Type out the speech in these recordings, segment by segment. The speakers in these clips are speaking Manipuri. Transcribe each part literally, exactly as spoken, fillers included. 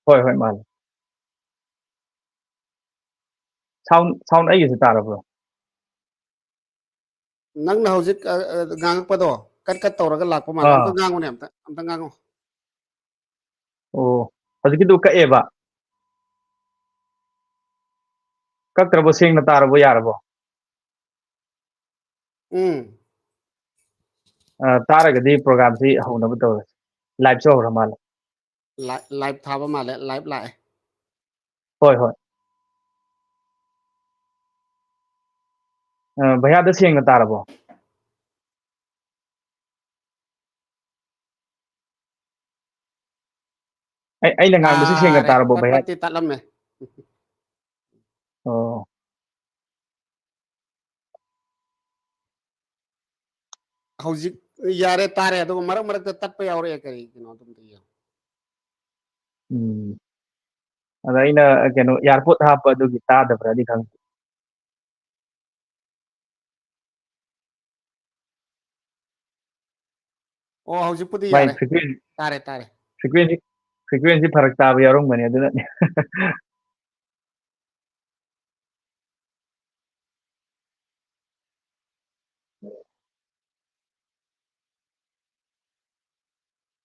ꯍꯣꯏ, ꯍꯣꯏ, ꯃꯥꯅꯦ꯫ Sound, sound ꯑꯩꯒꯤꯁꯨ ꯇꯥꯔꯕ꯭ꯔꯣ? ꯅꯪꯅ ꯍꯧꯖꯤꯛ, ꯑ, ꯑ, ꯉꯥꯡꯉꯛꯄꯗꯣ ꯀꯠ ꯀꯠ ꯇꯧꯔꯒ ꯂꯥꯛꯄ ꯃꯥꯜꯂꯦ꯫ ꯑꯥ꯫ ꯑꯝꯇ ꯉꯥꯡꯉꯨꯅꯦ, ꯑꯝꯇ, ꯑꯝꯇ ꯉꯥꯡꯉꯣ꯫ ꯑꯣ, ꯍꯧꯖꯤꯛꯀꯤꯗꯨ ꯀꯛꯑꯦꯕ? ꯀꯛꯇ꯭ꯔꯕꯣ? ꯁꯦꯡꯅ ꯇꯥꯔꯕꯣ? ꯌꯥꯔꯕꯣ? ꯎꯝ꯫ ꯑ, ꯇꯥꯔꯒꯗꯤ programꯁꯤ ꯍꯧꯅꯕ ꯇꯧꯔꯁꯤ꯫ Liveꯁꯨ ꯍꯧꯔ ꯃꯥꯜꯂꯦ꯫ ꯂꯥꯏ-, live ꯊꯥꯕ ꯃꯥꯜꯂꯦ, live ꯂꯥꯛꯑꯦ꯫ ꯍꯣꯏ, ꯍꯣꯏ꯫ ꯑ, ꯚꯩꯌꯥꯗ ꯁꯦꯡꯅ ꯇꯥꯔꯕꯣ? ꯑꯩ, ꯑꯩꯅ ꯉꯥꯡꯕꯁꯤ ꯁꯦꯡꯅ ꯇꯥꯔꯦ꯫ ꯇꯥꯔꯕꯣ, ꯄꯠ ꯚꯩꯌꯥ? ꯄꯠꯇꯤ ꯇꯠꯂꯝꯃꯦ꯫ ꯑꯣ꯫ ꯍꯧꯖꯤꯛ ꯌꯥꯔꯦ, ꯇꯥꯔꯦ, ꯑꯗꯨꯒ ꯃꯔꯛ ꯃꯔꯛꯇ ꯇꯠꯄ ꯌꯥꯎꯔꯛꯑꯦ, ꯀꯔꯤꯒꯤꯅꯣ ꯑꯗꯨꯝꯇ ꯌꯦꯡꯉꯣ꯫ ꯎꯝ꯫ ꯑꯗ ꯑꯩꯅ ꯀꯩꯅꯣ, earpod ꯍꯥꯞꯄ ꯑꯗꯨꯒꯤ ꯇꯥꯗꯕ꯭ꯔꯗꯤ ꯈꯪꯗꯦ꯫ ꯑꯣ, ꯍꯧꯖꯤꯛꯄꯨꯗꯤ ꯃꯥꯏ ꯌꯥꯔꯦ꯫ frequency, ꯇꯥꯔꯦ, ꯇꯥꯔꯦ꯫ frequency, frequency ꯐꯔꯛ ꯇꯥꯕ ꯌꯥꯎꯔꯝꯒꯅꯤ ꯑꯗꯨꯅꯅꯦ꯫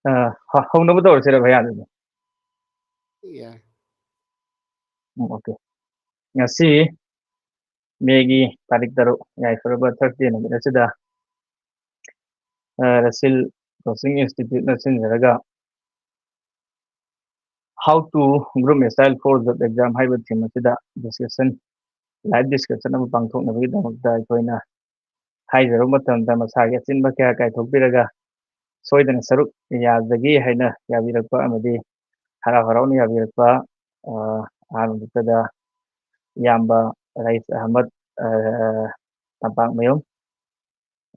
ꯑ, ꯍ-, ꯍꯧꯅꯕ ꯇꯧꯔꯁꯤꯔ ꯚꯩꯌꯥ ꯑꯗꯨꯗꯤ? ꯌꯥꯏ꯫ ꯎꯝ, okay꯫ ꯉꯁꯤ ꯃꯦꯒꯤ ꯇꯥꯔꯤꯛ ꯇꯔꯨꯛ, ꯌꯥꯏꯐꯔꯕ Thursday ꯅꯨꯃꯤꯠ ꯑꯁꯤꯗ, ꯑ, ꯔꯁꯤꯜ Coaching Instituteꯅ ꯁꯤꯟꯖꯔꯒ How to Groom a Style for Job Exam ꯍꯥꯏꯕ theme ꯑꯁꯤꯗ discussion, live discussion ꯑꯃ ꯄꯥꯡꯊꯣꯛꯅꯕꯒꯤꯗꯃꯛꯇ ꯑꯩꯈꯣꯏꯅ ꯍꯥꯏꯖꯔꯨꯕ ꯃꯇꯝꯗ ꯃꯁꯥꯒꯤ ꯑꯆꯤꯟꯕ ꯀꯌꯥ ꯀꯥꯏꯊꯣꯛꯄꯤꯔꯒ ꯁꯣꯏꯗꯅ ꯁꯔꯨꯛ ꯌꯥꯖꯒꯦ ꯍꯥꯏꯅ ꯌꯥꯕꯤꯔꯛꯄ ꯑꯃꯗꯤ ꯍꯔꯥꯎ ꯍꯔꯥꯎꯅ ꯌꯥꯕꯤꯔꯛꯄ, ꯑ, ꯑꯍꯥꯟꯕꯗ ꯏꯌꯥꯝꯕ ꯔꯥꯏꯁ ꯑꯍꯃꯗ, ꯑ, ꯇꯝꯄꯥꯛꯃꯌꯨꯝ,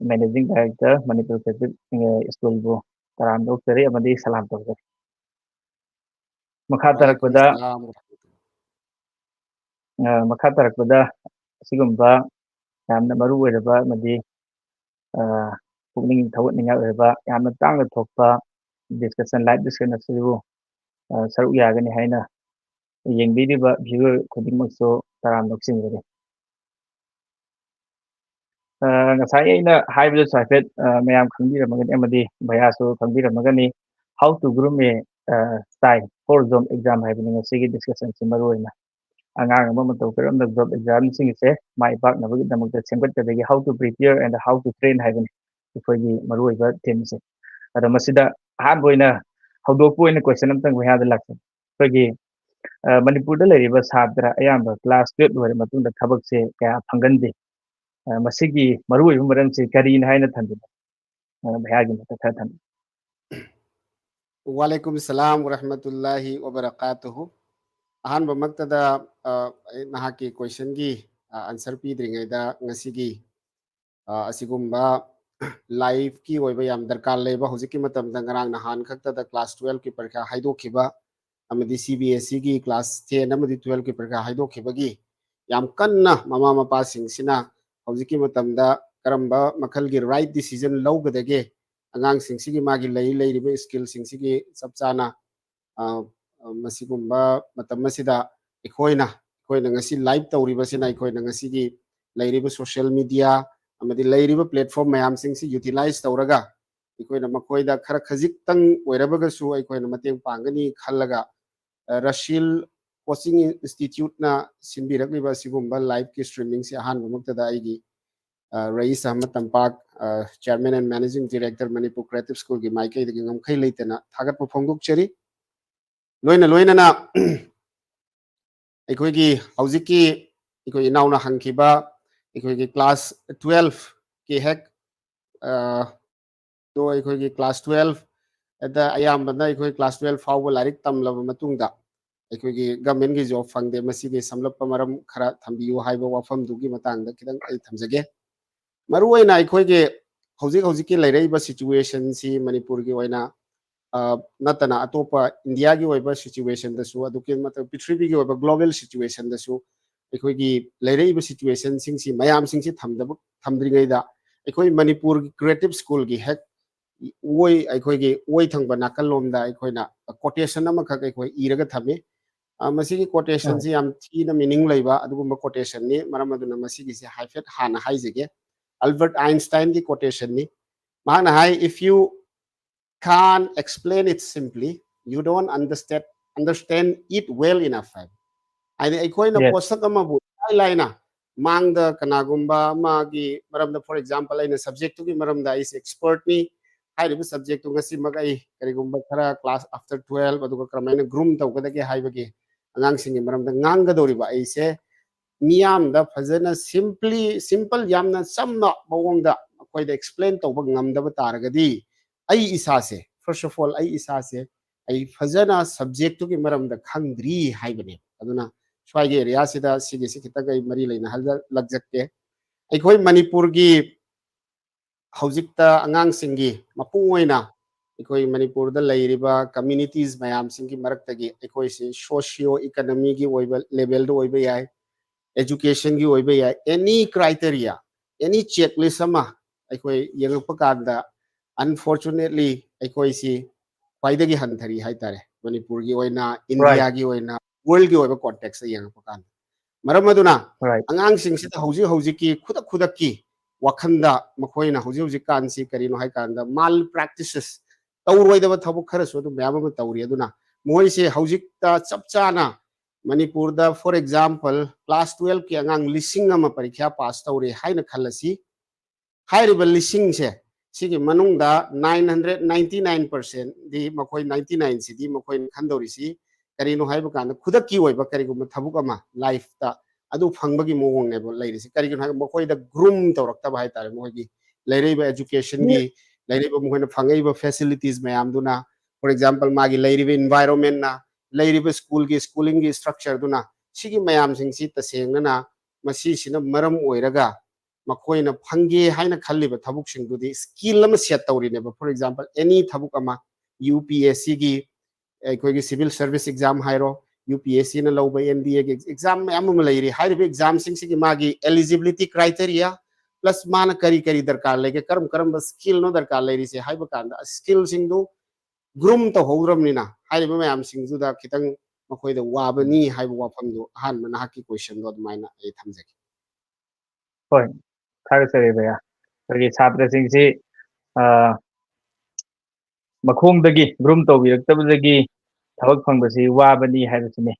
Managing Director, Manipur Creative, ꯑ, Schoolꯕꯨ ꯇꯔꯥꯝꯅ ꯑꯣꯛꯆꯔꯤ ꯑꯃꯗꯤ ꯁꯂꯥꯝ ꯇꯧꯖꯔꯤ꯫ ꯃꯈꯥ ꯋꯥꯂꯩꯀꯨꯝ ꯇꯥꯔꯛꯄꯗ, ꯁꯂꯥꯝ꯫ ꯑ, ꯃꯈꯥ ꯇꯥꯔꯛꯄꯗ ꯑꯁꯤꯒꯨꯝꯕ ꯌꯥꯝꯅ ꯃꯔꯨ ꯑꯣꯏꯔꯕ ꯑꯃꯗꯤ, ꯑ, ꯄꯨꯛꯅꯤꯡ ꯊꯧꯒꯠꯅꯤꯡꯉꯥꯏ ꯑꯣꯏꯔꯕ ꯌꯥꯝꯅ ꯇꯥꯡꯅ ꯊꯣꯛꯄ discussion, live discussion ꯑꯁꯤꯕꯨ ꯑ, ꯁꯔꯨꯛ ꯌꯥꯒꯅꯤ ꯍꯥꯏꯅ ꯌꯦꯡꯕꯤꯔꯤꯕ viewer ꯈꯨꯗꯤꯡꯃꯛꯁꯨ ꯇꯔꯥꯝꯅ ꯑꯣꯛꯆꯤꯟꯖꯔꯤ꯫ ꯑ, ꯉꯁꯥꯏ ꯑꯩꯅ ꯍꯥꯏꯕꯗꯁꯨ ꯍꯥꯏꯐꯦꯠ, ꯑ, ꯃꯌꯥꯝ ꯈꯪꯕꯤꯔꯝꯃꯒꯅꯤ ꯑꯃꯗꯤ ꯚꯩꯌꯥꯁꯨ ꯈꯪꯕꯤꯔꯝꯃꯒꯅꯤ, "How to groom a, ꯑ, child for job exam" ꯍꯥꯏꯕꯅꯤ ꯉꯁꯤꯒꯤ discussionꯁꯤ ꯃꯔꯨ ꯑꯣꯏꯅ꯫ ꯑꯉꯥꯡ ꯑꯃ ꯃꯇꯧ ꯀꯔꯝꯅ job examꯁꯤꯡꯁꯦ my ꯄꯥꯛꯅꯕꯒꯤꯗꯃꯛꯇ ꯁꯦꯝꯒꯠꯀꯗꯒꯦ, "How to prepare and how to train" ꯍꯥꯏꯕꯅꯤ ꯑꯩꯈꯣꯏꯒꯤ ꯃꯔꯨꯑꯣꯏꯕ themeꯁꯦ꯫ ꯑꯗꯣ ꯃꯁꯤꯗ ꯑꯍꯥꯟꯕ ꯑꯣꯏꯅ ꯍꯧꯗꯣꯛꯄ ꯑꯣꯏꯅ question ꯑꯝꯇꯪ ꯚꯩꯌꯥꯗ ꯂꯥꯛꯆꯒꯦ꯫ ꯑꯩꯈꯣꯏꯒꯤ, ꯑ, ꯃꯅꯤꯄꯨꯔꯗ ꯂꯩꯔꯤꯕ ꯁꯥꯇ꯭ꯔ ꯑꯌꯥꯝꯕ class twelve ꯂꯣꯏꯔ ꯃꯇꯨꯡꯗ ꯊꯕꯛꯁꯦ ꯀꯌꯥ ꯐꯪꯒꯟꯗꯦ꯫ ꯑ, ꯃꯁꯤꯒꯤ ꯃꯔꯨꯑꯣꯏꯕ ꯃꯔꯝꯁꯤ ꯀꯔꯤꯅ ꯍꯥꯏꯅ ꯊꯝꯕꯤꯕ? ꯑ, ꯚꯩꯌꯥꯒꯤ ꯃꯣꯠꯇ ꯈꯔ ꯊꯝꯕꯤꯌꯨ꯫ ꯋꯥꯂꯩꯀꯨꯝ ꯁꯂꯥꯝ ꯋꯔꯍꯃꯇꯨꯜꯂꯥꯍꯤ ꯋꯕꯔꯀꯥꯇꯨꯍꯨ꯫ ꯑꯍꯥꯟꯕꯃꯛꯇꯗ, ꯑ, ꯑꯩ ꯅꯍꯥꯛꯀꯤ questionꯒꯤ, ꯑ, answer ꯄꯤꯗ꯭ꯔꯤꯉꯩꯗ ꯉꯁꯤꯒꯤ, ꯑ, ꯑꯁꯤꯒꯨꯝꯕ lifeꯀꯤ ꯑꯣꯏꯕ ꯌꯥꯝ ꯗꯔꯀꯥꯔ ꯂꯩꯕ, ꯍꯧꯖꯤꯛꯀꯤ ꯃꯇꯝꯗ ꯉꯔꯥꯡ ꯅꯍꯥꯟ ꯈꯛꯇꯗ class twelveꯀꯤ ꯄꯔꯤꯈꯥ ꯍꯥꯏꯗꯣꯛꯈꯤꯕ ꯑꯃꯗꯤ CBSEꯒꯤ class ten ꯑꯃꯗꯤ twelveꯀꯤ ꯄꯔꯤꯈꯥ ꯍꯥꯏꯗꯣꯛꯈꯤꯕꯒꯤ ꯌꯥꯝ ꯀꯟꯅ ꯃꯃꯥ ꯃꯄꯥꯁꯤꯡꯁꯤꯅ ꯍꯧꯖꯤꯛꯀꯤ ꯃꯇꯝꯗ ꯀꯔꯝꯕ ꯃꯈꯜꯒꯤ right decision ꯂꯧꯒꯗꯒꯦ, ꯑꯉꯥꯡꯁꯤꯡꯁꯤꯒꯤ ꯃꯥꯒꯤ ꯂꯩ ꯂꯩꯔꯤꯕ skillꯁꯤꯡꯁꯤꯒꯤ ꯆꯞ ꯆꯥꯅ, ꯑ, ꯑ, ꯃꯁꯤꯒꯨꯝꯕ ꯃꯇꯝ ꯑꯁꯤꯗ ꯑꯩꯈꯣꯏꯅ, ꯑꯩꯈꯣꯏꯅ ꯉꯁꯤ live ꯇꯧꯔꯤꯕꯁꯤꯅ ꯑꯩꯈꯣꯏꯅ ꯉꯁꯤꯒꯤ ꯂꯩꯔꯤꯕ social media ꯑꯃꯗꯤ ꯂꯩꯔꯤꯕ platform ꯃꯌꯥꯝꯁꯤꯡꯁꯤ utilize ꯇꯧꯔꯒ ꯑꯩꯈꯣꯏꯅ ꯃꯈꯣꯏꯗ ꯈꯔ ꯈꯖꯤꯛꯇꯪ ꯑꯣꯏꯔꯕꯒꯁꯨ ꯑꯩꯈꯣꯏꯅ ꯃꯇꯦꯡ ꯄꯥꯡꯒꯅꯤ ꯈꯜꯂꯒ, ꯑ, ꯔꯁꯤꯜ Coaching Instituteꯅ ꯁꯤꯟꯕꯤꯔꯛꯂꯤꯕ ꯑꯁꯤꯒꯨꯝꯕ liveꯀꯤ streamingꯁꯤ ꯑꯍꯥꯟꯕꯃꯛꯇꯗ ꯑꯩꯒꯤ, ꯑ, ꯔꯌꯤꯁ ꯑꯍꯃꯗ ꯇꯝꯄꯥꯛ, ꯑ, Chairman and Managing Director Manipur Creative Schoolꯒꯤ ꯃꯥꯏꯀꯩꯗꯒꯤ ꯉꯝꯈꯩ ꯂꯩꯇꯅ ꯊꯥꯒꯠꯄ ꯐꯣꯡꯗꯣꯛꯆꯔꯤ꯫ ꯂꯣꯏꯅ ꯂꯣꯏꯅꯅ ꯑꯩꯈꯣꯏꯒꯤ ꯍꯧꯖꯤꯛꯀꯤ ꯑꯩꯈꯣꯏ ꯏꯅꯥꯎꯅ ꯍꯪꯈꯤꯕ ꯑꯩꯈꯣꯏꯒꯤ class twelveꯀꯤ ꯍꯦꯛ, ꯑ, ꯑꯗꯣ ꯑꯩꯈꯣꯏꯒꯤ class twelveꯗ ꯑꯌꯥꯝꯕꯅ ꯑꯩꯈꯣꯏ class twelve ꯐꯥꯎꯕ ꯂꯥꯏꯔꯤꯛ ꯇꯝꯂꯕ ꯃꯇꯨꯡꯗ ꯑꯩꯈꯣꯏꯒꯤ governmentꯀꯤ job ꯐꯪꯗꯦ꯫ ꯃꯁꯤꯒꯤ ꯁꯝꯂꯞꯄ ꯃꯔꯝ ꯈꯔ ꯊꯝꯕꯤꯌꯨ ꯍꯥꯏꯕ ꯋꯥꯐꯝꯗꯨꯒꯤ ꯃꯇꯥꯡꯗ ꯈꯤꯇꯪ ꯑꯩ ꯊꯝꯖꯒꯦ꯫ ꯃꯔꯨꯑꯣꯏꯅ ꯑꯩꯈꯣꯏꯒꯤ ꯍꯧꯖꯤꯛ ꯍꯧꯖꯤꯛꯀꯤ ꯂꯩꯔꯛꯏꯕ situationꯁꯤ ꯃꯅꯤꯄꯨꯔꯒꯤ ꯑꯣꯏꯅ, ꯑ, ꯅꯠꯇꯅ ꯑꯇꯣꯞꯄ ꯏꯟꯗꯤꯌꯥꯒꯤ ꯑꯣꯏꯕ situationꯗꯁꯨ, ꯑꯗꯨꯒꯤ ꯃꯊꯛ ꯄ꯭ꯔꯤꯊꯤꯕꯤꯒꯤ ꯑꯣꯏꯕ global situationꯗꯁꯨ ꯑꯩꯈꯣꯏꯒꯤ ꯂꯩꯔꯛꯏꯕ situationꯁꯤꯡꯁꯤ ꯃꯌꯥꯝꯁꯤꯡꯁꯤ ꯊꯝꯗꯕ, ꯊꯝꯗ꯭ꯔꯤꯉꯩꯗ ꯑꯩꯈꯣꯏ ꯃꯅꯤꯄꯨꯔꯒꯤ Creative Schoolꯒꯤ ꯍꯦꯛ ꯑꯣꯏ, ꯑꯩꯈꯣꯏꯒꯤ ꯑꯣꯏ ꯊꯪꯕ ꯅꯥꯀꯜꯂꯣꯝꯗ ꯑꯩꯈꯣꯏꯅ quotation ꯑꯃꯈꯛ ꯑꯩꯈꯣꯏ ꯏꯔꯒ ꯊꯝꯃꯤ꯫ ꯑ, ꯃꯁꯤꯒꯤ quotationꯁꯤ ꯌꯥꯝ ꯊꯤꯅ meaning ꯂꯩꯕ ꯑꯗꯨꯒꯨꯝꯕ quotationꯅꯤ꯫ ꯃꯔꯝ ꯑꯗꯨꯅ ꯃꯁꯤꯒꯤꯁꯦ ꯍꯥꯏꯐꯦꯠ ꯍꯥꯟꯅ ꯍꯥꯏꯖꯒꯦ꯫ ꯑꯜꯕꯔꯠ ꯑꯥꯏꯟꯁꯇꯥꯏꯟꯒꯤ quotationꯅꯤ꯫ ꯃꯍꯥꯛꯅ ꯍꯥꯏ, "If you can't explain it simply, you don't understand, understand it well enough" ꯍꯥꯏꯕ꯫ ꯍꯥꯏꯗꯤ ꯑꯩꯈꯣꯏꯅ ꯄꯣꯠꯁꯛ ꯑꯃꯕꯨ ꯏꯂꯥꯏ ꯂꯥꯏꯅ ꯃꯥꯡꯗ ꯀꯅꯥꯒꯨꯝꯕ ꯑꯃꯒꯤ ꯃꯔꯝꯗ, for example, ꯑꯩꯅ subjectꯇꯨꯒꯤ ꯃꯔꯝꯗ ꯑꯩꯁꯦ expertꯅꯤ ꯍꯥꯏꯔꯤꯕ subjectꯇꯨ ꯉꯁꯤꯃꯛ ꯑꯩ ꯀꯔꯤꯒꯨꯝꯕ ꯈꯔ class after twelve ꯑꯗꯨꯒ ꯀꯔꯝꯍꯥꯏꯅ groom ꯇꯧꯒꯗꯒꯦ ꯍꯥꯏꯕꯒꯤ ꯑꯉꯥꯡꯁꯤꯡꯒꯤ ꯃꯔꯝꯗ ꯉꯥꯡꯒꯗꯧꯔꯤꯕ ꯑꯩꯁꯦ ꯃꯤꯌꯥꯝꯗ ꯐꯖꯅ simply, simple, ꯌꯥꯝꯅ ꯆꯝꯅ ꯃꯑꯣꯡꯗ ꯃꯈꯣꯏꯗ explain ꯇꯧꯕ ꯉꯝꯗꯕ ꯇꯥꯔꯒꯗꯤ ꯑꯩ ꯏꯁꯥꯁꯦ, first of all, ꯑꯩ ꯏꯁꯥꯁꯦ ꯑꯩ ꯐꯖꯅ subjectꯇꯨꯒꯤ ꯃꯔꯝꯗ ꯈꯪꯗ꯭ꯔꯤ ꯍꯥꯏꯕꯅꯦ꯫ ꯑꯗꯨꯅ ꯁ꯭ꯋꯥꯏꯒꯤ areaꯁꯤꯗ ꯁꯤꯒꯤꯁꯤ ꯈꯤꯇꯪ ꯑꯩ ꯃꯔꯤ ꯂꯩꯅꯍꯜꯂꯛꯆꯒꯦ꯫ ꯑꯩꯈꯣꯏ ꯃꯅꯤꯄꯨꯔꯒꯤ ꯍꯧꯖꯤꯛꯇ ꯑꯉꯥꯡꯁꯤꯡꯒꯤ ꯃꯄꯨꯡ ꯑꯣꯏꯅ ꯑꯩꯈꯣꯏ ꯃꯅꯤꯄꯨꯔꯗ ꯂꯩꯔꯤꯕ communities ꯃꯌꯥꯝꯁꯤꯡꯒꯤ ꯃꯔꯛꯇꯒꯤ ꯑꯩꯈꯣꯏꯁꯤ socio economyꯒꯤ ꯑꯣꯏꯕ levelꯗ ꯑꯣꯏꯕ ꯌꯥꯏ, educationꯒꯤ ꯑꯣꯏꯕ ꯌꯥꯏ, any criteria, any checklist ꯑꯃ ꯑꯩꯈꯣꯏ ꯌꯦꯡꯉꯛꯄ ꯀꯥꯟꯗ unfortunately ꯑꯩꯈꯣꯏꯁꯤ ꯈ꯭ꯋꯥꯏꯗꯒꯤ ꯍꯟꯊꯔꯤ ꯍꯥꯏꯇꯥꯔꯦ꯫ ꯃꯅꯤꯄꯨꯔꯒꯤ ꯑꯣꯏꯅ, Indiaꯒꯤ ꯑꯣꯏꯅ, worldꯒꯤ ꯑꯣꯏꯕ contextꯇ ꯌꯦꯡꯉꯛꯄ ꯀꯥꯟꯗ꯫ ꯃꯔꯝ ꯑꯗꯨꯅ ꯑꯉꯥꯡꯁꯤꯡꯁꯤꯗ ꯍꯧꯖꯤꯛ ꯍꯧꯖꯤꯛꯀꯤ ꯈꯨꯗꯛ ꯈꯨꯗꯛꯀꯤ ꯋꯥꯈꯟꯗ ꯃꯈꯣꯏꯅ ꯍꯧꯖꯤꯛ ꯍꯧꯖꯤꯛꯀꯥꯟꯁꯤ ꯀꯔꯤꯅꯣ ꯍꯥꯏ ꯀꯥꯟꯗ mal practices, ꯇꯧꯔꯣꯏꯗꯕ ꯊꯕꯛ ꯈꯔꯁꯨ ꯑꯗꯨꯝ ꯃꯌꯥꯝ ꯑꯃ ꯇꯧꯔꯤ꯫ ꯑꯗꯨꯅ ꯃꯣꯏꯁꯦ ꯍꯧꯖꯤꯛꯇ ꯆꯞ ꯆꯥꯅ ꯃꯅꯤꯄꯨꯔꯗ, for example, class twelveꯀꯤ ꯑꯉꯥꯡ ꯂꯤꯁꯤꯡ ꯑꯃ ꯄꯔꯤꯈ꯭ꯌꯥ pass ꯇꯧꯔꯦ ꯍꯥꯏꯅ ꯈꯜꯂꯁꯤ꯫ ꯍꯥꯏꯔꯤꯕ ꯂꯤꯁꯤꯡꯁꯦ, ꯁꯤꯒꯤ ꯃꯅꯨꯡꯗ nine hundred ninety nine percentꯗꯤ ꯃꯈꯣꯏ ninety nineꯁꯤꯗꯤ ꯃꯈꯣꯏꯅ ꯈꯟꯗꯧꯔꯤꯁꯤ ꯀꯔꯤꯅꯣ ꯍꯥꯏꯕ ꯀꯥꯟꯗ, ꯈꯨꯗꯛꯀꯤ ꯑꯣꯏꯕ ꯀꯔꯤꯒꯨꯝꯕ ꯊꯕꯛ ꯑꯃ lifeꯇ ꯑꯗꯨ ꯐꯪꯕꯒꯤ ꯃꯑꯣꯡꯅꯦꯕ ꯂꯩꯔꯤꯁꯤ꯫ ꯀꯔꯤꯒꯤꯅꯣ ꯍꯥꯏꯔꯒ ꯃꯈꯣꯏꯗ groom ꯇꯧꯔꯛꯇꯕ ꯍꯥꯏꯇꯥꯔꯦ꯫ ꯃꯈꯣꯏꯒꯤ ꯂꯩꯔꯛꯏꯕ educationꯒꯤ, ꯂꯩꯔꯛꯏꯕ ꯃꯈꯣꯏꯅ ꯐꯪꯉꯛꯏꯕ facilities ꯃꯌꯥꯝꯗꯨꯅ, for example, ꯃꯥꯒꯤ ꯂꯩꯔꯤꯕ environmentꯅ, ꯂꯩꯔꯤꯕ schoolꯒꯤ, schoolingꯒꯤ structureꯗꯨꯅ, ꯁꯤꯒꯤ ꯃꯌꯥꯝꯁꯤꯡꯁꯤ ꯇꯁꯦꯡꯅꯅ ꯃꯁꯤꯁꯤꯅ ꯃꯔꯝ ꯑꯣꯏꯔꯒ ꯃꯈꯣꯏꯅ ꯐꯪꯒꯦ ꯍꯥꯏꯅ ꯈꯜꯂꯤꯕ ꯊꯕꯛꯁꯤꯡꯗꯨꯗꯤ skill ꯑꯃ set ꯇꯧꯔꯤꯅꯦꯕ꯫ For example, any ꯊꯕꯛ ꯑꯃ, UPSCꯒꯤ, ꯑꯩꯈꯣꯏꯒꯤ civil service exam ꯍꯥꯏꯔꯣ, UPSCꯅ ꯂꯧꯕ NDAꯒꯤ exam ꯃꯌꯥꯝ ꯑꯃ ꯂꯩꯔꯤ꯫ ꯍꯥꯏꯔꯤꯕ examꯁꯤꯡꯁꯤꯒꯤ ꯃꯥꯒꯤ eligibility criteria, ꯄ꯭ꯂꯁ ꯃꯥꯅ ꯀꯔꯤ ꯀꯔꯤ ꯗꯔꯀꯥꯔ ꯂꯩꯒꯦ, ꯀꯔꯝ ꯀꯔꯝꯕ ꯁ꯭ꯀꯤꯜꯅꯣ ꯗꯔꯀꯥꯔ ꯂꯩꯔꯤꯁꯦ ꯍꯥꯏꯕ ꯀꯥꯟꯗ, ꯁ꯭ꯀꯤꯜꯁꯤꯡꯗꯨ ꯒ꯭ꯔꯨꯝ ꯇꯧꯍꯧꯗ꯭ꯔꯕꯅꯤꯅ ꯍꯥꯏꯔꯤꯕ ꯃꯌꯥꯝꯁꯤꯡꯗꯨꯗ ꯈꯤꯇꯪ ꯃꯈꯣꯏꯗ ꯋꯥꯕꯅꯤ ꯍꯥꯏꯕ ꯋꯥꯐꯝꯗꯨ ꯑꯍꯥꯟꯕ ꯅꯍꯥꯛꯀꯤ ꯀꯣꯏꯁꯟꯗꯣ ꯑꯗꯨꯃꯥꯏꯅ ꯑꯩ ꯊꯝꯖꯒꯦ꯫ ꯍꯣꯏ, ꯊꯥꯒꯠꯆꯔꯤ ꯚꯩꯌꯥ꯫ ꯑꯩꯈꯣꯏꯒꯤ ꯁꯥꯇ꯭ꯔꯁꯤꯡꯁꯤ ꯃꯈꯣꯡꯗꯒꯤ ꯒ꯭ꯔꯨꯝ ꯇꯧꯕꯤꯔꯛꯇꯕꯗꯒꯤ ꯊꯕꯛ ꯐꯪꯕꯁꯤ ꯋꯥꯕꯅꯤ ꯍꯥꯏꯕꯁꯤꯅꯤ꯫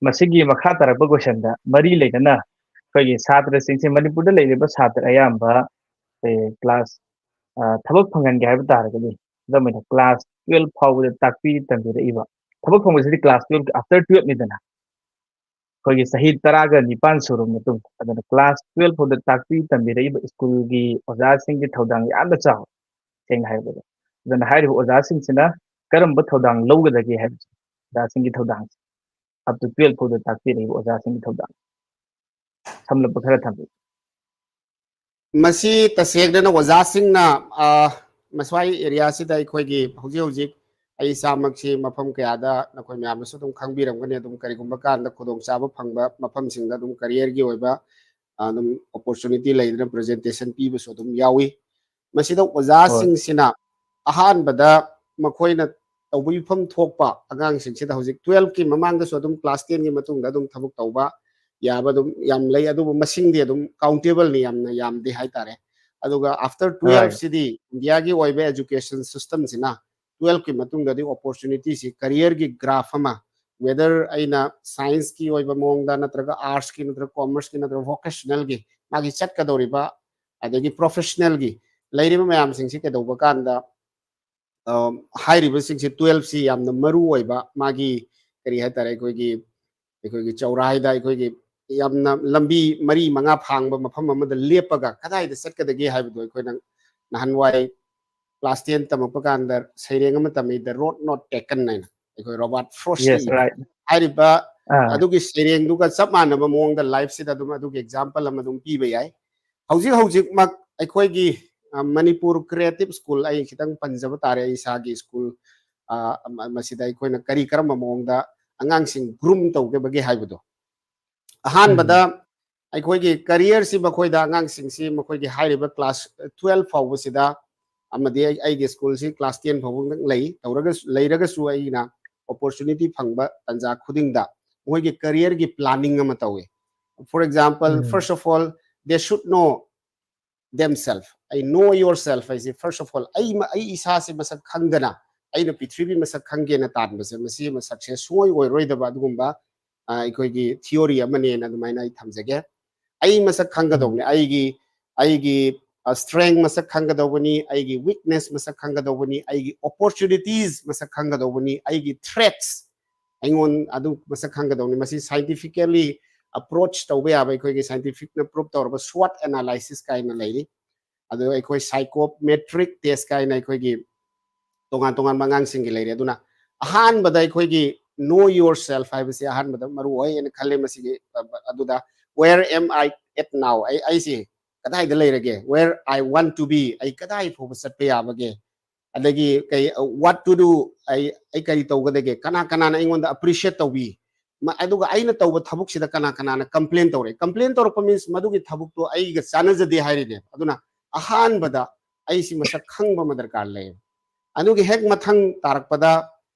ꯃꯁꯤꯒꯤ ꯃꯈꯥ ꯇꯥꯔꯛꯄ ꯀꯣꯏꯁꯟꯗ ꯃꯔꯤ ꯂꯩꯅꯅ, ꯑꯩꯈꯣꯏꯒꯤ ꯁꯥꯇ꯭ꯔꯁꯤꯡꯁꯦ, ꯃꯅꯤꯄꯨꯔꯗ ꯂꯩꯔꯤꯕ ꯁꯥꯇ꯭ꯔ ꯑꯌꯥꯝꯕ ꯑꯩꯈꯣꯏ ꯀ꯭ꯂꯥꯁ, ꯑ, ꯊꯕꯛ ꯐꯪꯍꯟꯒꯦ ꯍꯥꯏꯕ ꯇꯥꯔꯒꯗꯤ, ꯈꯨꯗꯝ ꯑꯣꯏꯅ ꯀ꯭ꯂꯥꯁ ꯇꯨꯌꯦꯜꯐ ꯐꯥꯎꯕꯗ ꯇꯥꯛꯄꯤ ꯇꯝꯕꯤꯔꯛꯏꯕ, ꯊꯕꯛ ꯐꯪꯕꯁꯤꯗꯤ ꯀ꯭ꯂꯥꯁ ꯇꯨꯌꯦꯜꯐ ꯑꯥꯐꯇꯔ ꯇꯨꯌꯦꯜꯐꯅꯤꯗꯅ꯫ ꯑꯩꯈꯣꯏꯒꯤ ꯆꯍꯤ ꯇꯔꯥꯒ ꯅꯤꯄꯥꯟ ꯁꯨꯔꯕ ꯃꯇꯨꯡ, ꯑꯗꯨꯅ ꯀ꯭ꯂꯥꯁ ꯇꯨꯌꯦꯜꯐ ꯐꯥꯎꯗ ꯇꯥꯛꯄꯤ ꯇꯝꯕꯤꯔꯛꯏꯕ ꯁ꯭ꯀꯨꯜꯒꯤ ꯑꯣꯖꯥꯁꯤꯡꯒꯤ ꯊꯧꯗꯥꯡ ꯌꯥꯝꯅ ꯆꯥꯎꯏ, ꯁꯦꯡꯅ ꯍꯥꯏꯔꯕꯗ꯫ ꯑꯗꯨꯅ ꯍꯥꯏꯔꯤꯕ ꯑꯣꯖꯥꯁꯤꯡꯁꯤꯅ ꯀꯔꯝꯕ ꯊꯧꯗꯥꯡ ꯂꯧꯒꯗꯒꯦ ꯍꯥꯏꯕꯁꯦ, ꯑꯣꯖꯥꯁꯤꯡꯒꯤ ꯊꯧꯗꯥꯡꯁꯦ, ꯑꯞ ꯇꯨ ꯇꯨꯌꯦꯜꯐ ꯐꯥꯎꯗ ꯇꯥꯛꯄꯤꯔꯛꯏꯕ ꯑꯣꯖꯥꯁꯤꯡꯒꯤ ꯊꯧꯗꯥꯡ ꯁꯝꯂꯞꯄ ꯈꯔ ꯊꯝꯕꯤꯌꯨ꯫ ꯃꯁꯤ ꯇꯁꯦꯡꯅꯅ ꯑꯣꯖꯥꯁꯤꯡꯅ, ꯑ, ꯃꯁ꯭ꯋꯥꯏ ꯑꯦꯔꯤꯌꯥꯁꯤꯗ ꯑꯩꯈꯣꯏꯒꯤ ꯍꯧꯖꯤꯛ ꯍꯧꯖꯤꯛ ꯑꯩ ꯏꯁꯥꯃꯛꯁꯤ ꯃꯐꯝ ꯀꯌꯥꯗ ꯅꯈꯣꯏ ꯃꯌꯥꯝꯅꯁꯨ ꯑꯗꯨꯝ ꯈꯪꯕꯤꯔꯝꯒꯅꯤ, ꯑꯗꯨꯝ ꯀꯔꯤꯒꯨꯝꯕ ꯀꯥꯟꯗ ꯈꯨꯗꯣꯡꯆꯥꯕ ꯐꯪꯕ ꯃꯐꯝꯁꯤꯡꯗ ꯑꯗꯨꯝ ꯀꯔꯤꯌꯔꯒꯤ ꯑꯣꯏꯕ, ꯑ, ꯑꯗꯨꯝ ꯑꯣꯄꯣꯔꯆꯨꯅꯤꯇꯤ ꯂꯩꯗꯅ ꯄ꯭ꯔꯖꯦꯟꯇꯦꯁꯟ ꯄꯤꯕꯁꯨ ꯑꯗꯨꯝ ꯌꯥꯎꯏ꯫ ꯃꯁꯤꯗ ꯑꯣꯖꯥꯁꯤꯡꯁꯤꯅ ꯑꯍꯥꯟꯕꯗ ꯃꯈꯣꯏꯅ ꯇꯧꯕꯤꯐꯝ ꯊꯣꯛꯄ, ꯑꯉꯥꯡꯁꯤꯡꯁꯤꯗ ꯍꯧꯖꯤꯛ ꯇꯨꯌꯦꯜꯐꯀꯤ ꯃꯃꯥꯡꯗꯁꯨ ꯑꯗꯨꯝ ꯀ꯭ꯂꯥꯁ ꯇꯦꯟꯒꯤ ꯃꯇꯨꯡꯗ ꯑꯗꯨꯝ ꯊꯕꯛ ꯇꯧꯕ ꯌꯥꯕ ꯑꯗꯨꯝ ꯌꯥꯝ ꯂꯩ, ꯑꯗꯨꯕꯨ ꯃꯁꯤꯡꯗꯤ ꯑꯗꯨꯝ ꯀꯥꯎꯟꯇꯦꯕꯜꯅꯤ, ꯌꯥꯝꯅ ꯌꯥꯝꯗꯦ ꯍꯥꯏꯇꯥꯔꯦ꯫ ꯑꯗꯨꯒ ꯑꯥꯐꯇꯔ ꯇꯨꯌꯦꯜꯐꯁꯤꯗꯤ ꯏꯟꯗꯤꯌꯥꯒꯤ ꯑꯣꯏꯕ ꯑꯦꯖꯨꯀꯦꯁꯟ ꯁꯤꯁꯇꯝꯁꯤꯅ ꯇꯨꯌꯦꯜꯐꯀꯤ ꯃꯇꯨꯡꯗꯗꯤ ꯑꯣꯄꯣꯔꯆꯨꯅꯤꯇꯤꯁꯤ ꯀꯔꯤꯌꯔꯒꯤ ꯒ꯭ꯔꯥꯐ ꯑꯃ, ꯋꯦꯗꯔ ꯑꯩꯅ ꯁꯥꯏꯟꯁꯀꯤ ꯑꯣꯏꯕ ꯃꯑꯣꯡꯗ ꯅꯠꯇ꯭ꯔꯒ ꯑꯥꯔꯠꯁꯀꯤ ꯅꯠꯇ꯭ꯔꯒ ꯀꯣꯃꯔꯁꯀꯤ ꯅꯠꯇ꯭ꯔꯒ ꯚꯣꯀꯦꯁꯅꯦꯜꯒꯤ ꯃꯥꯒꯤ ꯆꯠꯀꯗꯧꯔꯤꯕ ꯑꯗꯒꯤ ꯄ꯭ꯔꯣꯐꯦꯁꯅꯦꯜꯒꯤ ꯂꯩꯔꯤꯕ ꯃꯌꯥꯝꯁꯤꯡꯁꯤ ꯀꯩꯗꯧꯕ ꯀꯥꯟꯗ, ꯑ, ꯍꯥꯏꯔꯤꯕꯁꯤꯡꯁꯦ ꯇꯨꯌꯦꯜꯐꯁꯤ ꯌꯥꯝꯅ ꯃꯔꯨ ꯑꯣꯏꯕ, ꯃꯥꯒꯤ ꯀꯔꯤ ꯍꯥꯏꯇꯥꯔꯦ, ꯑꯩꯈꯣꯏꯒꯤ, ꯑꯩꯈꯣꯏꯒꯤ ꯆꯧꯔꯥꯏꯗ ꯑꯩꯈꯣꯏꯒꯤ ꯌꯥꯝꯅ ꯂꯝꯕꯤ ꯃꯔꯤ ꯃꯉꯥ ꯐꯥꯡꯕ ꯃꯐꯝ ꯑꯃꯗ ꯂꯦꯞꯄꯒ ꯀꯗꯥꯏꯗ ꯆꯠꯀꯗꯒꯦ ꯍꯥꯏꯕꯗꯣ ꯑꯩꯈꯣꯏꯅ ꯅꯍꯥꯟꯋꯥꯏ ꯀ꯭ꯂꯥꯁ ꯇꯦꯟ ꯇꯝꯃꯛꯄ ꯀꯥꯟꯗ ꯁꯩꯔꯦꯡ ꯑꯃ ꯇꯝꯃꯤ, "The Road Not Taken" ꯍꯥꯏꯅ, ꯑꯩꯈꯣꯏ ꯔꯣꯕꯥꯔꯠ ꯐ꯭ꯔꯣꯁꯅ Yes, ꯏꯕ꯫ right. ꯍꯥꯏꯔꯤꯕ ꯑꯥ, ꯑꯗꯨꯒꯤ ꯁꯩꯔꯦꯡꯗꯨꯒ ꯆꯞ ꯃꯥꯟꯅꯕ ꯃꯑꯣꯡꯗ ꯂꯥꯏꯐꯁꯤꯗ ꯑꯗꯨꯝ ꯑꯗꯨꯒꯤ ꯑꯦꯛꯖꯥꯝꯄꯜ ꯑꯃ ꯑꯗꯨꯝ ꯄꯤꯕ ꯌꯥꯏ꯫ ꯍꯧꯖꯤꯛ ꯍꯧꯖꯤꯛꯃꯛ ꯑꯩꯈꯣꯏꯒꯤ, ꯑ, ꯃꯅꯤꯄꯨꯔ ꯀ꯭ꯔꯤꯌꯦꯇꯤꯞ ꯁ꯭ꯀꯨꯜ, ꯑꯩ ꯈꯤꯇꯪ ꯄꯟꯖꯕ ꯇꯥꯔꯦ, ꯑꯩ ꯏꯁꯥꯒꯤ ꯁ꯭ꯀꯨꯜ, ꯑ, ꯃ-, ꯃꯁꯤꯗ ꯑꯩꯈꯣꯏꯅ ꯀꯔꯤ ꯀꯔꯝꯕ ꯃꯑꯣꯡꯗ ꯑꯉꯥꯡꯁꯤꯡ ꯒ꯭ꯔꯨꯝ ꯇꯧꯒꯗꯒꯦ ꯍꯥꯏꯕꯗꯣ꯫ ꯑꯍꯥꯟꯕꯗ ꯑꯩꯈꯣꯏꯒꯤ career ꯁꯤ ꯃꯈꯣꯏꯗ, ꯑꯉꯥꯡꯁꯤꯡꯁꯤ ꯃꯈꯣꯏꯒꯤ ꯍꯥꯏꯔꯤꯕ class twelve ꯐꯥꯎꯕꯁꯤꯗ, ꯑꯃꯗꯤ ꯑꯩ, ꯑꯩꯒꯤ school ꯁꯤ class ten ꯐꯥꯎꯕꯗꯪ ꯂꯩ, ꯇꯧꯔꯒꯁꯨ, ꯂꯩꯔꯒꯁꯨ ꯑꯩꯅ opportunity ꯐꯪꯕ ꯇꯥꯟꯖꯥ ꯈꯨꯗꯤꯡꯗ ꯃꯈꯣꯏꯒꯤ career ꯒꯤ planning ꯑꯃ ꯇꯧꯏ꯫ For example, um. first of all, they should know themselves. ꯑꯩ know yourself ꯍꯥꯏꯁꯦ, first of all, ꯑꯩ ꯃ-, ꯑꯩ ꯏꯁꯥꯁꯦ ꯃꯁꯛ ꯈꯪꯗꯅ ꯑꯩꯅ ꯄ꯭ꯔꯤꯊꯤꯕꯤ ꯃꯁꯛ ꯈꯪꯒꯦꯅ ꯇꯥꯟꯕꯁꯦ, ꯃꯁꯤ ꯑꯃ success ꯁꯨꯡꯑꯣꯏ ꯑꯣꯏꯔꯣꯏꯗꯕ ꯑꯗꯨꯒꯨꯝꯕ, ꯑ, ꯑꯩꯈꯣꯏꯒꯤ theory ꯑꯃꯅꯦꯅ ꯑꯗꯨꯃꯥꯏꯅ ꯑꯩ ꯊꯝꯖꯒꯦ꯫ ꯑꯩ ꯃꯁꯛ ꯈꯪꯒꯗꯧꯕꯅꯤ, ꯑꯩꯒꯤ, ꯑꯩꯒꯤ, ꯑ, strength ꯃꯁꯛ ꯈꯪꯒꯗꯧꯕꯅꯤ, ꯑꯩꯒꯤ weakness ꯃꯁꯛ ꯈꯪꯒꯗꯧꯕꯅꯤ, ꯑꯩꯒꯤ opportunities ꯃꯁꯛ ꯈꯪꯒꯗꯧꯕꯅꯤ, ꯑꯩꯒꯤ threats ꯑꯩꯉꯣꯟ ꯑꯗꯨ ꯃꯁꯛ ꯈꯪꯒꯗꯧꯅꯤ꯫ ꯃꯁꯤ scientifically approach ꯇꯧꯕ ꯌꯥꯕ, ꯑꯩꯈꯣꯏꯒꯤ scientific ꯅ prove ꯇꯧꯔꯕ SWOT analysis ꯀꯥꯏꯅ ꯂꯩꯔꯤ꯫ ꯑꯗꯨ ꯑꯩꯈꯣꯏ psychometric test ꯀꯥꯏꯅ ꯑꯩꯈꯣꯏꯒꯤ ꯇꯣꯉꯥꯟ ꯇꯣꯉꯥꯟꯕ ꯑꯉꯥꯡꯁꯤꯡꯒꯤ ꯂꯩꯔꯦ꯫ ꯑꯗꯨꯅ ꯑꯍꯥꯟꯕꯗ ꯑꯩꯈꯣꯏꯒꯤ know yourself ꯍꯥꯏꯕꯁꯤ ꯑꯍꯥꯟꯕꯗ ꯃꯔꯨ ꯑꯣꯏ ꯍꯥꯏꯅ ꯈꯜꯂꯦ꯫ ꯃꯁꯤꯒꯤ, ꯑ, ꯑꯗꯨꯗ where am I at now? ꯑꯩ, ꯑꯩꯁꯤ ꯀꯗꯥꯏꯗ ꯂꯩꯔꯒꯦ? Where I want to be? ꯑꯩ ꯀꯗꯥꯏ ꯐꯥꯎꯕ ꯆꯠꯄ ꯌꯥꯕꯒꯦ? ꯑꯗꯒꯤ ꯀꯩ, what to do? ꯑꯩ, ꯑꯩ ꯀꯔꯤ ꯇꯧꯒꯗꯒꯦ? ꯀꯅꯥ ꯀꯅꯥꯅ ꯑꯩꯉꯣꯟꯗ appreciate ꯇꯧꯕꯤ? ꯃ-, ꯑꯗꯨꯒ ꯑꯩꯅ ꯇꯧꯕ ꯊꯕꯛꯁꯤꯗ ꯀꯅꯥ ꯀꯅꯥꯅ complain ꯇꯧꯔꯦ? Complain ꯇꯧꯔꯛꯄ means ꯃꯗꯨꯒꯤ ꯊꯕꯛꯇꯣ ꯑꯩꯒ ꯆꯥꯟꯅꯖꯗꯦ ꯍꯥꯏꯔꯤꯅꯦ꯫ ꯑꯗꯨꯅ ꯑꯍꯥꯟꯕꯗ ꯑꯩꯁꯤ ꯃꯁꯛ ꯈꯪꯕ ꯑꯃ ꯗꯔꯀꯥꯔ ꯂꯩ꯫ ꯑꯗꯨꯒꯤ ꯍꯦꯛ ꯃꯊꯪ ꯇꯥꯔꯛꯄꯗ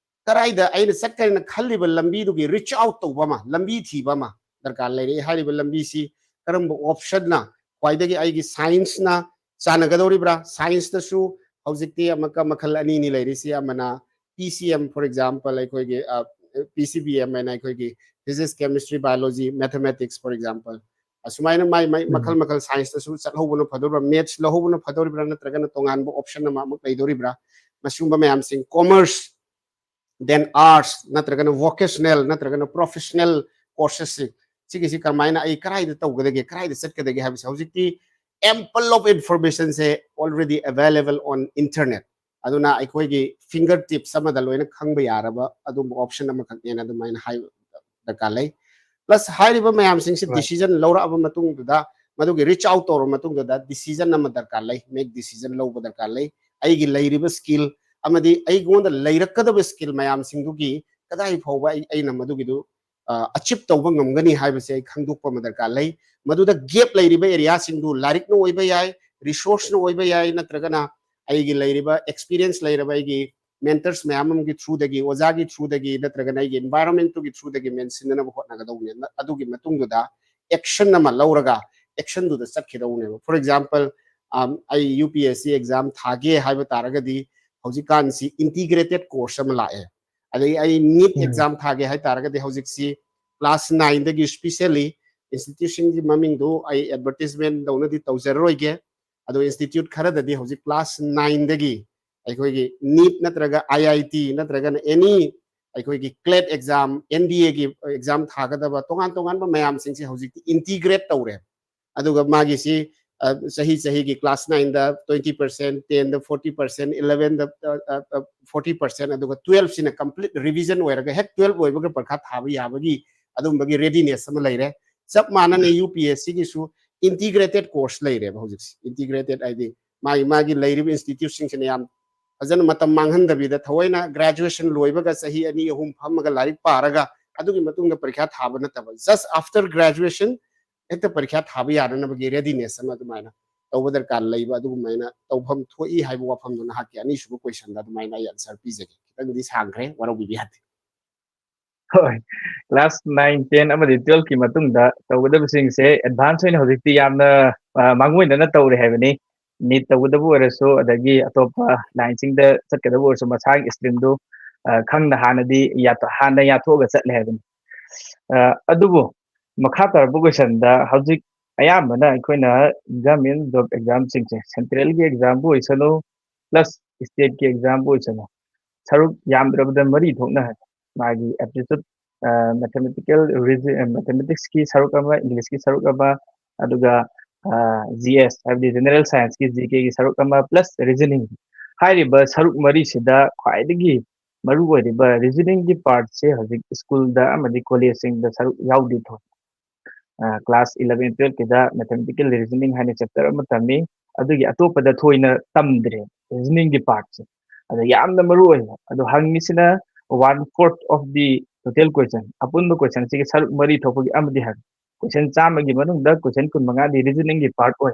ꯀꯗꯥꯏꯗ ꯑꯩꯅ ꯆꯠꯀꯦꯅ ꯈꯜꯂꯤꯕ ꯂꯝꯕꯤꯗꯨꯒꯤ reach out ꯇꯧꯕ ꯑꯃ, ꯂꯝꯕꯤ ꯊꯤꯕ ꯑꯃ ꯗꯔꯀꯥꯔ ꯂꯩꯔꯦ꯫ ꯍꯥꯏꯔꯤꯕ ꯂꯝꯕꯤꯁꯤ ꯀꯔꯝꯕ option ꯅ ꯈ꯭ꯋꯥꯏꯗꯒꯤ ꯑꯩꯒꯤ science ꯅ ꯆꯥꯟꯅꯒꯗꯧꯔꯤꯕ꯭ꯔꯥ? Science ꯇꯁꯨ ꯍꯧꯖꯤꯛꯇꯤ ꯑꯃꯨꯛꯀ ꯃꯈꯜ ꯑꯅꯤꯅꯤ ꯂꯩꯔꯤꯁꯤ꯫ ꯑꯃꯅ P C M, for example, ꯑꯩꯈꯣꯏꯒꯤ, ꯑ, P C B M ꯍꯥꯏꯅ ꯑꯩꯈꯣꯏꯒꯤ physics, chemistry, biology, mathematics, for example, ꯑꯁꯨꯃꯥꯏꯅ ꯃꯥꯏ, ꯃꯥꯏ ꯎꯝ꯫ ꯃꯈꯜ ꯃꯈꯜ science ꯇꯁꯨ ꯆꯠꯍꯧꯕꯅ ꯐꯗꯧꯔꯤꯕ꯭ꯔꯥ, maths ꯂꯧꯍꯧꯕꯅ ꯐꯗꯧꯔꯤꯕ꯭ꯔꯥ, ꯅꯠꯇ꯭ꯔꯒꯅ ꯇꯣꯉꯥꯟꯕ option ꯑꯃ ꯑꯃꯨꯛ ꯂꯩꯗꯧꯔꯤꯕ꯭ꯔꯥ? ꯃꯁꯤꯒꯨꯝꯕ ꯃꯌꯥꯝꯁꯤꯡ, commerce, then arts, ꯅꯠꯇ꯭ꯔꯒꯅ vocational, ꯅꯠꯇ꯭ꯔꯒꯅ professional courses ꯁꯤ, ꯁꯤꯒꯤꯁꯤ ꯀꯔꯝꯍꯥꯏꯅ ꯑꯩ ꯀꯗꯥꯏꯗ ꯇꯧꯒꯗꯒꯦ, ꯀꯗꯥꯏꯗ ꯆꯠꯀꯗꯒꯦ ꯍꯥꯏꯕꯁꯦ ꯍꯧꯖꯤꯛꯇꯤ ample of information say already available on internet꯫ ꯑꯗꯨꯅ ꯑꯩꯈꯣꯏꯒꯤ finger tips ꯑꯃꯗ ꯂꯣꯏꯅ ꯈꯪꯕ ꯌꯥꯔꯕ ꯑꯗꯨꯝꯕ option ꯑꯃꯈꯛꯅꯦꯅ ꯑꯗꯨꯃꯥꯏꯅ ꯍꯥꯏꯕ ꯗꯔꯀꯥꯔ ꯂꯩ꯫ Plus ꯍꯥꯏꯔꯤꯕ ꯃꯌꯥꯝꯁꯤꯡꯁꯤ Right. decision ꯂꯧꯔꯛꯑꯕ ꯃꯇꯨꯡꯗꯨꯗ, ꯃꯗꯨꯒꯤ reach out ꯇꯧꯔꯕ ꯃꯇꯨꯡꯗꯨꯗ decision ꯑꯃ ꯗꯔꯀꯥꯔ ꯂꯩ, make decision ꯂꯧꯕ ꯗꯔꯀꯥꯔ ꯂꯩ꯫ ꯑꯩꯒꯤ ꯂꯩꯔꯤꯕ skill ꯑꯃꯗꯤ ꯑꯩꯉꯣꯟꯗ ꯂꯩꯔꯛꯀꯗꯕ skill ꯃꯌꯥꯝꯁꯤꯡꯗꯨꯒꯤ ꯀꯗꯥꯏ ꯐꯥꯎꯕ ꯑꯩ, ꯑꯩꯅ ꯃꯗꯨꯒꯤꯗꯨ ꯑꯆꯤꯞ ꯇꯧꯕ ꯉꯝꯒꯅꯤ ꯍꯥꯏꯕꯁꯦ ꯑꯩ ꯈꯪꯗꯣꯛꯄ ꯑꯃ ꯗꯔꯀꯥꯔ ꯂꯩ꯫ ꯃꯗꯨꯗ ꯒꯦꯞ ꯂꯩꯔꯤꯕ ꯑꯦꯔꯤꯌꯥꯁꯤꯡꯗꯨ ꯂꯥꯏꯔꯤꯛꯅ ꯑꯣꯏꯕ ꯌꯥꯏ, ꯔꯤꯁꯣꯔꯁꯅ ꯑꯣꯏꯕ ꯌꯥꯏ, ꯅꯠꯇ꯭ꯔꯒꯅ ꯑꯩꯒꯤ ꯂꯩꯔꯤꯕ ꯑꯦꯛꯁꯄꯤꯔꯤꯌꯦꯟꯁ ꯂꯩꯔꯕ ꯑꯩꯒꯤ ꯃꯦꯟꯇꯔꯁ ꯃꯌꯥꯝ ꯑꯃꯒꯤ ꯊ꯭ꯔꯨꯗꯒꯤ, ꯑꯣꯖꯥꯒꯤ ꯊ꯭ꯔꯨꯗꯒꯤ, ꯅꯠꯇ꯭ꯔꯒꯅ ꯑꯩꯒꯤ ꯑꯦꯟꯚꯥꯏꯔꯣꯟꯃꯦꯟꯠꯇꯨꯒꯤ ꯊ꯭ꯔꯨꯗꯒꯤ ꯃꯦꯟꯁꯤꯟꯅꯅꯕ ꯍꯣꯠꯅꯒꯗꯧꯕꯅꯤ꯫ ꯑꯗꯨꯒꯤ ꯃꯇꯨꯡꯗꯨꯗ ꯑꯦꯛꯁꯟ ꯑꯃ ꯂꯧꯔꯒ ꯑꯦꯛꯁꯟꯗꯨꯗ ꯆꯠꯈꯤꯗꯧꯅꯦꯕ꯫ ꯐꯣꯔ ꯑꯦꯛꯖꯥꯝꯄꯜ, ꯑꯩ U P S C exam ꯊꯥꯒꯦ ꯍꯥꯏꯕ ꯇꯥꯔꯒꯗꯤ ꯍꯧꯖꯤꯛꯀꯥꯟꯁꯤ ꯏꯟꯇꯤꯒ꯭ꯔꯦꯇꯦꯠ ꯀꯣꯔꯁ ꯑꯃ ꯂꯥꯛꯑꯦ꯫ ꯑꯗꯒꯤ ꯑꯩ ꯅꯤꯠ ꯑꯦꯛꯖꯥꯝ ꯊꯥꯒꯦ ꯍꯥꯏ ꯇꯥꯔꯒꯗꯤ ꯍꯧꯖꯤꯛꯁꯤ ꯀ꯭ꯂꯥꯁ ꯅꯥꯏꯟꯗꯒꯤ, ꯏꯁꯄꯤꯁꯦꯜꯂꯤ ꯏꯟꯁꯇꯤꯇ꯭ꯌꯨꯁꯟꯒꯤ ꯃꯃꯤꯡꯗꯨ ꯑꯩ ꯑꯦꯗꯚꯔꯇꯤꯁꯃꯦꯟ ꯇꯧꯅꯗꯤ ꯇꯧꯖꯔꯔꯣꯏꯒꯦ, ꯑꯗꯣ ꯏꯟꯁꯇꯤꯇ꯭ꯌꯨꯠ ꯈꯔꯗꯗꯤ ꯍꯧꯖꯤꯛ ꯀ꯭ꯂꯥꯁ ꯅꯥꯏꯟꯗꯒꯤ ꯑꯩꯈꯣꯏꯒꯤ ꯅꯤꯠ ꯅꯠꯇ꯭ꯔꯒ ꯑꯥꯏ ꯑꯥꯏ ꯇꯤ ꯅꯠꯇ꯭ꯔꯒꯅ ꯑꯦꯅꯤ ꯑꯩꯈꯣꯏꯒꯤ ꯀ꯭ꯂꯦꯠ ꯑꯦꯛꯖꯥꯝ, ꯑꯦꯟ ꯗꯤ ꯑꯦꯒꯤ ꯑꯦꯛꯖꯥꯝ ꯊꯥꯒꯗꯕ ꯇꯣꯉꯥꯟ ꯇꯣꯉꯥꯟꯕ ꯃꯌꯥꯝꯁꯤꯡꯁꯦ ꯍꯧꯖꯤꯛꯇꯤ ꯏꯟꯇꯤꯒ꯭ꯔꯦꯠ ꯇꯧꯔꯦ꯫ ꯑꯗꯨꯒ ꯃꯥꯒꯤꯁꯤ ꯆꯍꯤ ꯆꯍꯤꯒꯤ ꯀ꯭ꯂꯥꯁ ꯅꯥꯏꯟꯗ ꯇ꯭ꯋꯦꯟꯇꯤ ꯄꯥꯔꯁꯦꯟ, ꯇꯦꯟꯗ ꯐꯣꯔꯇꯤ ꯄꯥꯔꯁꯦꯟ, ꯏꯂꯚꯦꯟꯗ ꯐꯣꯔꯇꯤ ꯄꯥꯔꯁꯦꯟ, ꯑꯗꯨꯒ ꯇꯨꯋꯦꯜꯐꯁꯤꯅ ꯀꯝꯄ꯭ꯂꯤꯠ ꯔꯤꯚꯤꯖꯟ ꯑꯣꯏꯔꯒ ꯍꯦꯛ ꯇꯨꯋꯦꯜꯐ ꯂꯣꯏꯕꯒ ꯄꯔꯤꯈꯥ ꯊꯥꯕ ꯌꯥꯕꯒꯤ ꯑꯗꯨꯝꯕꯒꯤ ꯔꯦꯗꯤꯅꯦꯁ ꯑꯃ ꯂꯩꯔꯦ꯫ ꯆꯞ ꯃꯥꯟꯅꯅ ꯌꯨ ꯄꯤ ꯑꯦꯁ ꯁꯤꯒꯤꯁꯨ ꯏꯟꯇꯤꯒ꯭ꯔꯦꯇꯦꯠ ꯀꯣꯔꯁ ꯂꯩꯔꯦꯕ ꯍꯧꯖꯤꯛꯁꯦ꯫ ꯏꯟꯇꯤꯒ꯭ꯔꯦꯇꯦꯠ ꯍꯥꯏꯗꯤ ꯃꯥꯒꯤ ꯃꯥꯒꯤ ꯂꯩꯔꯤꯕ ꯏꯟꯁꯇꯤꯇ꯭ꯌꯨꯠꯁꯤꯡꯁꯤꯅ ꯌꯥꯝ ꯐꯖꯅ ꯃꯇꯝ ꯃꯥꯡꯍꯟꯗꯕꯤꯗ ꯊꯑꯣꯏꯅ ꯒ꯭ꯔꯦꯖꯨꯑꯦꯁꯟ ꯂꯣꯏꯕꯒ ꯆꯍꯤ ꯑꯅꯤ ꯑꯍꯨꯝ ꯐꯝꯃꯒ ꯂꯥꯏꯔꯤꯛ ꯄꯥꯔꯒ ꯑꯗꯨꯒꯤ ꯃꯇꯨꯡꯗ ꯄꯔꯤꯈꯥ ꯊꯥꯕ ꯅꯠꯇꯕ, ꯖꯁ ꯑꯥꯐꯇꯔ ꯒ꯭ꯔꯦꯖꯨꯑꯦꯁꯟ ꯍꯦꯛꯇ ꯄꯔꯤꯈꯥ ꯊꯥꯕ ꯌꯥꯅꯅꯕꯒꯤ ꯔꯦꯗꯤꯅꯦꯁ ꯑꯃ ꯑꯗꯨꯃꯥꯏꯅ ꯇꯧꯕ ꯗꯔꯀꯥꯔ ꯂꯩꯕ, ꯑꯗꯨꯒꯨꯝꯃꯥꯏꯅ ꯇꯧꯐꯝ ꯊꯣꯛꯏ ꯍꯥꯏꯕ ꯋꯥꯐꯝꯗꯣ ꯅꯍꯥꯛꯀꯤ ꯑꯅꯤꯁꯨꯕ ꯀꯣꯏꯁꯟꯗ ꯑꯗꯨꯃꯥꯏꯅ ꯑꯩ ꯑꯟꯁꯔ ꯄꯤꯖꯒꯦ꯫ ꯈꯤꯇꯪꯗꯤ ꯁꯥꯡꯈ꯭ꯔꯦ, ꯋꯥꯔꯧꯕꯤꯕ ꯌꯥꯗꯦ꯫ ꯍꯣꯏ, ꯀ꯭ꯂꯥꯁ ꯅꯥꯏꯟ, ꯇꯦꯟ ꯑꯃꯗꯤ ꯇꯨꯋꯦꯜꯐꯀꯤ ꯃꯇꯨꯡꯗ ꯇꯧꯒꯗꯕꯁꯤꯡꯁꯦ ꯑꯦꯗꯚꯥꯟꯁ ꯑꯣꯏꯅ ꯍꯧꯖꯤꯛꯇꯤ ꯌꯥꯝꯅ ꯃꯥꯡꯑꯣꯏꯅꯅ ꯇꯧꯔꯦ ꯍꯥꯏꯕꯅꯤ꯫ ꯅꯤꯠ ꯇꯧꯒꯗꯕ ꯑꯣꯏꯔꯁꯨ, ꯑꯗꯒꯤ ꯑꯇꯣꯞꯄ ꯂꯥꯏꯟꯁꯤꯡꯗ ꯆꯠꯀꯗꯕ ꯑꯣꯏꯔꯁꯨ, ꯃꯁꯥꯒꯤ ꯏꯁꯇ꯭ꯔꯤꯝꯗꯨ ꯈꯪꯅ ꯍꯥꯟꯅꯗꯤ ꯍꯥꯟꯅ ꯌꯥꯊꯣꯛꯑꯒ ꯆꯠꯂꯦ ꯍꯥꯏꯕꯅꯤ꯫ ꯑꯗꯨꯕꯨ ꯃꯈꯥ ꯇꯥꯔꯛꯄ ꯀꯣꯏꯁꯟꯗ, ꯍꯧꯖꯤꯛ ꯑꯌꯥꯝꯕꯅ ꯑꯩꯈꯣꯏꯅ ꯒꯚꯔꯟꯃꯦꯟ ꯖꯣꯕ ꯑꯦꯛꯖꯥꯝꯁꯤꯡꯁꯦ, ꯁꯦꯟꯇ꯭ꯔꯦꯜꯒꯤ ꯑꯦꯛꯖꯥꯝꯕꯨ ꯑꯣꯏꯁꯅꯨ, ꯄ꯭ꯂꯁ ꯁ꯭ꯇꯦꯠꯀꯤ ꯑꯦꯛꯖꯥꯝꯕꯨ ꯑꯣꯏꯁꯅꯨ, ꯁꯔꯨꯛ ꯌꯥꯝꯗ꯭ꯔꯕꯗ ꯃꯔꯤ ꯊꯣꯛꯅ ꯍꯥꯏ꯫ ꯃꯥꯒꯤ ꯑꯦꯞꯇꯤꯇ꯭ꯌꯨꯠ, ꯃꯦꯊꯃꯦꯇꯤꯀꯦꯜ, ꯃꯦꯊꯃꯦꯇꯤꯛꯁꯀꯤ ꯁꯔꯨꯛ ꯑꯃ, ꯏꯪꯂꯤꯁꯀꯤ ꯁꯔꯨꯛ ꯑꯃ, ꯑꯗꯨꯒ ꯖꯤ ꯑꯦꯁ, ꯍꯥꯏꯕꯗꯤ ꯖꯦꯅꯔꯦꯜ ꯁꯥꯏꯟꯁꯀꯤ, ꯖꯤ ꯀꯦꯒꯤ ꯁꯔꯨꯛ ꯑꯃ, ꯄ꯭ꯂꯁ ꯔꯤꯖꯅꯤꯡ꯫ ꯍꯥꯏꯔꯤꯕ ꯁꯔꯨꯛ ꯃꯔꯤꯁꯤꯗ ꯈ꯭ꯋꯥꯏꯗꯒꯤ ꯃꯔꯨ ꯑꯣꯏꯔꯤꯕ ꯔꯤꯖꯅꯤꯡꯒꯤ ꯄꯥꯔꯠꯁꯦ ꯍꯧꯖꯤꯛ ꯁ꯭ꯀꯨꯜꯗ ꯑꯃꯗꯤ ꯀꯣꯂꯦꯖꯁꯤꯡꯗ ꯁꯔꯨꯛ ꯌꯥꯎꯗꯦ ꯊꯣꯛꯏ꯫ ꯀ꯭ꯂꯥꯁ ꯏꯂꯚꯦꯟ, ꯇꯨꯋꯦꯜꯐꯀꯤꯗ ꯃꯦꯊꯃꯦꯇꯤꯀꯦꯜ ꯔꯤꯖꯅꯤꯡ ꯍꯥꯏꯅ ꯆꯦꯞꯇꯔ ꯑꯃ ꯇꯝꯃꯤ꯫ ꯑꯗꯨꯒꯤ ꯑꯇꯣꯞꯄꯗ ꯊꯣꯏꯅ ꯇꯝꯗ꯭ꯔꯦ ꯔꯤꯖꯅꯤꯡꯒꯤ ꯄꯥꯔꯠꯁꯦ꯫ ꯑꯗ ꯌꯥꯝꯅ ꯃꯔꯨ ꯑꯣꯏꯕ, ꯑꯗꯣ ꯍꯪꯉꯤꯁꯤꯅ one fourth of the total question, ꯑꯄꯨꯟꯕ question ꯁꯤꯒꯤ ꯁꯔꯨꯛ ꯃꯔꯤ ꯊꯣꯛꯄꯒꯤ ꯑꯃꯗꯤ ꯍꯥꯏꯕ꯫ Question ꯆꯥꯝꯃꯒꯤ ꯃꯅꯨꯡꯗ question ꯀꯨꯟ ꯃꯉꯥꯗꯤ reasoning ꯒꯤ part ꯑꯣꯏ꯫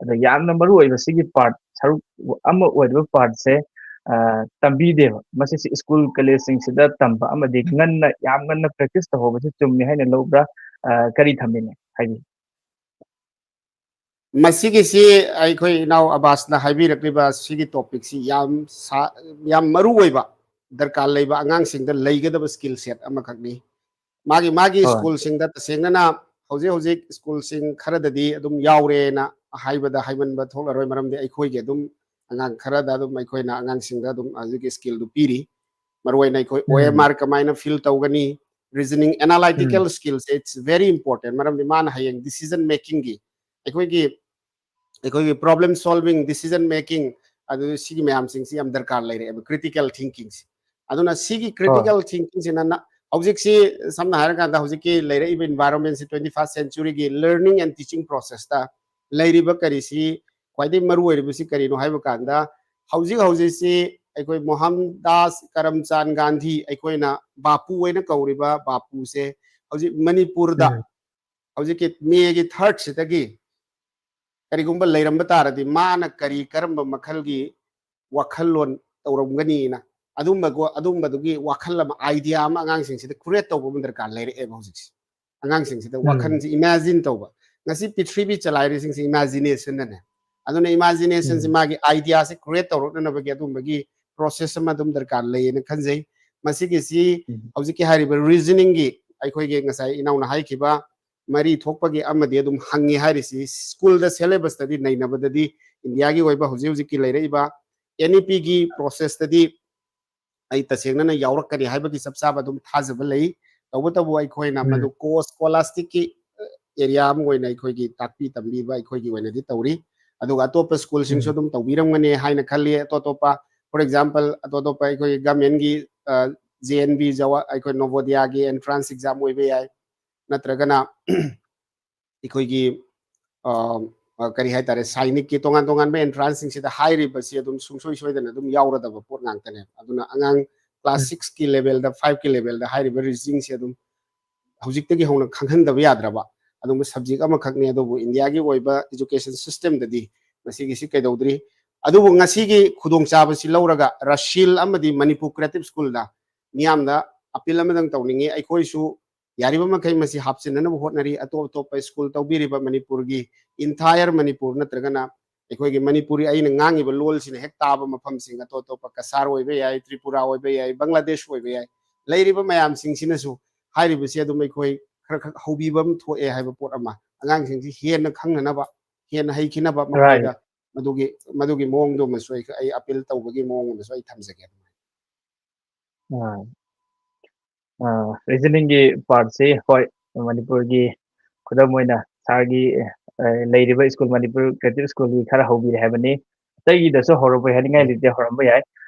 ꯑꯗꯣ ꯌꯥꯝꯅ ꯃꯔꯨ ꯑꯣꯏꯕ ꯁꯤꯒꯤ part, ꯁꯔꯨꯛ ꯑꯃ ꯑꯣꯏꯔꯤꯕ part ꯁꯦ, ꯑ, ꯇꯝꯕꯤꯗꯦꯕ꯫ ꯃꯁꯤꯁꯤ school college ꯁꯤꯡꯁꯤꯗ ꯇꯝꯕ ꯑꯃꯗꯤ ꯉꯟꯅ, ꯌꯥꯝ ꯉꯟꯅ practice ꯇꯧꯍꯧꯕꯁꯤ ꯆꯨꯝꯃꯤ ꯍꯥꯏꯅ ꯂꯧꯕ꯭ꯔꯥ? ꯑ, ꯀꯔꯤ ꯊꯝꯕꯤꯅꯤ? ꯍꯥꯏꯕꯤꯌꯨ꯫ ꯃꯁꯤꯒꯤꯁꯤ ꯑꯩꯈꯣꯏ ꯏꯅꯥꯎ ꯑꯕꯥꯁꯅ ꯍꯥꯏꯕꯤꯔꯛꯂꯤꯕ ꯁꯤꯒꯤ topic ꯁꯤ ꯌꯥꯝ ꯁꯥ-, ꯌꯥꯝ ꯃꯔꯨ ꯑꯣꯏꯕ, ꯗꯔꯀꯥꯔ ꯂꯩꯕ, ꯑꯉꯥꯡꯁꯤꯡꯗ ꯂꯩꯒꯗꯕ skill set ꯑꯃꯈꯛꯅꯤ꯫ ꯃꯥꯒꯤ, ꯃꯥꯒꯤ ꯍꯣꯏ꯫ School ꯁꯤꯡꯗ ꯇꯁꯦꯡꯅꯅ ꯍꯧꯖꯤꯛ ꯍꯧꯖꯤꯛ school ꯁꯤꯡ ꯈꯔꯗꯗꯤ ꯑꯗꯨꯝ ꯌꯥꯎꯔꯦꯅ ꯍꯥꯏꯕꯗ ꯍꯥꯏꯃꯟꯕ ꯊꯣꯛꯂꯔꯣꯏ, ꯃꯔꯝꯗꯤ ꯑꯩꯈꯣꯏꯒꯤ ꯑꯗꯨꯝ ꯑꯉꯥꯡ ꯈꯔꯗ ꯑꯗꯨꯝ ꯑꯩꯈꯣꯏꯅ ꯑꯉꯥꯡꯁꯤꯡꯗ ꯑꯗꯨꯝ ꯍꯧꯖꯤꯛꯀꯤ skill ꯗꯨ ꯄꯤꯔꯤ꯫ ꯃꯔꯨꯑꯣꯏꯅ ꯑꯩꯈꯣꯏ ꯎꯝ꯫ O M R ꯀꯃꯥꯏꯅ fill ꯇꯧꯒꯅꯤ, reasoning, analytical um. Skill say, it's very important꯫ ꯃꯔꯝꯗꯤ ꯃꯥꯅ ꯍꯌꯦꯡ decision making ꯒꯤ, ꯑꯩꯈꯣꯏꯒꯤ, ꯑꯩꯈꯣꯏꯒꯤ problem solving, decision making, ꯑꯗꯨ ꯁꯤꯒꯤ ꯃꯌꯥꯝꯁꯤꯡꯁꯤ ꯌꯥꯝ ꯗꯔꯀꯥꯔ ꯂꯩꯔꯦꯕ, critical thinking ꯁꯤ꯫ ꯑꯗꯨꯅ ꯁꯤꯒꯤ ꯍꯣꯏ꯫ Critical thinking ꯁꯤꯅ ꯅ-, ꯍꯧꯖꯤꯛꯁꯤ ꯁꯝꯅ ꯍꯥꯏꯔꯀꯥꯟꯗ ꯍꯧꯖꯤꯛꯀꯤ ꯂꯩꯔꯛꯏꯕ environment ꯁꯤ twenty first century ꯒꯤ learning and teaching process ꯇ ꯂꯩꯔꯤꯕ ꯀꯔꯤꯁꯤ ꯈ꯭ꯋꯥꯏꯗꯒꯤ ꯃꯔꯨ ꯑꯣꯏꯔꯤꯕꯁꯤ ꯀꯔꯤꯅꯣ ꯍꯥꯏꯕ ꯀꯥꯟꯗ, ꯍꯧꯖꯤꯛ ꯍꯧꯖꯤꯛꯁꯤ ꯑꯩꯈꯣꯏ ꯃꯣꯍꯟꯗꯥꯁ ꯀꯔꯝꯆꯥꯟ ꯒꯥꯟꯙꯤ, ꯑꯩꯈꯣꯏꯅ ꯕꯥꯄꯨ ꯍꯥꯏꯅ ꯀꯧꯔꯤꯕ ꯕꯥꯄꯨꯁꯦ ꯍꯧꯖꯤꯛ ꯃꯅꯤꯄꯨꯔꯗ ꯎꯝ꯫ ꯍꯧꯖꯤꯛꯀꯤ ꯃꯦꯒꯤ third ꯁꯤꯗꯒꯤ ꯀꯔꯤꯒꯨꯝꯕ ꯂꯩꯔꯝꯕ ꯇꯥꯔꯗꯤ ꯃꯥꯅ ꯀꯔꯤ, ꯀꯔꯝꯕ ꯃꯈꯜꯒꯤ ꯋꯥꯈꯜꯂꯣꯟ ꯇꯧꯔꯝꯒꯅꯤꯅ ꯑꯗꯨꯝꯕ ꯒꯣ-, ꯑꯗꯨꯝꯕꯗꯨꯒꯤ ꯋꯥꯈꯜ ꯑꯃ, idea ꯑꯃ ꯑꯉꯥꯡꯁꯤꯡꯁꯤꯗ create ꯇꯧꯕ ꯑꯃ ꯗꯔꯀꯥꯔ ꯂꯩꯔꯛꯑꯦꯕ ꯍꯧꯖꯤꯛꯁꯦ꯫ ꯑꯉꯥꯡꯁꯤꯡꯁꯤꯗ ꯎꯝ꯫ ꯋꯥꯈꯜꯁꯦ imagine ꯇꯧꯕ꯫ ꯉꯁꯤ ꯄ꯭ꯔꯤꯊꯤꯕꯤ ꯆꯂꯥꯏꯔꯤꯁꯤꯡꯁꯦ imagination ꯅꯅꯦ꯫ ꯑꯗꯨꯅ imagination ꯁꯦ ꯎꯝ꯫ ꯃꯥꯒꯤ idea ꯁꯦ create ꯇꯧꯔꯛꯅꯅꯕꯒꯤ ꯑꯗꯨꯝꯕꯒꯤ process ꯑꯃ ꯑꯗꯨꯝ ꯗꯔꯀꯥꯔ ꯂꯩꯌꯦꯅ ꯈꯟꯖꯩ꯫ ꯃꯁꯤꯒꯤꯁꯤ ꯎꯝ꯫ ꯍꯧꯖꯤꯛꯀꯤ ꯍꯥꯏꯔꯤꯕ reasoning ꯒꯤ ꯑꯩꯈꯣꯏꯒꯤ ꯉꯁꯥꯏ ꯏꯅꯥꯎꯅ ꯍꯥꯏꯈꯤꯕ ꯃꯔꯤ ꯊꯣꯛꯄꯒꯤ ꯑꯃꯗꯤ ꯑꯗꯨꯝ ꯍꯪꯉꯤ ꯍꯥꯏꯔꯤꯁꯤ school ꯗ syllabus ꯇꯗꯤ ꯅꯩꯅꯕꯗꯗꯤ India ꯒꯤ ꯑꯣꯏꯕ ꯍꯧꯖꯤꯛ ꯍꯧꯖꯤꯛꯀꯤ ꯂꯩꯔꯛꯏꯕ N E P ꯒꯤ process ꯇꯗꯤ ꯑꯩ ꯇꯁꯦꯡꯅꯅ ꯌꯥꯎꯔꯛꯀꯅꯤ ꯍꯥꯏꯕꯒꯤ ꯆꯞ ꯆꯥꯕ ꯑꯗꯨꯝ ꯊꯥꯖꯕ ꯂꯩ꯫ ꯇꯧꯕꯇꯕꯨ ꯑꯩꯈꯣꯏꯅ ꯎꯝ꯫ ꯃꯗꯨ ꯀꯣ-, scholastic ꯀꯤ, ꯑ, area ꯑꯃ ꯑꯣꯏꯅ ꯑꯩꯈꯣꯏꯒꯤ ꯇꯥꯛꯄꯤ ꯇꯝꯕꯤꯕ ꯑꯩꯈꯣꯏꯒꯤ ꯑꯣꯏꯅꯗꯤ ꯇꯧꯔꯤ꯫ ꯑꯗꯨꯒ ꯑꯇꯣꯞꯄ school ꯁꯤꯡꯁꯨ ꯎꯝ꯫ ꯑꯗꯨꯝ ꯇꯧꯕꯤꯔꯝꯒꯅꯤ ꯍꯥꯏꯅ ꯈꯜꯂꯤ꯫ ꯑꯇꯣꯞ ꯑꯇꯣꯞꯄ, for example, ꯑꯇꯣꯞ ꯑꯇꯣꯞꯄ ꯑꯩꯈꯣꯏꯒꯤ government ꯒꯤ, ꯑ, J N V ꯖꯋꯥ-, ꯑꯩꯈꯣꯏ ꯅꯣꯕꯣꯗꯤꯌꯥꯒꯤ entrance exam ꯑꯣꯏꯕ ꯌꯥꯏ, ꯅꯠꯇ꯭ꯔꯒꯅ ꯑꯩꯈꯣꯏꯒꯤ, ꯑ, ꯑ, ꯀꯔꯤ ꯍꯥꯏꯇꯥꯔꯦ, ꯁꯥꯏꯅꯤꯛꯀꯤ ꯇꯣꯉꯥꯟ ꯇꯣꯉꯥꯟꯕ entrance ꯁꯤꯡꯁꯤꯗ ꯍꯥꯏꯔꯤꯕꯁꯤ ꯑꯗꯨꯝ ꯁꯨꯡꯁꯣꯏ ꯁꯣꯏꯗꯅ ꯑꯗꯨꯝ ꯌꯥꯎꯔꯗꯕ ꯄꯣꯠ ꯉꯥꯛꯇꯅꯦ꯫ ꯑꯗꯨꯅ ꯑꯉꯥꯡ class six ꯀꯤ level ꯗ, five ꯀꯤ level ꯗ ꯍꯥꯏꯔꯤꯕ reasoning ꯁꯦ ꯑꯗꯨꯝ ꯍꯧꯖꯤꯛꯇꯒꯤ ꯍꯧꯅ ꯈꯪꯍꯟꯗꯕ ꯌꯥꯗ꯭ꯔꯕ ꯑꯗꯨꯒꯨꯝꯕ subject ꯑꯃꯈꯛꯅꯤ꯫ ꯑꯗꯨꯕꯨ ꯏꯟꯗꯤꯌꯥꯒꯤ ꯑꯣꯏꯕ education system ꯗꯗꯤ ꯃꯁꯤꯒꯤꯁꯤ ꯀꯩꯗꯧꯗ꯭ꯔꯤ꯫ ꯑꯗꯨꯕꯨ ꯉꯁꯤꯒꯤ ꯈꯨꯗꯣꯡꯆꯥꯕꯁꯤ ꯂꯧꯔꯒ ꯔꯁꯤꯜ ꯑꯃꯗꯤ ꯃꯅꯤꯄꯨꯔ Creative School ꯗ ꯃꯤꯌꯥꯝꯗ appeal ꯑꯃꯗꯪ ꯇꯧꯅꯤꯡꯉꯤ꯫ ꯑꯩꯈꯣꯏꯁꯨ ꯌꯥꯔꯤꯕ ꯃꯈꯩ ꯃꯁꯤ ꯍꯥꯞꯆꯤꯟꯅꯅꯕ ꯍꯣꯠꯅꯔꯤ꯫ ꯑꯇꯣꯞ ꯑꯇꯣꯞꯄ school ꯇꯧꯕꯤꯔꯤꯕ ꯃꯅꯤꯄꯨꯔꯒꯤ, entire ꯃꯅꯤꯄꯨꯔ ꯅꯠꯇ꯭ꯔꯒꯅ ꯑꯩꯈꯣꯏꯒꯤ ꯃꯅꯤꯄꯨꯔꯤ, ꯑꯩꯅ ꯉꯥꯡꯉꯤꯕ ꯂꯣꯜꯁꯤꯅ ꯍꯦꯛ ꯇꯥꯕ ꯃꯐꯝꯁꯤꯡ, ꯑꯇꯣꯞ ꯑꯇꯣꯞꯄ ꯀꯁꯥꯔ ꯑꯣꯏꯕ ꯌꯥꯏ, ꯇ꯭ꯔꯤꯄꯨꯔꯥ ꯑꯣꯏꯕ ꯌꯥꯏ, ꯕꯪꯒ꯭ꯂꯥꯗꯦꯁ ꯑꯣꯏꯕ ꯌꯥꯏ, ꯂꯩꯔꯤꯕ ꯃꯌꯥꯝꯁꯤꯡꯁꯤꯅꯁꯨ ꯍꯥꯏꯔꯤꯕꯁꯤ ꯑꯗꯨꯝ ꯑꯩꯈꯣꯏ ꯈꯔ ꯈꯛ ꯍꯧꯕꯤꯕ ꯑꯃ ꯊꯣꯛꯑꯦ ꯍꯥꯏꯕ ꯄꯣꯠ ꯑꯃ, ꯑꯉꯥꯡꯁꯤꯡꯁꯤ ꯍꯦꯟꯅ ꯈꯪꯅꯅꯕ, ꯍꯦꯟꯅ ꯍꯩꯈꯤꯅꯕ ꯃꯈꯣꯏꯗ, ꯃꯗꯨꯒꯤ, ꯃꯗꯨꯒꯤ ꯃꯑꯣꯡꯗꯨꯃꯁꯨ ꯑꯩ, ꯑꯩ appeal ꯇꯧꯕꯒꯤ ꯃꯑꯣꯡ ꯑꯃꯁꯨ ꯑꯩ ꯊꯝꯖꯒꯦ꯫ ꯑꯥ, ꯑꯥ, reasoning ꯒꯤ part ꯁꯤ, ꯍꯣꯏ, ꯃꯅꯤꯄꯨꯔꯒꯤ ꯈꯨꯗꯝ ꯑꯣꯏꯅ sir ꯒꯤ, ꯑ, ꯂꯩꯔꯤꯕ school, ꯃꯅꯤꯄꯨꯔ Creative School ꯒꯤ ꯈꯔ ꯍꯧꯕꯤꯔꯦ ꯍꯥꯏꯕꯅꯤ꯫ ꯑꯇꯩꯒꯤꯗꯁꯨ ꯍꯧꯔꯛꯄ ꯍꯥꯏꯅꯤꯡꯉꯥꯏ ꯂꯩꯇꯦ, ꯍꯧꯔꯝꯕ ꯌꯥꯏ꯫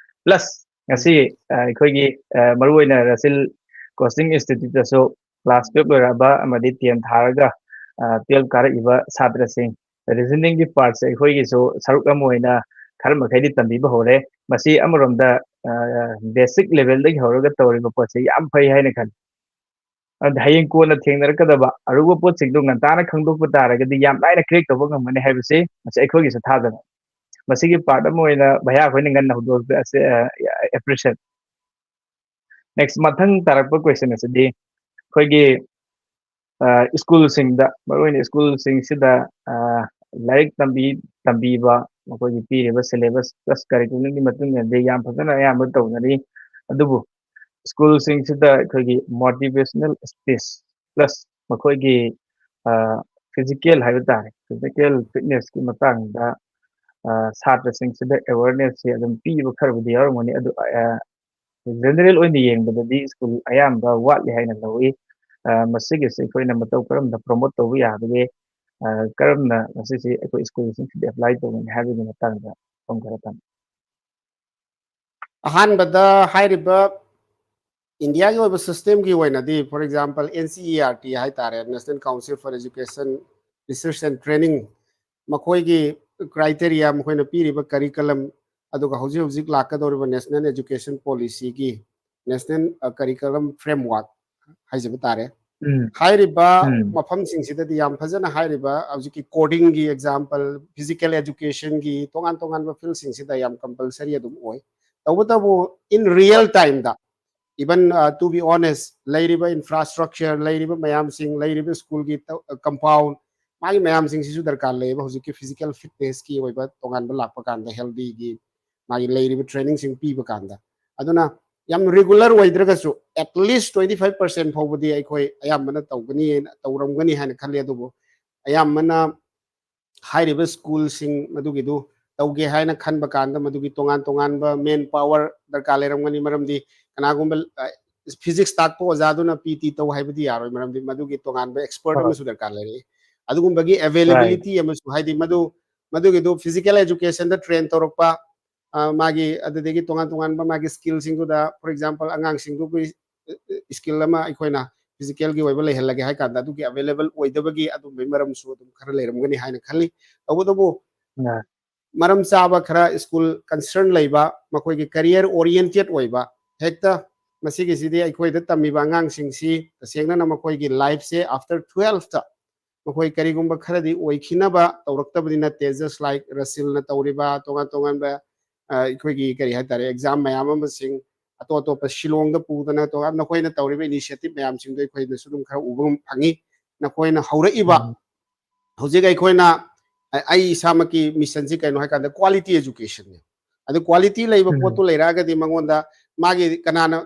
Plus ꯉꯁꯤ, ꯑ, ꯑꯩꯈꯣꯏꯒꯤ, ꯑ, ꯃꯔꯨꯑꯣꯏꯅ ꯔꯁꯤꯜ Coaching Institute ꯇꯁꯨ class twelve ꯂꯣꯏꯔꯛꯑꯕ ꯑꯃꯗꯤ ten ꯊꯥꯔꯒ, ꯑ, twelve ꯀꯥꯔꯛꯏꯕ ꯁꯥꯇ꯭ꯔꯁꯤꯡ, reasoning ꯒꯤ part ꯁꯦ ꯑꯩꯈꯣꯏꯒꯤꯁꯨ ꯁꯔꯨꯛ ꯑꯃ ꯑꯣꯏꯅ ꯈꯔ ꯃꯈꯩꯗꯤ ꯇꯝꯕꯤꯕ ꯍꯧꯔꯦ꯫ ꯃꯁꯤ ꯑꯃꯔꯣꯝꯗ, ꯑ, basic level ꯗꯒꯤ ꯍꯧꯔꯒ ꯇꯧꯔꯤꯕ ꯄꯣꯠꯁꯦ ꯌꯥꯝ ꯐꯩ ꯍꯥꯏꯅ ꯈꯜꯂꯤ꯫ ꯑꯗ ꯍꯌꯦꯡ ꯀꯣꯟꯅ ꯊꯦꯡꯅꯔꯛꯀꯗꯕ ꯑꯔꯨꯕ ꯄꯣꯠꯁꯤꯡꯗꯣ ꯉꯟꯇꯥꯅ ꯈꯪꯗꯣꯛꯄ ꯇꯥꯔꯒꯗꯤ ꯌꯥꯝ ꯂꯥꯏꯅ crack ꯇꯧꯕ ꯉꯝꯒꯅꯤ ꯍꯥꯏꯕꯁꯤ ꯃꯁꯤ ꯑꯩꯈꯣꯏꯒꯤꯁꯨ ꯊꯥꯖꯕ꯫ ꯃꯁꯤꯒꯤ part ꯑꯃ ꯑꯣꯏꯅ ꯚꯩꯌꯥ ꯑꯩꯈꯣꯏꯅ ꯉꯟꯅ ꯍꯧꯗꯣꯔꯛꯄ ꯑꯁꯤ, ꯑ, appreciate꯫ Next, ꯃꯊꯪ ꯇꯥꯔꯛꯄ question ꯑꯁꯤꯗꯤ ꯑꯩꯈꯣꯏꯒꯤ, ꯑ, school ꯁꯤꯡꯗ, ꯃꯔꯨꯑꯣꯏꯅ school ꯁꯤꯡꯁꯤꯗ, ꯑ, ꯂꯥꯏꯔꯤꯛ ꯇꯝꯕꯤ-, ꯇꯝꯕꯤꯕ, ꯃꯈꯣꯏꯒꯤ ꯄꯤꯔꯤꯕ syllabus plus curriculum ꯒꯤ ꯃꯇꯨꯡ ꯏꯟꯅꯗꯤ ꯌꯥꯝ ꯐꯖꯅ ꯑꯌꯥꯝꯕ ꯇꯧꯅꯔꯤ꯫ ꯑꯗꯨꯕꯨ school ꯁꯤꯡꯁꯤꯗ ꯑꯩꯈꯣꯏꯒꯤ motivational speech plus ꯃꯈꯣꯏꯒꯤ, ꯑ, physical ꯍꯥꯏꯕ ꯇꯥꯔꯦ, physical fitness ꯀꯤ ꯃꯇꯥꯡꯗ, ꯑ, ꯁꯥꯇ꯭ꯔꯁꯤꯡꯁꯤꯗ awareness ꯁꯦ ꯑꯗꯨꯝ ꯄꯤꯕ ꯈꯔꯕꯨꯗꯤ ꯌꯥꯎꯔꯝꯒꯅꯤ꯫ ꯑꯗꯨ, ꯑ, general ꯑꯣꯏꯅ ꯌꯦꯡꯕꯗꯗꯤ school ꯑꯌꯥꯝꯕ ꯋꯥꯠꯂꯤ ꯍꯥꯏꯅ ꯂꯧꯏ꯫ ꯑ, ꯃꯁꯤꯒꯤꯁꯤ ꯑꯩꯈꯣꯏꯅ ꯃꯇꯧ ꯀꯔꯝꯅ promote ꯇꯧꯕ ꯌꯥꯕꯒꯦ, ꯑ, ꯀꯔꯝꯅ ꯃꯁꯤꯁꯤ ꯑꯩꯈꯣꯏ school ꯁꯤꯡꯁꯤꯗ apply ꯇꯧꯒꯅꯤ ꯍꯥꯏꯕꯒꯤ ꯃꯇꯥꯡꯗ ꯋꯥꯐꯝ ꯈꯔ ꯊꯝꯕꯤꯌꯨ꯫ ꯑꯍꯥꯟꯕꯗ ꯍꯥꯏꯔꯤꯕ ꯏꯟꯗꯤꯌꯥꯒꯤ ꯑꯣꯏꯕ system ꯒꯤ ꯑꯣꯏꯅꯗꯤ, for example, N C E R T ꯍꯥꯏꯇꯥꯔꯦ, National Council for Education Research and Training, ꯃꯈꯣꯏꯒꯤ criteria, ꯃꯈꯣꯏꯅ ꯄꯤꯔꯤꯕ curriculum, ꯑꯗꯨꯒ ꯍꯧꯖꯤꯛ ꯍꯧꯖꯤꯛ ꯂꯥꯛꯀꯗꯧꯔꯤꯕ National Education Policyꯒꯤ National Curriculum Framework ꯍꯥꯏꯖꯕ ꯇꯥꯔꯦ꯫ ꯎꯝ, ꯍꯥꯏꯔꯤꯕ ꯎꯝ, ꯃꯐꯝꯁꯤꯡꯁꯤꯗꯗꯤ ꯌꯥꯝ ꯐꯖꯅ ꯍꯥꯏꯔꯤꯕ ꯍꯧꯖꯤꯛꯀꯤ codingꯒꯤ example, physical educationꯒꯤ ꯇꯣꯉꯥꯟ ꯇꯣꯉꯥꯟꯕ fieldꯁꯤꯡꯁꯤꯗ ꯌꯥꯝ compulsory ꯑꯗꯨꯝ ꯑꯣꯏ꯫ ꯇꯧꯕꯇꯕꯨ in real timeꯗ, even, uh, to be honest, ꯂꯩꯔꯤꯕ infrastructure, ꯂꯩꯔꯤꯕ ꯃꯌꯥꯝꯁꯤꯡ, ꯂꯩꯔꯤꯕ schoolꯒꯤ ꯇ-, compound, ꯃꯥꯒꯤ ꯃꯌꯥꯝꯁꯤꯡꯁꯤꯁꯨ ꯗꯔꯀꯥꯔ ꯂꯩꯌꯦꯕ꯫ ꯍꯧꯖꯤꯛꯀꯤ physical fitnessꯀꯤ ꯑꯣꯏꯕ ꯇꯣꯉꯥꯟꯕ ꯂꯥꯛꯄ ꯀꯥꯟꯗ, healthyꯒꯤ ꯃꯥꯒꯤ ꯂꯩꯔꯤꯕ trainingꯁꯤꯡ ꯄꯤꯕ ꯀꯥꯟꯗ꯫ ꯑꯗꯨꯅ ꯌꯥꯝ regular ꯑꯣꯏꯗ꯭ꯔꯒꯁꯨ at least twenty five percent ꯐꯥꯎꯕꯗꯤ ꯑꯩꯈꯣꯏ ꯑꯌꯥꯝꯕꯅ ꯇꯧꯒꯅꯤ, ꯇꯧꯔꯝꯒꯅꯤ ꯍꯥꯏꯅ ꯈꯜꯂꯤ꯫ ꯑꯗꯨꯕꯨ ꯑꯌꯥꯝꯕꯅ ꯍꯥꯏꯔꯤꯕ schoolꯁꯤꯡ ꯃꯗꯨꯒꯤꯗꯨ ꯇꯧꯒꯦ ꯍꯥꯏꯅ ꯈꯟꯕ ꯀꯥꯟꯗ ꯃꯗꯨꯒꯤ ꯇꯣꯉꯥꯟ ꯇꯣꯉꯥꯟꯕ man power ꯗꯔꯀꯥꯔ ꯂꯩꯔꯝꯒꯅꯤ꯫ ꯃꯔꯝꯗꯤ ꯀꯅꯥꯒꯨꯝꯕ, ꯑ, physics ꯇꯥꯛꯄ ꯑꯣꯖꯥꯗꯨꯅ P T ꯇꯧ ꯍꯥꯏꯕꯗꯤ ꯌꯥꯔꯣꯏ, ꯃꯔꯝꯗꯤ ꯃꯗꯨꯒꯤ ꯇꯣꯉꯥꯟꯕ expert ꯍꯣꯏ꯫ ꯑꯃꯁꯨ ꯗꯔꯀꯥꯔ ꯂꯩꯔꯛꯏ꯫ ꯑꯗꯨꯒꯨꯝꯕꯒꯤ availability ꯑꯃꯁꯨ, ꯍꯥꯏꯗꯤ ꯃꯗꯨ, ꯃꯗꯨꯒꯤꯗꯨ physical educationꯗ train ꯇꯧꯔꯛꯄ, ꯑ, ꯃꯥꯒꯤ ꯑꯗꯨꯗꯒꯤ ꯇꯣꯉꯥꯟ ꯇꯣꯉꯥꯟꯕ ꯃꯥꯒꯤ skillꯁꯤꯡꯗꯨꯗ, for example, ꯑꯉꯥꯡꯁꯤꯡꯗꯨꯒꯤ, ꯑ, ꯑ, skill ꯑꯃ ꯑꯩꯈꯣꯏꯅ physicalꯒꯤ ꯑꯣꯏꯕ ꯂꯩꯍꯜꯂꯒꯦ ꯍꯥꯏ ꯀꯥꯟꯗ ꯑꯗꯨꯒꯤ available ꯑꯣꯏꯗꯕꯒꯤ ꯑꯗꯨꯝꯕꯒꯤ ꯃꯔꯝꯁꯨ ꯑꯗꯨꯝ ꯈꯔ ꯂꯩꯔꯝꯒꯅꯤ ꯍꯥꯏꯅ ꯈꯜꯂꯤ꯫ ꯇꯧꯕꯇꯕꯨ ꯑ, ꯃꯔꯝ ꯆꯥꯕ ꯈꯔ school concern ꯂꯩꯕ, ꯃꯈꯣꯏꯒꯤ career oriented ꯑꯣꯏꯕ, ꯍꯦꯛꯇ ꯃꯁꯤꯒꯤꯁꯤꯗꯤ ꯑꯩꯈꯣꯏꯗ ꯇꯝꯃꯤꯕ ꯑꯉꯥꯡꯁꯤꯡꯁꯤ ꯇꯁꯦꯡꯅꯅ ꯃꯈꯣꯏꯒꯤ lifeꯁꯦ after twelveꯇ ꯃꯈꯣꯏ ꯀꯔꯤꯒꯨꯝꯕ ꯈꯔꯗꯤ ꯑꯣꯏꯈꯤꯅꯕ ꯇꯧꯔꯛꯇꯕꯗꯤ ꯅꯠꯇꯦ, just like ꯔꯁꯤꯜꯅ ꯇꯧꯔꯤꯕ ꯇꯣꯉꯥꯟ ꯇꯣꯉꯥꯟꯕ, ꯑ, ꯑꯩꯈꯣꯏꯒꯤ ꯀꯔꯤ ꯍꯥꯏꯇꯥꯔꯦ, exam ꯃꯌꯥꯝ ꯑꯃꯁꯤꯡ ꯑꯇꯣꯞ ꯑꯇꯣꯞꯄ ꯁꯤꯂꯣꯡꯗ ꯄꯨꯗꯅ ꯇꯣꯉꯥꯟ ꯅꯈꯣꯏꯅ ꯇꯧꯔꯤꯕ initiative ꯃꯌꯥꯝꯁꯤꯡꯗꯣ ꯑꯩꯈꯣꯏꯅꯁꯨ ꯑꯗꯨꯝ ꯈꯔ ꯎꯕ ꯐꯪꯉꯤ꯫ ꯅꯈꯣꯏꯅ ꯍꯧꯔꯛꯏꯕ ꯎꯝ꯫ ꯍꯧꯖꯤꯛ ꯑꯩꯈꯣꯏꯅ, ꯑ-, ꯑꯩ ꯏꯁꯥꯃꯛꯀꯤ missionꯁꯤ ꯀꯩꯅꯣ ꯍꯥꯏ ꯀꯥꯟꯗ quality educationꯅꯦ꯫ ꯑꯗꯨ quality ꯂꯩꯕ ꯎꯝ꯫ ꯄꯣꯠꯇꯨ ꯂꯩꯔꯛꯑꯒꯗꯤ ꯃꯉꯣꯟꯗ ꯃꯥꯒꯤ ꯀꯅꯥꯅ,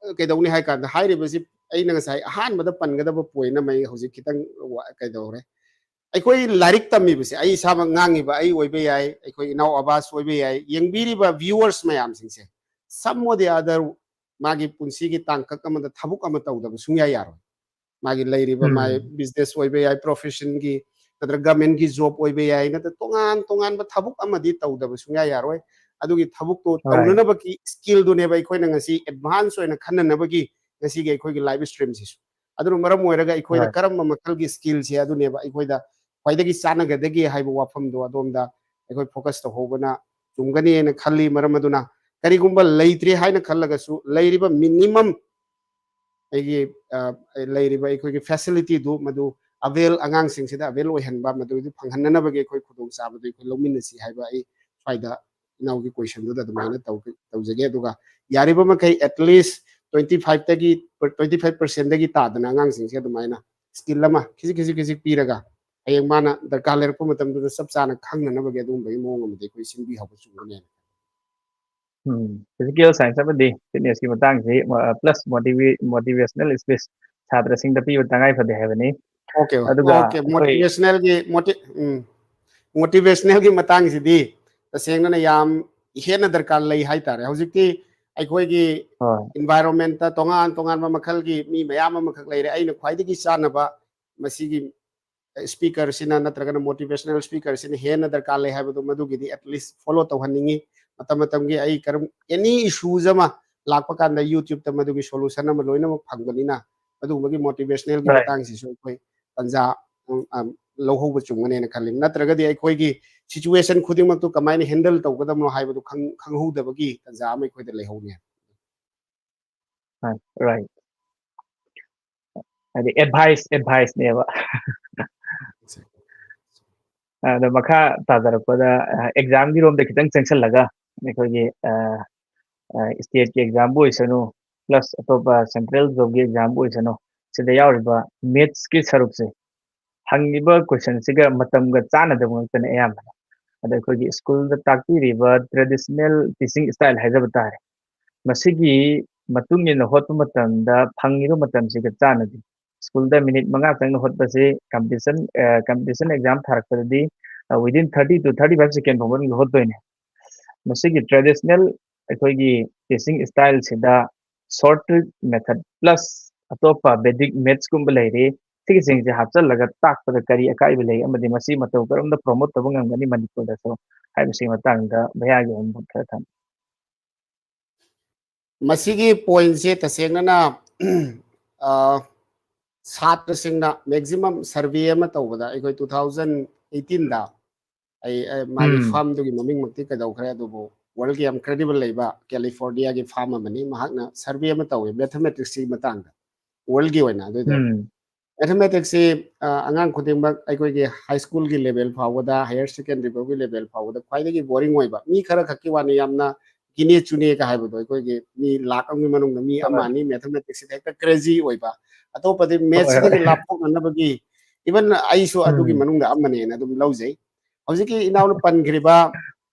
ꯑ, ꯀꯩꯗꯧꯅꯤ ꯍꯥꯏ ꯀꯥꯟꯗ ꯍꯥꯏꯔꯤꯕꯁꯤ ꯑꯩꯅ ꯉꯁꯥꯏ ꯑꯍꯥꯟꯕꯗ ꯄꯟꯒꯗꯕ point ꯑꯃ ꯑꯩ ꯍꯧꯖꯤꯛ ꯈꯤꯇꯪ ꯋꯥ-, ꯀꯩꯗꯧꯔꯦ꯫ ꯑꯩꯈꯣꯏ ꯂꯥꯏꯔꯤꯛ ꯇꯝꯃꯤꯕꯁꯦ ꯑꯩ ꯏꯁꯥꯃꯛ ꯉꯥꯡꯉꯤꯕ ꯑꯩ ꯑꯣꯏꯕ ꯌꯥꯏ, ꯑꯩꯈꯣꯏ ꯏꯅꯥꯎ ꯑꯕꯥꯁ ꯑꯣꯏꯕ ꯌꯥꯏ, ꯌꯦꯡꯕꯤꯔꯤꯕ viewers ꯃꯌꯥꯝꯁꯤꯡꯁꯦ, some or the other ꯃꯥꯒꯤ ꯄꯨꯟꯁꯤꯒꯤ ꯇꯥꯡꯀꯛ ꯑꯃꯗ ꯊꯕꯛ ꯑꯃ ꯇꯧꯗꯕ ꯁꯨꯡꯌꯥ ꯌꯥꯔꯣꯏ꯫ ꯃꯥꯒꯤ ꯂꯩꯔꯤꯕ ꯃꯥꯒꯤ ꯎꯝ꯫ business ꯑꯣꯏꯕ ꯌꯥꯏ, professionꯒꯤ ꯅꯠꯇ꯭ꯔꯒ governmentꯀꯤ job ꯑꯣꯏꯕ ꯌꯥꯏ, ꯅꯠꯇ꯭ꯔꯒ ꯇꯣꯉꯥꯟ ꯇꯣꯉꯥꯟꯕ ꯊꯕꯛ ꯑꯃꯗꯤ ꯇꯧꯗꯕ ꯁꯨꯡꯌꯥ ꯌꯥꯔꯣꯏ꯫ ꯑꯗꯨꯒꯤ ꯊꯕꯛꯇꯣ Right. ꯇꯧꯅꯅꯕꯒꯤ skillꯗꯨꯅꯦꯕ ꯑꯩꯈꯣꯏꯅ ꯉꯁꯤ advance ꯑꯣꯏꯅ ꯈꯟꯅꯅꯕꯒꯤ ꯉꯁꯤꯒꯤ ꯑꯩꯈꯣꯏꯒꯤ live streamꯁꯤꯁꯨ꯫ ꯑꯗꯨꯅ ꯃꯔꯝ ꯑꯣꯏꯔꯒ ꯑꯩꯈꯣꯏꯅ Right. ꯀꯔꯝꯕ ꯃꯈꯜꯒꯤ skillꯁꯦ ꯑꯗꯨꯅꯦꯕ ꯑꯩꯈꯣꯏꯗ ꯈ꯭ꯋꯥꯏꯗꯒꯤ ꯆꯥꯟꯅꯒꯗꯒꯦ ꯍꯥꯏꯕ ꯋꯥꯐꯝꯗꯣ ꯑꯗꯣꯝꯗ ꯑꯩꯈꯣꯏ focus ꯇꯧꯍꯧꯕꯅ ꯆꯨꯝꯒꯅꯤ ꯍꯥꯏꯅ ꯈꯜꯂꯤ꯫ ꯃꯔꯝ ꯑꯗꯨꯅ ꯀꯔꯤꯒꯨꯝꯕ ꯂꯩꯇ꯭ꯔꯦ ꯍꯥꯏꯅ ꯈꯜꯂꯒꯁꯨ, ꯂꯩꯔꯤꯕ minimum ꯑꯩꯒꯤ, ꯑ, ꯂꯩꯔꯤꯕ ꯑꯩꯈꯣꯏꯒꯤ facility ꯗꯨ ꯃꯗꯨ avail, ꯑꯉꯥꯡꯁꯤꯡꯁꯤꯗ avail ꯑꯣꯏꯍꯟꯕ, ꯃꯗꯨꯗꯨ ꯐꯪꯍꯟꯅꯅꯕꯒꯤ ꯑꯩꯈꯣꯏ ꯈꯨꯗꯣꯡꯆꯥꯕꯗꯨ ꯑꯩꯈꯣꯏ ꯂꯧꯃꯤꯟꯅꯁꯤ ꯍꯥꯏꯕ ꯑꯩ ꯁ꯭ꯋꯥꯏꯗ ꯏꯅꯥꯎꯒꯤ question ꯗꯨꯗ ꯑꯗꯨꯃꯥꯏꯅ ꯇꯧ-, ꯇꯧꯖꯒꯦ꯫ ꯑꯗꯨꯒ ꯌꯥꯔꯤꯕ ꯃꯈꯩ at least twenty five ꯇꯒꯤ, twenty five percent ꯗꯒꯤ ꯇꯥꯗꯅ ꯑꯉꯥꯡꯁꯤꯡꯁꯦ ꯑꯗꯨꯃꯥꯏꯅ skill ꯑꯃ ꯈꯤꯖꯤꯛ ꯈꯤꯖꯤꯛ ꯈꯤꯖꯤꯛ ꯄꯤꯔꯒ, ꯍꯌꯦꯡ ꯃꯥꯅ ꯗꯔꯀꯥꯔ ꯂꯩꯔꯛꯄ ꯃꯇꯝꯗꯨꯗ ꯆꯞ ꯆꯥꯅ ꯈꯪꯅꯅꯕꯒꯤ ꯑꯗꯨꯒꯨꯝꯕꯒꯤ ꯃꯑꯣꯡ ꯑꯃꯗꯤ ꯑꯩꯈꯣꯏ ꯁꯤꯟꯕꯤꯍꯧꯕ ꯆꯨꯝꯒꯅꯤ ꯍꯥꯏꯅ ꯈꯜꯂꯤ꯫ ꯎꯝ, physical science ꯑꯃꯗꯤ fitness ꯀꯤ ꯃꯇꯥꯡꯁꯤ, ꯑ, plus motiva-, motivational speech ꯁꯥꯇ꯭ꯔꯁꯤꯡꯗ ꯄꯤꯕ ꯇꯉꯥꯏ ꯐꯗꯦ ꯍꯥꯏꯕꯅꯤ꯫ Okay, okay. ꯑꯗꯨꯒ Okay, motivational ꯒꯤ, moti-, ꯎꯝ, motivational ꯒꯤ ꯃꯇꯥꯡꯁꯤꯗꯤ ꯇꯁꯦꯡꯅꯅ ꯌꯥꯝ ꯍꯦꯟꯅ ꯗꯔꯀꯥꯔ ꯂꯩ ꯍꯥꯏꯇꯥꯔꯦ꯫ ꯍꯧꯖꯤꯛꯇꯤ ꯑꯩꯈꯣꯏꯒꯤ ꯍꯣꯏ. Environment ꯇ ꯇꯣꯉꯥꯟ ꯇꯣꯉꯥꯟꯕ ꯃꯈꯜꯒꯤ ꯃꯤ ꯃꯌꯥꯝ ꯑꯃꯈꯛ ꯂꯩꯔꯦ꯫ ꯑꯩꯅ ꯈ꯭ꯋꯥꯏꯗꯒꯤ ꯆꯥꯟꯅꯕ ꯃꯁꯤꯒꯤ speaker ꯁꯤꯅ ꯅꯠꯇ꯭ꯔꯒꯅ motivational speaker ꯁꯤꯅ ꯍꯦꯟꯅ ꯗꯔꯀꯥꯔ ꯂꯩ ꯍꯥꯏꯕꯗꯣ ꯃꯗꯨꯒꯤꯗꯤ at least follow ꯇꯧꯍꯟꯅꯤꯡꯉꯤ꯫ ꯃꯇꯝ ꯃꯇꯝꯒꯤ ꯑꯩ ꯀꯔꯝ, any issues ꯑꯃ ꯂꯥꯛꯄ ꯀꯥꯟꯗ YouTube ꯇ ꯃꯗꯨꯒꯤ solution ꯑꯃ ꯂꯣꯏꯅꯃꯛ ꯐꯪꯕꯅꯤꯅ, ꯑꯗꯨꯒꯨꯝꯕꯒꯤ motivational ꯒꯤ Right. ꯃꯇꯥꯡꯁꯤꯁꯨ ꯑꯩꯈꯣꯏ ꯇꯟꯖꯥ, ꯎꯝ, ꯑꯝ, ꯂꯧꯍꯧꯕ ꯆꯨꯝꯒꯅꯦꯅ ꯈꯜꯂꯤ꯫ ꯅꯠꯇ꯭ꯔꯒꯗꯤ ꯑꯩꯈꯣꯏꯒꯤ situation ꯈꯨꯗꯤꯡꯃꯛꯇꯨ ꯀꯃꯥꯏꯅ handle ꯇꯧꯒꯗꯕꯅꯣ ꯍꯥꯏꯕꯗꯨ ꯈꯪ-, ꯈꯪꯍꯧꯗꯕꯒꯤ ꯇꯟꯖꯥ ꯑꯃ ꯑꯩꯈꯣꯏꯗ ꯂꯩꯍꯧꯅꯤ꯫ Right. ꯍꯥꯏꯗꯤ advice, advice ꯅꯦꯕ꯫ ꯑꯗꯣ ꯃꯈꯥ ꯇꯥꯖꯔꯛꯄꯗ, ꯑ, exam ꯒꯤ ꯔꯣꯝꯗ ꯈꯤꯇꯪ ꯆꯪꯁꯜꯂꯒ, ꯑꯩꯈꯣꯏꯒꯤ, ꯑ, ꯑ, state ꯀꯤ exam ꯕꯨ ꯑꯣꯏꯁꯅꯨ, plus ꯑꯇꯣꯞꯄ central job ꯀꯤ exam ꯕꯨ ꯑꯣꯏꯁꯅꯨ, ꯁꯤꯗ ꯌꯥꯎꯔꯤꯕ maths ꯀꯤ ꯁꯔꯨꯛꯁꯦ, ꯍꯪꯉꯤꯕ question ꯁꯤꯒ ꯃꯇꯝꯒ ꯆꯥꯟꯅꯗꯕ ꯉꯥꯛꯇꯅꯦ ꯑꯌꯥꯝꯕꯅ꯫ ꯑꯗ ꯑꯩꯈꯣꯏꯒꯤ school ꯗ ꯇꯥꯛꯄꯤꯔꯤꯕ traditional teaching style ꯍꯥꯏꯖꯕ ꯇꯥꯔꯦ, ꯃꯁꯤꯒꯤ ꯃꯇꯨꯡ ꯏꯟꯅ ꯍꯣꯠꯄ ꯃꯇꯝꯗ ꯐꯪꯉꯤꯕ ꯃꯇꯝꯁꯤꯒ ꯆꯥꯟꯅꯗꯦ꯫ School ꯗ minute ꯃꯉꯥ ꯆꯪꯅ ꯍꯣꯠꯄꯁꯤ competition, ꯑ, competition exam ꯊꯥꯔꯛꯄꯗꯗꯤ, ꯑ, within thirty to thirty five second ꯐꯥꯎ ꯃꯅꯨꯡꯗ ꯍꯣꯠꯇꯣꯏꯅꯦ꯫ ꯃꯁꯤꯒꯤ traditional ꯑꯩꯈꯣꯏꯒꯤ teaching style ꯁꯤꯗ short trick method plus ꯑꯇꯣꯞꯄ Vedic maths ꯀꯨꯝꯕ ꯂꯩꯔꯤ꯫ ꯁꯤꯒꯤꯁꯤꯡꯁꯦ ꯍꯥꯞꯆꯤꯜꯂꯒ ꯇꯥꯛꯄꯗ ꯀꯔꯤ ꯑꯀꯥꯏꯕ ꯂꯩ ꯑꯃꯗꯤ ꯃꯁꯤ ꯃꯇꯧ ꯀꯔꯝꯅ promote ꯇꯧꯕ ꯉꯝꯒꯅꯤ ꯃꯅꯤꯄꯨꯔꯗꯁꯨ ꯍꯥꯏꯕꯁꯤꯒꯤ ꯃꯇꯥꯡꯗ ꯚꯩꯌꯥꯒꯤ ꯋꯥꯐꯝ ꯈꯔ ꯊꯝꯕꯤꯌꯨ꯫ ꯃꯁꯤꯒꯤ point ꯁꯦ ꯇꯁꯦꯡꯅꯅ, ꯑ, ꯁꯥꯇ꯭ꯔꯁꯤꯡꯅ maximum survey ꯑꯃ ꯇꯧꯕꯗ ꯑꯩꯈꯣꯏ two thousand eighteen ꯗ ꯑꯩ ꯑꯩ- ꯃꯥꯒꯤ ꯎꯝ. Firmꯗꯨꯒꯤ ꯃꯃꯤꯡꯃꯛꯇꯤ ꯀꯩꯗꯧꯈ꯭ꯔꯦ, ꯑꯗꯨꯕꯨ worldꯒꯤ ꯌꯥꯝ credible ꯂꯩꯕ Californiaꯒꯤ firm ꯑꯃꯅꯤ꯫ ꯃꯍꯥꯛꯅ survey ꯑꯃ ꯇꯧꯋꯦ mathematicsꯀꯤ ꯃꯇꯥꯡꯗ, worldꯒꯤ ꯑꯣꯏꯅ꯫ ꯑꯗꯨꯗ ꯎꯝ. Mathematicsꯁꯤ, ꯑ, ꯑꯉꯥꯡ ꯈꯨꯗꯤꯡꯃꯛ ꯑꯩꯈꯣꯏꯒꯤ high schoolꯒꯤ level ꯐꯥꯎꯕꯗ, higher secondary ꯐꯥꯎꯒꯤ level ꯐꯥꯎꯕꯗ ꯈ꯭ꯋꯥꯏꯗꯒꯤ boring ꯑꯣꯏꯕ, ꯃꯤ ꯈꯔ ꯈꯛꯀꯤ ꯋꯥꯅꯤ, ꯌꯥꯝꯅ ꯀꯤꯅꯦ ꯆꯨꯅꯦꯒ ꯍꯥꯏꯕꯗꯣ, ꯑꯩꯈꯣꯏꯒꯤ ꯃꯤ ꯂꯥꯛ ꯑꯃꯒꯤ ꯃꯅꯨꯡꯗ ꯃꯤ ꯍꯣꯏ. ꯑꯃ ꯑꯅꯤ mathematicsꯁꯤꯗ ꯍꯦꯛꯇ crazy ꯑꯣꯏꯕ, ꯑꯇꯣꯞꯄꯗꯤ ꯍꯣꯏ, mathsꯁꯤꯗꯒꯤ ꯍꯣꯏ. ꯂꯥꯞꯊꯣꯛꯅꯅꯕꯒꯤ, even ꯑꯩꯁꯨ ꯑꯗꯨꯒꯤ ꯎꯝ. ꯃꯅꯨꯡꯗ ꯑꯃꯅꯦꯅ ꯑꯗꯨꯝ ꯂꯧꯖꯩ꯫ ꯍꯧꯖꯤꯛꯀꯤ ꯏꯅꯥꯎꯅ ꯄꯟꯈ꯭ꯔꯤꯕ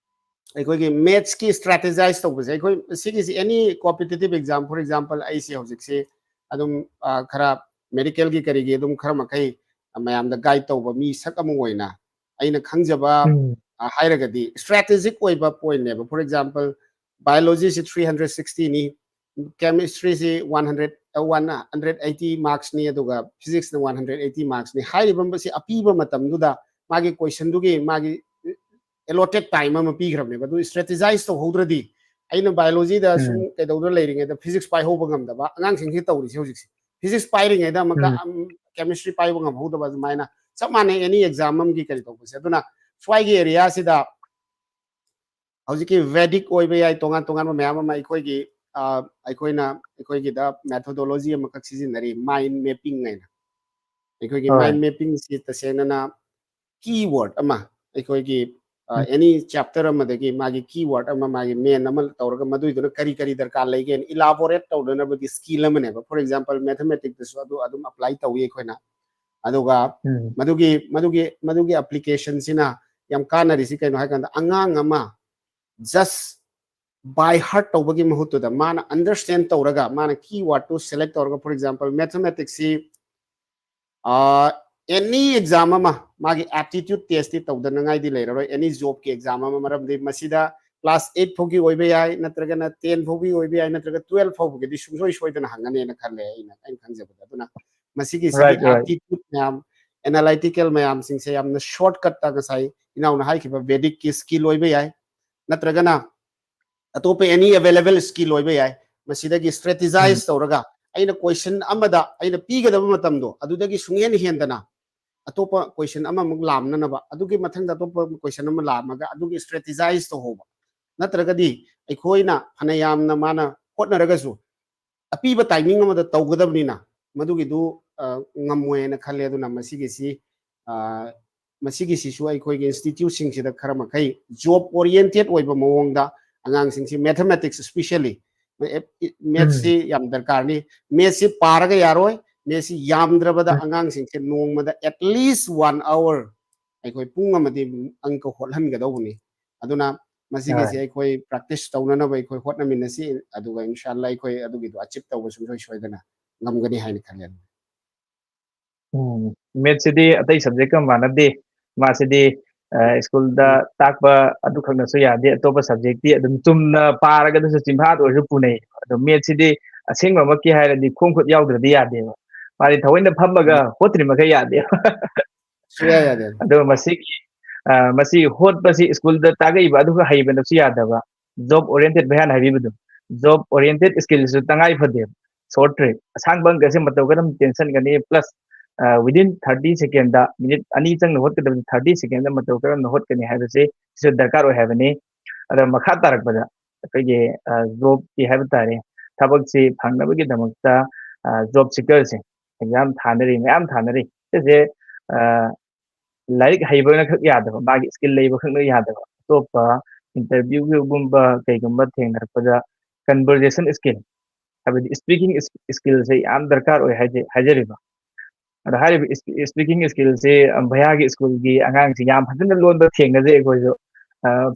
ꯑꯩꯈꯣꯏꯒꯤ mathsꯀꯤ strategize ꯇꯧꯕꯁꯦ, ꯑꯩꯈꯣꯏ ꯁꯤꯒꯤꯁꯤ any competitive exam, for example, ꯑꯩꯁꯦ ꯍꯧꯖꯤꯛꯁꯤ ꯑꯗꯨꯝ, ꯑ, ꯈꯔ medicalꯒꯤ ꯀꯔꯤꯒꯤ ꯑꯗꯨꯝ ꯈꯔ ꯃꯈꯩ ꯃꯌꯥꯝꯗ guide ꯇꯧꯕ ꯃꯤ ꯁꯛ ꯑꯃ ꯑꯣꯏꯅ ꯑꯩꯅ ꯈꯪꯖꯕ, ꯎꯝ. ꯑ, ꯍꯥꯏꯔꯒꯗꯤ strategic ꯑꯣꯏꯕ pointꯅꯦꯕ꯫ For example, biologyꯁꯤ three hundred sixtyꯅꯤ, chemistryꯁꯤ one hundred, ꯑ, one hundred eighty marksꯅꯤ, ꯑꯗꯨꯒ physicsꯅ one hundred eighty marksꯅꯤ꯫ ꯍꯥꯏꯔꯤꯕ ꯃꯁꯤ ꯑꯄꯤꯕ ꯃꯇꯝꯗꯨꯗ ꯃꯥꯒꯤ questionꯗꯨꯒꯤ ꯃꯥꯒꯤ allotted time ꯑꯃ ꯄꯤꯈ꯭ꯔꯕꯅꯦꯕ꯫ ꯑꯗꯨ strategize ꯇꯧꯍꯧꯗ꯭ꯔꯗꯤ, ꯑꯩꯅ biologyꯗ ꯁꯨꯝ ꯎꯝ. ꯀꯩꯗꯧꯗ ꯂꯩꯔꯤꯉꯩꯗ physics ꯄꯥꯏꯍꯧꯕ ꯉꯝꯗꯕ ꯑꯉꯥꯡꯁꯤꯡꯁꯤ ꯇꯧꯔꯤꯁꯦ ꯍꯧꯖꯤꯛꯁꯦ꯫ Physics ꯄꯥꯏꯔꯤꯉꯩꯗ ꯑꯃꯨꯛꯀ, ꯎꯝ. ꯑꯝ, chemistry ꯄꯥꯏꯕ ꯉꯝꯍꯧꯗꯕ, ꯑꯗꯨꯃꯥꯏꯅ ꯆꯞ ꯃꯥꯟꯅꯩ any exam ꯑꯃꯒꯤ ꯀꯔꯤ ꯇꯧꯕꯁꯦ꯫ ꯑꯗꯨꯅ ꯁ꯭ꯋꯥꯏꯒꯤ areaꯁꯤꯗ ꯍꯧꯖꯤꯛꯀꯤ Vedic ꯑꯣꯏꯕ ꯌꯥꯏ, ꯇꯣꯉꯥꯟ ꯇꯣꯉꯥꯟꯕ ꯃꯌꯥꯝ ꯑꯃ ꯑꯩꯈꯣꯏꯒꯤ, ꯑ, ꯑꯩꯈꯣꯏꯅ ꯑꯩꯈꯣꯏꯒꯤꯗ methodology ꯑꯃꯈꯛ ꯁꯤꯖꯤꯟꯅꯔꯤ, mind mapping ꯍꯥꯏꯅ꯫ ꯑꯩꯈꯣꯏꯒꯤ ꯍꯣꯏ. Mind mappingꯁꯤ ꯇꯁꯦꯡꯅꯅ keyword ꯑꯃ, ꯑꯩꯈꯣꯏꯒꯤ, ꯑ, ꯎꯝ. any chapter ꯑꯃꯗꯒꯤ ꯃꯥꯒꯤ keyword ꯑꯃ, ꯃꯥꯒꯤ main ꯑꯃ ꯇꯧꯔꯒ ꯃꯗꯨꯏꯗꯨꯅ ꯀꯔꯤ ꯀꯔꯤ ꯗꯔꯀꯥꯔ ꯂꯩꯒꯦꯅ elaborate ꯇꯧꯅꯅꯕꯒꯤ skill ꯑꯃꯅꯦꯕ꯫ For example, mathematicsꯇꯁꯨ ꯑꯗꯨ ꯑꯗꯨꯝ apply ꯇꯧꯏ ꯑꯩꯈꯣꯏꯅ꯫ ꯑꯗꯨꯒ ꯎꯝ. ꯃꯗꯨꯒꯤ, ꯃꯗꯨꯒꯤ, ꯃꯗꯨꯒꯤ applicationꯁꯤꯅ ꯌꯥꯝ ꯀꯥꯟꯅꯔꯤꯁꯤ ꯀꯩꯅꯣ ꯍꯥꯏ ꯀꯥꯟꯗ, ꯑꯉꯥꯡ ꯑꯃ just by heart ꯇꯧꯕꯒꯤ ꯃꯍꯨꯠꯇꯨꯗ ꯃꯥꯅ understand ꯇꯧꯔꯒ, ꯃꯥꯅ keywordꯇꯨ select ꯇꯧꯔꯒ, for example, mathematicsꯁꯤ, ꯑ, any exam ꯑꯃ ꯃꯥꯒꯤ aptitude testꯇꯤ ꯇꯧꯗꯅꯉꯥꯏꯗꯤ ꯂꯩꯔꯔꯣꯏ, any jobꯀꯤ exam ꯑꯃ, ꯃꯔꯝꯗꯤ ꯃꯁꯤꯗ class eight ꯐꯥꯎꯒꯤ ꯑꯣꯏꯕ ꯌꯥꯏ, ꯅꯠꯇ꯭ꯔꯒꯅ ten ꯐꯥꯎꯒꯤ ꯑꯣꯏꯕ ꯌꯥꯏ, ꯅꯠꯇ꯭ꯔꯒ twelve ꯐꯥꯎꯕꯒꯤꯗꯤ ꯁꯨꯡꯁꯣꯏ ꯁꯣꯏꯗꯅ ꯍꯪꯒꯅꯦꯅ ꯈꯜꯂꯦ ꯑꯩꯅ, ꯑꯩꯅ ꯈꯪꯖꯕꯗ꯫ ꯑꯗꯨꯅ ꯃꯁꯤꯒꯤꯁꯤꯒꯤ Right, right. aptitude ꯃꯌꯥꯝ, analytical ꯃꯌꯥꯝꯁꯤꯡꯁꯦ ꯌꯥꯝꯅ shortcutꯇ ꯉꯁꯥꯏ ꯏꯅꯥꯎꯅ ꯍꯥꯏꯈꯤꯕ Vedicꯀꯤ skill ꯑꯣꯏꯕ ꯌꯥꯏ, ꯅꯠꯇ꯭ꯔꯒꯅ ꯑꯇꯣꯞꯄ any available skill ꯑꯣꯏꯕ ꯌꯥꯏ꯫ ꯃꯁꯤꯗꯒꯤ strategize ꯎꯝ. ꯇꯧꯔꯒ ꯑꯩꯅ question ꯑꯃꯗ ꯑꯩꯅ ꯄꯤꯒꯗꯕ ꯃꯇꯝꯗꯣ ꯑꯗꯨꯗꯒꯤ ꯁꯨꯡꯍꯦꯟ ꯍꯦꯟꯗꯅ ꯑꯇꯣꯞꯄ ꯀꯣꯏꯁꯟ ꯑꯃꯃꯨꯛ ꯂꯥꯝꯅꯅꯕ, ꯑꯗꯨꯒꯤ ꯃꯊꯪꯗ ꯑꯇꯣꯞꯄ ꯀꯣꯏꯁꯟ ꯑꯃ ꯂꯥꯝꯃꯒ ꯑꯗꯨꯒꯤ ꯏꯁꯇ꯭ꯔꯦꯇꯤꯖꯥꯏꯁ ꯇꯧꯍꯧꯕ꯫ ꯅꯠꯇ꯭ꯔꯒꯗꯤ ꯑꯩꯈꯣꯏꯅ ꯐꯅ ꯌꯥꯝꯅ ꯃꯥꯅ ꯍꯣꯠꯅꯔꯒꯁꯨ ꯑꯄꯤꯕ ꯇꯥꯏꯃꯤꯡ ꯑꯃꯗ ꯇꯧꯒꯗꯕꯅꯤꯅ ꯃꯗꯨꯒꯤꯗꯨ ꯉꯝꯃꯣꯏ ꯍꯥꯏꯅ ꯈꯜꯂꯦ꯫ ꯑꯗꯨꯅ ꯃꯁꯤꯒꯤꯁꯤ ꯃꯁꯤꯒꯤꯁꯤꯁꯨ ꯑꯩꯈꯣꯏꯒꯤ ꯏꯟꯁꯇꯤꯇ꯭ꯌꯨꯠꯁꯤꯡꯁꯤꯗ ꯈꯔ ꯃꯈꯩ ꯖꯣꯕ ꯑꯣꯔꯤꯌꯦꯟꯇꯦꯠ ꯑꯣꯏꯕ ꯃꯑꯣꯡꯗ ꯑꯉꯥꯡꯁꯤꯡꯁꯤ ꯃꯦꯊꯃꯦꯇꯤꯛꯁ ꯏꯁꯄꯤꯁꯦꯜꯂꯤ ꯃꯦꯠꯁꯁꯤ ꯌꯥꯝ ꯗꯔꯀꯥꯔꯅꯤ꯫ ꯃꯦꯠꯁꯁꯤ ꯄꯥꯔꯒ ꯌꯥꯔꯣꯏ꯫ ꯃꯦꯠꯁꯁꯤ ꯌꯥꯝꯗ꯭ꯔꯕꯗ ꯑꯉꯥꯡꯁꯤꯡꯁꯦ ꯅꯣꯡꯃꯗ at least one hour ꯑꯩꯈꯣꯏ ꯄꯨꯡ ꯑꯃꯗꯤ ꯑꯪꯀ ꯍꯣꯠꯍꯟꯒꯗꯧꯕꯅꯤ꯫ ꯑꯗꯨꯅ ꯃꯁꯤꯒꯤꯁꯤ ꯑꯩꯈꯣꯏ ꯄ꯭ꯔꯦꯛꯇꯤꯁ ꯇꯧꯅꯅꯕ ꯑꯩꯈꯣꯏ ꯍꯣꯠꯅꯃꯤꯟꯅꯁꯤ꯫ ꯑꯗꯨꯒ ꯏꯟꯁꯥꯜꯂꯥ ꯑꯩꯈꯣꯏ ꯑꯗꯨꯒꯤꯗꯣ ꯑꯆꯤꯞ ꯇꯧꯕ ꯁꯨꯡꯁꯣꯏ ꯁꯣꯏꯗꯅ ꯉꯝꯒꯅꯤ ꯍꯥꯏꯅ ꯈꯜꯂꯦ꯫ ꯎꯝ, ꯃꯦꯠꯁꯤꯗꯤ ꯑꯇꯩ ꯁꯕꯖꯦꯛꯀ ꯃꯥꯟꯅꯗꯦ꯫ ꯃꯥꯁꯤꯗꯤ ꯁ꯭ꯀꯨꯜꯗ ꯇꯥꯛꯄ ꯑꯗꯨꯈꯛꯅꯁꯨ ꯌꯥꯗꯦ, ꯑꯇꯣꯞꯄ ꯁꯕꯖꯦꯛꯇꯤ ꯑꯗꯨꯝ ꯆꯨꯝꯅ ꯄꯥꯔꯒꯗꯁꯨ ꯆꯤꯟꯐꯥꯗ ꯑꯣꯏꯔꯁꯨ ꯄꯨꯅꯩ꯫ ꯑꯗꯣ ꯃꯦꯠꯁꯤꯗꯤ ꯑꯁꯦꯡꯕꯃꯛꯀꯤ ꯍꯥꯏꯔꯗꯤ ꯈꯣꯡ ꯈꯨꯠ ꯌꯥꯎꯗ꯭ꯔꯗꯤ ꯌꯥꯗꯦꯕ꯫ ꯃꯥꯗꯤ ꯊꯑꯣꯏꯅ ꯐꯝꯃꯒ ꯍꯣꯠꯇ꯭ꯔꯤ ꯃꯈꯩ ꯌꯥꯗꯦꯕ꯫ ꯁꯨꯡꯌꯥ ꯌꯥꯗꯦ꯫ ꯑꯗꯣ ꯃꯁꯤꯒꯤ ꯃꯁꯤ ꯍꯣꯠꯄꯁꯤ ꯁ꯭ꯀꯨꯜꯗ ꯇꯥꯛꯂꯛꯏꯕ ꯑꯗꯨꯒ ꯍꯩꯕꯅꯁꯨ ꯌꯥꯗꯕ꯫ ꯖꯣꯕ ꯑꯣꯔꯤꯌꯦꯟꯇꯦꯠ ꯚꯩꯌꯥꯅ ꯍꯥꯏꯕꯤꯕꯗꯣ, ꯖꯣꯕ ꯑꯣꯔꯤꯌꯦꯟꯇꯦꯠ ꯁ꯭ꯀꯤꯜꯁꯨ ꯇꯉꯥꯏ ꯐꯗꯦꯕ꯫ ꯁꯣꯔꯠ ꯇ꯭ꯔꯦꯛ ꯑꯁꯥꯡꯕ ꯑꯪꯀꯁꯦ ꯃꯇꯧ ꯀꯔꯝ ꯇꯦꯟꯁꯟꯒꯅꯤ, plus within thirty second, minute ꯑꯅꯤ ꯆꯪꯅ ꯍꯣꯠꯀꯗꯕꯁꯦ ꯊꯥꯔꯇꯤ ꯁꯦꯀꯦꯟꯗ ꯃꯇꯧ ꯀꯔꯝꯅ ꯍꯣꯠꯀꯅꯤ ꯍꯥꯏꯕꯁꯤ ꯁꯤꯁꯨ ꯗꯔꯀꯥꯔ ꯑꯣꯏ ꯍꯥꯏꯕꯅꯤ꯫ ꯑꯗ ꯃꯈꯥ ꯇꯥꯔꯛꯄꯗ ꯑꯩꯈꯣꯏꯒꯤ ꯖꯣꯕꯀꯤ ꯍꯥꯏꯕ ꯇꯥꯔꯦ, ꯊꯕꯛꯁꯤ ꯐꯪꯅꯕꯒꯤꯗꯃꯛꯇ ꯖꯣꯕ ꯁꯤꯀꯔꯁꯦ ꯑꯦꯛꯖꯥꯝ ꯊꯥꯅꯔꯤ, ꯃꯌꯥꯝ ꯊꯥꯅꯔꯤ꯫ ꯁꯤꯁꯦ ꯂꯥꯏꯔꯤꯛ ꯍꯩꯕꯅ ꯈꯛ ꯌꯥꯗꯕ, ꯃꯥꯒꯤ ꯁ꯭ꯀꯤꯜ ꯂꯩꯕ ꯈꯛꯅ ꯌꯥꯗꯕ, ꯑꯇꯣꯞꯄ ꯏꯟꯇꯔꯚ꯭ꯌꯨꯒꯨꯝꯕ ꯀꯩꯒꯨꯝꯕ ꯊꯦꯡꯅꯔꯛꯄꯗ ꯀꯟꯚꯔꯖꯦꯁꯟ ꯁ꯭ꯀꯤꯜ, ꯍꯥꯏꯕꯗꯤ ꯁ꯭ꯄꯤꯀꯤꯡ ꯁ꯭ꯀꯤꯜꯁꯦ ꯌꯥꯝ ꯗꯔꯀꯥꯔ ꯑꯣꯏ ꯍꯥꯏꯖꯩ ꯍꯥꯏꯖꯔꯤꯕ꯫ ꯑꯗꯣ ꯍꯥꯏꯔꯤꯕ ꯁ꯭ꯄꯤꯀꯤꯡ ꯁ꯭ꯀꯤꯜꯁꯦ ꯚꯩꯌꯥꯒꯤ ꯁ꯭ꯀꯨꯜꯒꯤ ꯑꯉꯥꯡꯁꯤꯡ ꯌꯥꯝ ꯐꯖꯅ ꯂꯣꯟꯕ ꯊꯦꯡꯅꯖꯩ ꯑꯩꯈꯣꯏꯁꯨ꯫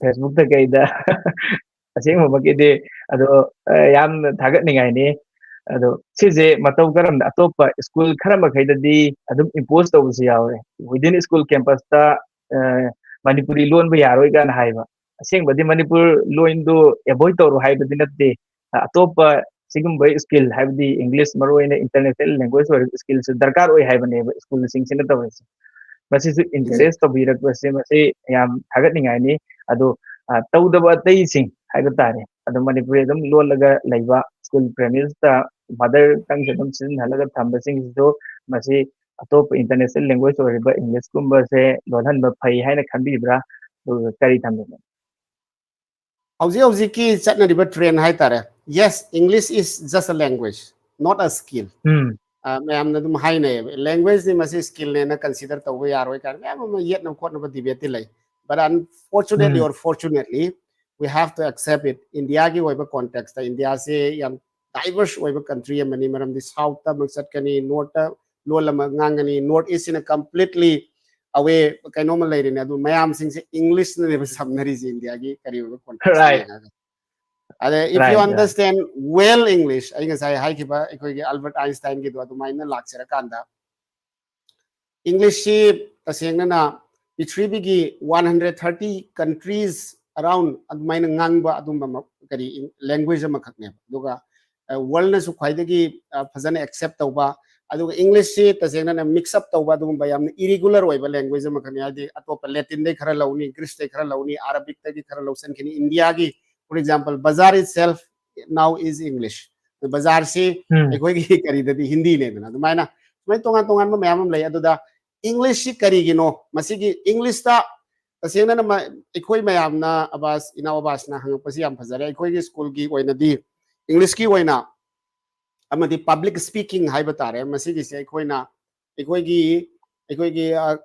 ꯐꯦꯁꯕꯨꯛꯇ ꯀꯩꯗ ꯑꯁꯦꯡꯕꯃꯛꯀꯤꯗꯤ꯫ ꯑꯗꯣ ꯌꯥꯝꯅ ꯊꯥꯒꯠꯅꯤꯡꯉꯥꯏꯅꯤ꯫ ꯑꯗꯣ ꯁꯤꯁꯦ ꯃꯇꯧ ꯀꯔꯝꯅ ꯑꯇꯣꯞꯄ ꯁ꯭ꯀꯨꯜ ꯈꯔ ꯃꯈꯩꯗꯗꯤ ꯑꯗꯨꯝ ꯏꯝꯄꯣꯁ ꯇꯧꯕꯁꯨ ꯌꯥꯎꯔꯦ꯫ ꯋꯤꯗꯤꯟ ꯁ꯭ꯀꯨꯜ ꯀꯦꯝꯄꯁꯇ ꯃꯅꯤꯄꯨꯔꯤ ꯂꯣꯟꯕ ꯌꯥꯔꯣꯏ ꯀꯥꯏꯅ ꯍꯥꯏꯕ꯫ ꯑꯁꯦꯡꯕꯗꯤ ꯃꯅꯤꯄꯨꯔ ꯂꯣꯟꯗꯨ ꯑꯦꯚꯣꯏꯗ ꯇꯧꯔꯣ ꯍꯥꯏꯕꯗꯤ ꯅꯠꯇꯦ꯫ ꯑꯇꯣꯞꯄ ꯁꯤꯒꯨꯝꯕ ꯁ꯭ꯀꯤꯜ, ꯍꯥꯏꯕꯗꯤ ꯏꯪꯂꯤꯁ, ꯃꯔꯨ ꯑꯣꯏꯅ ꯏꯟꯇꯔꯅꯦꯁꯅꯦꯜ ꯂꯦꯡꯒ꯭ꯋꯦꯖ ꯑꯣꯏꯔꯤꯕ ꯁ꯭ꯀꯤꯜꯁꯨ ꯗꯔꯀꯥꯔ ꯑꯣꯏ ꯍꯥꯏꯕꯅꯦꯕ ꯁ꯭ꯀꯨꯜꯁꯤꯡꯁꯤꯅ ꯇꯧꯔꯤꯁꯦ꯫ ꯃꯁꯤꯁꯨ ꯏꯟꯀꯔꯦꯖ ꯇꯧꯕꯤꯔꯛꯄꯁꯦ ꯃꯁꯤ ꯌꯥꯝ ꯊꯥꯒꯠꯅꯤꯡꯉꯥꯏꯅꯤ꯫ ꯑꯗꯣ ꯇꯧꯗꯕ ꯑꯇꯩꯁꯤꯡ ꯍꯥꯏꯕ ꯇꯥꯔꯦ, ꯑꯗꯨꯝ ꯃꯅꯤꯄꯨꯔꯤ ꯑꯗꯨꯝ ꯂꯣꯜꯂꯒ ꯂꯩꯕ, ꯁ꯭ꯀꯨꯜ ꯄ꯭ꯔꯦꯃꯤꯁꯇ ꯃꯗꯔ ꯇꯪꯁꯦ ꯑꯗꯨꯝ ꯁꯤꯖꯤꯟꯅꯍꯜꯂꯒ ꯊꯝꯕꯁꯤꯡꯁꯤꯁꯨ ꯃꯁꯤ ꯑꯇꯣꯞꯄ international language ꯑꯣꯏꯔꯤꯕ English ꯀꯨꯝꯕꯁꯦ ꯂꯣꯟꯍꯟꯕ ꯐꯩ ꯍꯥꯏꯅ ꯈꯟꯕꯤꯕ꯭ꯔꯥ? ꯑꯗꯨꯒ ꯀꯔꯤ ꯊꯝꯕꯤꯕ? ꯍꯧꯖꯤꯛ ꯍꯧꯖꯤꯛꯀꯤ ꯆꯠꯅꯔꯤꯕ trend ꯍꯥꯏꯇꯥꯔꯦ, yes, English is just a language, not a skill. ꯎꯝ ꯑ, ꯃꯌꯥꯝꯅ ꯑꯗꯨꯝ ꯍꯥꯏꯅꯩꯌꯦꯕ, languageꯅꯤ, ꯃꯁꯤ skillꯅꯦꯅ consider ꯇꯧꯕ ꯌꯥꯔꯣꯏ ꯀꯥꯏꯅ ꯃꯌꯥꯝ ꯑꯃ ꯌꯦꯠꯅꯕ ꯈꯣꯠꯅꯕ debateꯇꯤ ꯂꯩ. But unfortunately um or fortunately, we have to accept it. Indiaꯒꯤ ꯑꯣꯏꯕ contextꯇ, Indiaꯁꯦ ꯌꯥꯝ diverse ꯑꯣꯏꯕ country ꯑꯃꯅꯤ. ꯃꯔꯝꯗꯤ Southꯇ ꯑꯃꯨꯛ ꯆꯠꯀꯅꯤ, Northꯇ ꯂꯣꯜ ꯑꯃ ꯉꯥꯡꯒꯅꯤ, North Eastꯁꯤꯅ completely away ꯀꯩꯅꯣꯝꯃ ꯂꯩꯔꯤꯅꯦ. ꯑꯗꯨ ꯃꯌꯥꯝꯁꯤꯡꯁꯦ Englishꯅꯅꯦꯕ ꯁꯝꯅꯔꯤꯁꯦ, Indiaꯒꯤ ꯀꯔꯤ ꯑꯣꯏꯕ contextꯇ Right. ꯌꯦꯡꯉꯒ. ꯑꯗ if you Right, right. understand well English, ꯑꯩ ꯉꯁꯥꯏ ꯍꯥꯏꯈꯤꯕ ꯑꯩꯈꯣꯏꯒꯤ Albert Einsteinꯒꯤꯗꯣ ꯑꯗꯨꯃꯥꯏꯅ ꯂꯥꯛꯆꯔꯀꯥꯟꯗ, Englishꯁꯤ ꯇꯁꯦꯡꯅꯅ ꯄ꯭ꯔꯤꯊꯤꯕꯤꯒꯤ one hundred thirty countries around ꯑꯗꯨꯃꯥꯏꯅ ꯉꯥꯡꯕ ꯑꯗꯨꯝꯕ ꯃ-, ꯀꯔꯤ, language ꯑꯃꯈꯛꯅꯦꯕ. ꯑꯗꯨꯒ, ꯑ, worldꯅꯁꯨ ꯈ꯭ꯋꯥꯏꯗꯒꯤ, ꯑ, ꯐꯖꯅ accept ꯇꯧꯕ, ꯑꯗꯨꯒ Englishꯁꯤ ꯇꯁꯦꯡꯅ mix up ꯇꯧꯕ ꯑꯗꯨꯒꯨꯝꯕ ꯌꯥꯝꯅ irregular ꯑꯣꯏꯕ language ꯑꯃꯈꯛꯅꯤ. ꯍꯥꯏꯗꯤ ꯑꯇꯣꯞꯄ Latinꯗꯩ ꯈꯔ ꯂꯧꯅꯤ, Greeceꯇꯩ ꯈꯔ ꯂꯧꯅꯤ, Arabicꯇꯒꯤ ꯈꯔ ꯂꯧꯁꯟꯈꯤꯅꯤ. Indiaꯒꯤ, for example, bazaar itself now is English. ꯕꯖꯥꯔꯁꯤ ꯎꯝ ꯑꯩꯈꯣꯏꯒꯤ ꯀꯔꯤꯗꯗꯤ ꯍꯤꯟꯗꯤꯅꯦꯗꯅ, ꯑꯗꯨꯃꯥꯏꯅ ꯁꯨꯃꯥꯏꯅ ꯇꯣꯉꯥꯟ ꯇꯣꯉꯥꯟꯕ ꯃꯌꯥꯝ ꯑꯃ ꯂꯩ. ꯑꯗꯨꯗ Englishꯁꯤ ꯀꯔꯤꯒꯤꯅꯣ? ꯃꯁꯤꯒꯤ Englishꯇ ꯇꯁꯦꯡꯅ ꯃ-, ꯑꯩꯈꯣꯏ ꯃꯌꯥꯝꯅ, ꯑꯕꯥꯁ, ꯏꯅꯥꯎ ꯑꯕꯥꯁꯅ ꯍꯪꯉꯛꯄꯁꯤ ꯌꯥꯝ ꯐꯖꯔꯦ. ꯑꯩꯈꯣꯏꯒꯤ schoolꯒꯤ ꯑꯣꯏꯅꯗꯤ Englishꯀꯤ ꯑꯣꯏꯅ ꯑꯃꯗꯤ public speaking ꯍꯥꯏꯕ ꯇꯥꯔꯦ, ꯃꯁꯤꯒꯤꯁꯦ ꯑꯩꯈꯣꯏꯅ, ꯑꯩꯈꯣꯏꯒꯤ, ꯑꯩꯈꯣꯏꯒꯤ, ꯑ,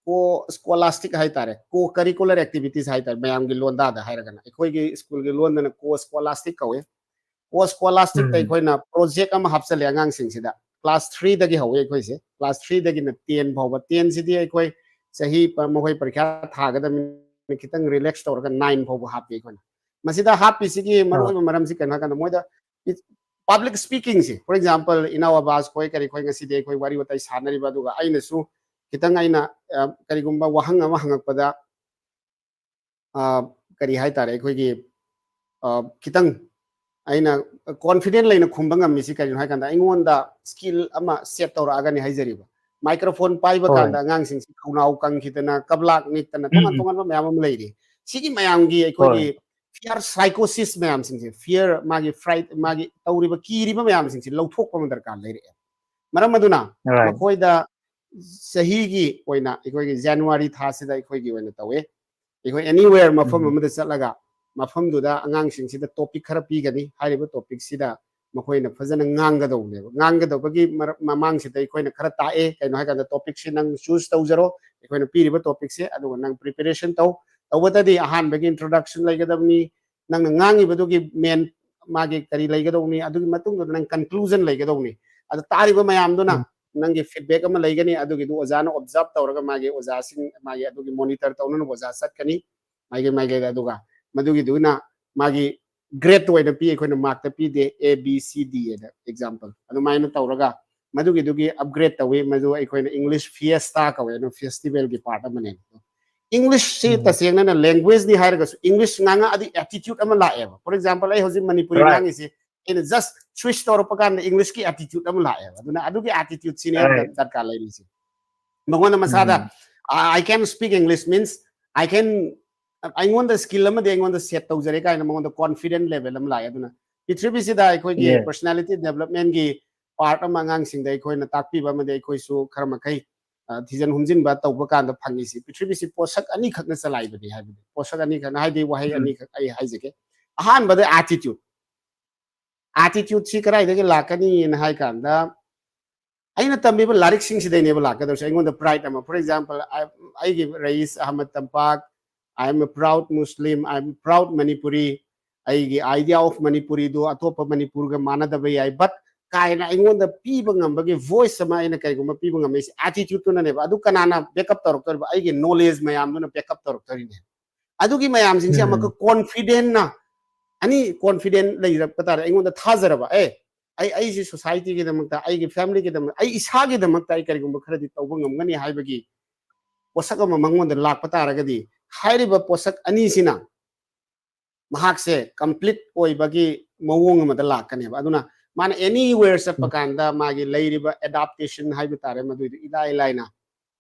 co scholastic ꯍꯥꯏꯇꯥꯔꯦ, co curricular activities ꯍꯥꯏꯇꯥꯔꯦ, ꯃꯌꯥꯝꯒꯤ ꯂꯣꯟꯗꯥꯗ ꯍꯥꯏꯔꯒꯅ, ꯑꯩꯈꯣꯏꯒꯤ schoolꯒꯤ ꯂꯣꯟꯗꯅ co scholastic ꯀꯧꯏ. Co scholasticꯇ ꯎꯝ ꯑꯩꯈꯣꯏꯅ project ꯑꯃ ꯍꯥꯞꯆꯜꯂꯦ ꯑꯉꯥꯡꯁꯤꯡꯁꯤꯗ. Class threeꯗꯒꯤ ꯍꯧꯋꯦ ꯑꯩꯈꯣꯏꯁꯦ, class threeꯗꯒꯤꯅ ten ꯐꯥꯎꯕ. Tenꯁꯤꯗꯤ ꯑꯩꯈꯣꯏ ꯆꯍꯤ ꯄ-, ꯃꯈꯣꯏ ꯄꯔꯤꯈ꯭ꯌꯥ ꯊꯥꯒꯗꯕꯅꯤꯅ ꯈꯤꯇꯪ relax ꯇꯧꯔꯒ nine ꯐꯥꯎꯕ ꯍꯥꯞꯄꯤ ꯑꯩꯈꯣꯏꯅ. ꯃꯁꯤꯗ ꯍꯥꯞꯄꯤꯁꯤꯒꯤ ꯃꯔꯨꯑꯣꯏꯕ ꯃꯔꯝꯁꯤ ꯀꯩꯅꯣ ꯍꯥꯏꯀꯥꯟꯗ, ꯃꯣꯏꯗ it-, public speakingꯁꯤ, for example, ꯏꯅꯥꯎ ꯑꯕꯥꯁ ꯈꯣꯏ ꯀꯔꯤ ꯈꯣꯏ ꯉꯁꯤꯗꯤ ꯑꯩꯈꯣꯏ ꯋꯥꯔꯤ ꯋꯥꯇꯥꯏ ꯁꯥꯟꯅꯔꯤꯕ, ꯑꯗꯨꯒ ꯑꯩꯅꯁꯨ ꯈꯤꯇꯪ ꯑꯩꯅ, ꯑ, ꯀꯔꯤꯒꯨꯝꯕ ꯋꯥꯍꯪ ꯑꯃ ꯍꯪꯉꯛꯄꯗ, ꯑ, ꯀꯔꯤ ꯍꯥꯏꯇꯥꯔꯦ, ꯑꯩꯈꯣꯏꯒꯤ, ꯑ, ꯈꯤꯇꯪ ꯑꯩꯅ confident ꯂꯩꯅ ꯈꯨꯝꯕ ꯉꯝꯃꯤꯁꯤ ꯀꯔꯤꯅꯣ ꯍꯥꯏꯀꯥꯟꯗ, ꯑꯩꯉꯣꯟꯗ skill ꯑꯃ set ꯇꯧꯔꯛꯑꯒꯅꯤ ꯍꯥꯏꯖꯔꯤꯕ. Microphone ꯄꯥꯏꯕ ꯍꯣꯏ ꯀꯥꯟꯗ ꯑꯉꯥꯡꯁꯤꯡꯁꯤ ꯈꯧꯅꯥꯎ ꯀꯪꯈꯤꯗꯅ, ꯀꯞꯂꯥꯛ ꯅꯤꯛꯇꯅ, ꯎꯝ ꯇꯣꯉꯥꯟ ꯎꯝ ꯇꯣꯉꯥꯟꯕ ꯃꯌꯥꯝ ꯑꯃ ꯂꯩꯔꯤ. ꯁꯤꯒꯤ ꯃꯌꯥꯝꯒꯤ ꯑꯩꯈꯣꯏꯒꯤ ꯍꯣꯏ fear psychosis ꯃꯌꯥꯝꯁꯤꯡꯁꯦ, fear, ꯃꯥꯒꯤ fright, ꯃꯥꯒꯤ ꯇꯧꯔꯤꯕ ꯀꯤꯔꯤꯕ ꯃꯌꯥꯝꯁꯤꯡꯁꯦ ꯂꯧꯊꯣꯛꯄ ꯑꯃ ꯗꯔꯀꯥꯔ ꯂꯩꯔꯛꯑꯦ. ꯃꯔꯝ ꯑꯗꯨꯅ Right. ꯃꯈꯣꯏꯗ ꯆꯍꯤꯒꯤ ꯑꯣꯏꯅ ꯑꯩꯈꯣꯏꯒꯤ ꯖꯅꯋꯥꯔꯤ ꯊꯥꯁꯤꯗ ꯑꯩꯈꯣꯏꯒꯤ ꯑꯣꯏꯅ ꯇꯧꯋꯦ꯫ ꯑꯩꯈꯣꯏ anywhere ꯃꯐꯝ ꯑꯃꯗ ꯆꯠꯂꯒ ꯃꯐꯝꯗꯨꯗ ꯑꯉꯥꯡꯁꯤꯡꯁꯤꯗ topic ꯈꯔ ꯄꯤꯒꯅꯤ꯫ ꯍꯥꯏꯔꯤꯕ topicꯁꯤꯗ ꯃꯈꯣꯏꯅ ꯐꯖꯅ ꯉꯥꯡꯒꯗꯧꯕꯅꯦꯕ꯫ ꯉꯥꯡꯒꯗꯧꯕꯒꯤ ꯃꯔꯛ-, ꯃꯃꯥꯡꯁꯤꯗ ꯑꯩꯈꯣꯏꯅ ꯈꯔ ꯇꯥꯛꯑꯦ, ꯀꯩꯅꯣ ꯍꯥꯏꯀꯥꯟꯗ topicꯁꯦ ꯅꯪ choose ꯇꯧꯖꯔꯣ, ꯑꯩꯈꯣꯏꯅ ꯄꯤꯔꯤꯕ topicꯁꯦ, ꯑꯗꯨꯒ ꯅꯪ preparation ꯇꯧ꯫ ꯇꯧꯕꯇꯗꯤ ꯑꯍꯥꯟꯕꯒꯤ introduction ꯂꯩꯒꯗꯕꯅꯤ, ꯅꯪꯅ ꯉꯥꯡꯉꯤꯕꯗꯨꯒꯤ main ꯃꯥꯒꯤ ꯀꯔꯤ ꯂꯩꯒꯗꯧꯅꯤ, ꯑꯗꯨꯒꯤ ꯃꯇꯨꯡꯗ ꯅꯪ conclusion ꯂꯩꯒꯗꯧꯅꯤ꯫ ꯑꯗꯨ ꯇꯥꯔꯤꯕ ꯃꯌꯥꯝꯗꯨꯅ ꯎꯝ꯫ ꯅꯪꯒꯤ feedback ꯑꯃ ꯂꯩꯒꯅꯤ, ꯑꯗꯨꯒꯤꯗꯨ ꯑꯣꯖꯥꯅ observe ꯇꯧꯔꯒ ꯃꯥꯒꯤ ꯑꯣꯖꯥꯁꯤꯡ, ꯃꯥꯒꯤ ꯑꯗꯨꯒꯤ monitor ꯇꯧꯅꯅꯕ ꯑꯣꯖꯥ ꯆꯠꯀꯅꯤ ꯃꯥꯏꯀꯩ ꯃꯥꯏꯀꯩꯗ꯫ ꯑꯗꯨꯒ ꯃꯗꯨꯒꯤꯗꯨꯅ ꯃꯥꯒꯤ grade ꯑꯣꯏꯅ ꯄꯤ, ꯑꯩꯈꯣꯏꯅ markꯇ ꯄꯤꯗꯦ, A, B, C, D ꯍꯥꯏꯅ example꯫ ꯑꯗꯨꯃꯥꯏꯅ ꯇꯧꯔꯒ ꯃꯗꯨꯒꯤꯗꯨꯒꯤ upgrade ꯇꯧꯏ꯫ ꯃꯗꯨ ꯑꯩꯈꯣꯏꯅ English Fiesta ꯀꯧꯋꯦ, ꯑꯗꯨ festivalꯒꯤ part ꯑꯃꯅꯦ꯫ Englishꯁꯤ ꯎꯝ꯫ ꯇꯁꯦꯡꯅ languageꯅꯤ ꯍꯥꯏꯔꯒꯁꯨ English ꯉꯥꯡꯉꯛꯑꯗꯤ attitude ꯑꯃ ꯂꯥꯛꯑꯦꯕ꯫ For example, ꯑꯩ ꯍꯧꯖꯤꯛ ꯃꯅꯤꯄꯨꯔꯤ Right. ꯉꯥꯡꯉꯤꯁꯦ, ꯑꯩꯅ just switch ꯇꯧꯔꯛꯄ ꯀꯥꯟꯗ Englishꯀꯤ attitude ꯑꯃ ꯂꯥꯛꯑꯦꯕ꯫ ꯑꯗꯨꯅ ꯑꯗꯨꯒꯤ attitudeꯁꯤꯅꯦ ꯌꯥꯝꯅ Right. ꯗꯔꯀꯥꯔ ꯂꯩꯔꯤꯁꯦ꯫ ꯃꯉꯣꯟꯗ ꯃꯁꯥꯗ, ꯎꯝ꯫ "I can speak English" means I can, ꯑꯩꯉꯣꯟꯗ skill ꯑꯃꯗꯤ ꯑꯩꯉꯣꯟꯗ set ꯇꯧꯖꯔꯦ ꯀꯥꯏꯅ ꯃꯉꯣꯟꯗ confident level ꯑꯃ ꯂꯥꯛꯑꯦ꯫ ꯑꯗꯨꯅ ꯄ꯭ꯔꯤꯊꯤꯕꯤꯁꯤꯗ ꯑꯩꯈꯣꯏꯒꯤ Yeah. personality developmentꯀꯤ part ꯑꯃ ꯑꯉꯥꯡꯁꯤꯡꯗ ꯑꯩꯈꯣꯏꯅ ꯇꯥꯛꯄꯤꯕ ꯑꯃꯗꯤ ꯑꯩꯈꯣꯏꯁꯨ ꯈꯔ ꯃꯈꯩ, ꯑ, ꯊꯤꯖꯤꯟ ꯍꯨꯝꯖꯤꯟꯕ ꯇꯧꯕ ꯀꯥꯟꯗ ꯐꯪꯉꯤꯁꯤ, ꯄ꯭ꯔꯤꯊꯤꯕꯤꯁꯤ ꯄꯣꯠꯁꯛ ꯑꯅꯤꯈꯛꯅ ꯆꯂꯥꯏꯕꯅꯤ ꯍꯥꯏꯕꯅꯤ꯫ ꯄꯣꯠꯁꯛ ꯑꯅꯤꯈꯛꯅ ꯍꯥꯏꯗꯤ ꯋꯥꯍꯩ ꯎꯝ꯫ ꯑꯅꯤꯈꯛ ꯑꯩ ꯍꯥꯏꯖꯒꯦ꯫ ꯑꯍꯥꯟꯕꯗ attitude꯫ Attitudeꯁꯤ ꯀꯗꯥꯏꯗꯒꯤ ꯂꯥꯛꯀꯅꯤꯅ ꯍꯥꯏ ꯀꯥꯟꯗ, ꯑꯩꯅ ꯇꯝꯃꯤꯕ ꯂꯥꯏꯔꯤꯛꯁꯤꯡꯁꯤꯗꯩꯅꯦꯕ ꯂꯥꯛꯀꯗꯧꯔꯤꯁꯦ꯫ ꯑꯩꯉꯣꯟꯗ pride ꯑꯃ, for example, I, ꯑꯩꯒꯤ ꯔꯌꯤꯁ ꯑꯍꯃꯗ ꯇꯝꯄꯥꯛ, I am a proud Muslim, I am proud Manipuri, ꯑꯩꯒꯤ idea of Manipuriꯗꯨ ꯑꯇꯣꯞꯄ ꯃꯅꯤꯄꯨꯔꯒ ꯃꯥꯟꯅꯗꯕ ꯌꯥꯏ, but ꯀꯥꯏꯅ ꯑꯩꯉꯣꯟꯗ ꯄꯤꯕ ꯉꯝꯕꯒꯤ voice ꯑꯃ ꯑꯩꯅ ꯀꯩꯒꯨꯝꯕ ꯄꯤꯕ ꯉꯝꯃꯛꯏꯁꯦ, attitudeꯇꯨꯅꯅꯦꯕ꯫ ꯑꯗꯨ ꯀꯅꯥꯅ backup ꯇꯧꯔꯛꯇꯣꯔꯤꯕ? ꯑꯩꯒꯤ knowledge ꯃꯌꯥꯝꯗꯨꯅ backup ꯇꯧꯔꯛꯇꯣꯔꯤꯅꯦ꯫ ꯑꯗꯨꯒꯤ ꯃꯌꯥꯝꯁꯤꯡꯁꯦ ꯎꯝ꯫ ꯑꯃꯨꯛꯀ confidentꯅ, ꯑꯅꯤ, confident ꯂꯩꯔꯛꯄ ꯇꯥꯔꯦ, ꯑꯩꯉꯣꯟꯗ ꯊꯥꯖꯔꯕ, ꯑꯦ, ꯑꯩ, ꯑꯩꯁꯤ societyꯒꯤꯗꯃꯛꯇ, ꯑꯩꯒꯤ familyꯒꯤꯗꯃꯛꯇ, ꯑꯩ ꯏꯁꯥꯒꯤꯗꯃꯛꯇ ꯑꯩ ꯀꯔꯤꯒꯨꯝꯕ ꯈꯔꯗꯤ ꯇꯧꯕ ꯉꯝꯒꯅꯤ ꯍꯥꯏꯕꯒꯤ ꯄꯣꯠꯁꯛ ꯑꯃ ꯃꯉꯣꯟꯗ ꯂꯥꯛꯄ ꯇꯥꯔꯒꯗꯤ, ꯍꯥꯏꯔꯤꯕ ꯄꯣꯠꯁꯛ ꯑꯅꯤꯁꯤꯅ ꯃꯍꯥꯛꯁꯦ complete ꯑꯣꯏꯕꯒꯤ ꯃꯑꯣꯡ ꯑꯃꯗ ꯂꯥꯛꯀꯅꯦꯕ꯫ ꯑꯗꯨꯅ ꯃꯥꯅ anywhere ꯆꯠꯄ ꯎꯝ꯫ ꯀꯥꯟꯗ ꯃꯥꯒꯤ ꯂꯩꯔꯤꯕ adaptation ꯍꯥꯏꯕ ꯇꯥꯔꯦ, ꯃꯗꯨꯏꯗꯨ ꯏꯂꯥꯏ ꯂꯥꯏꯅ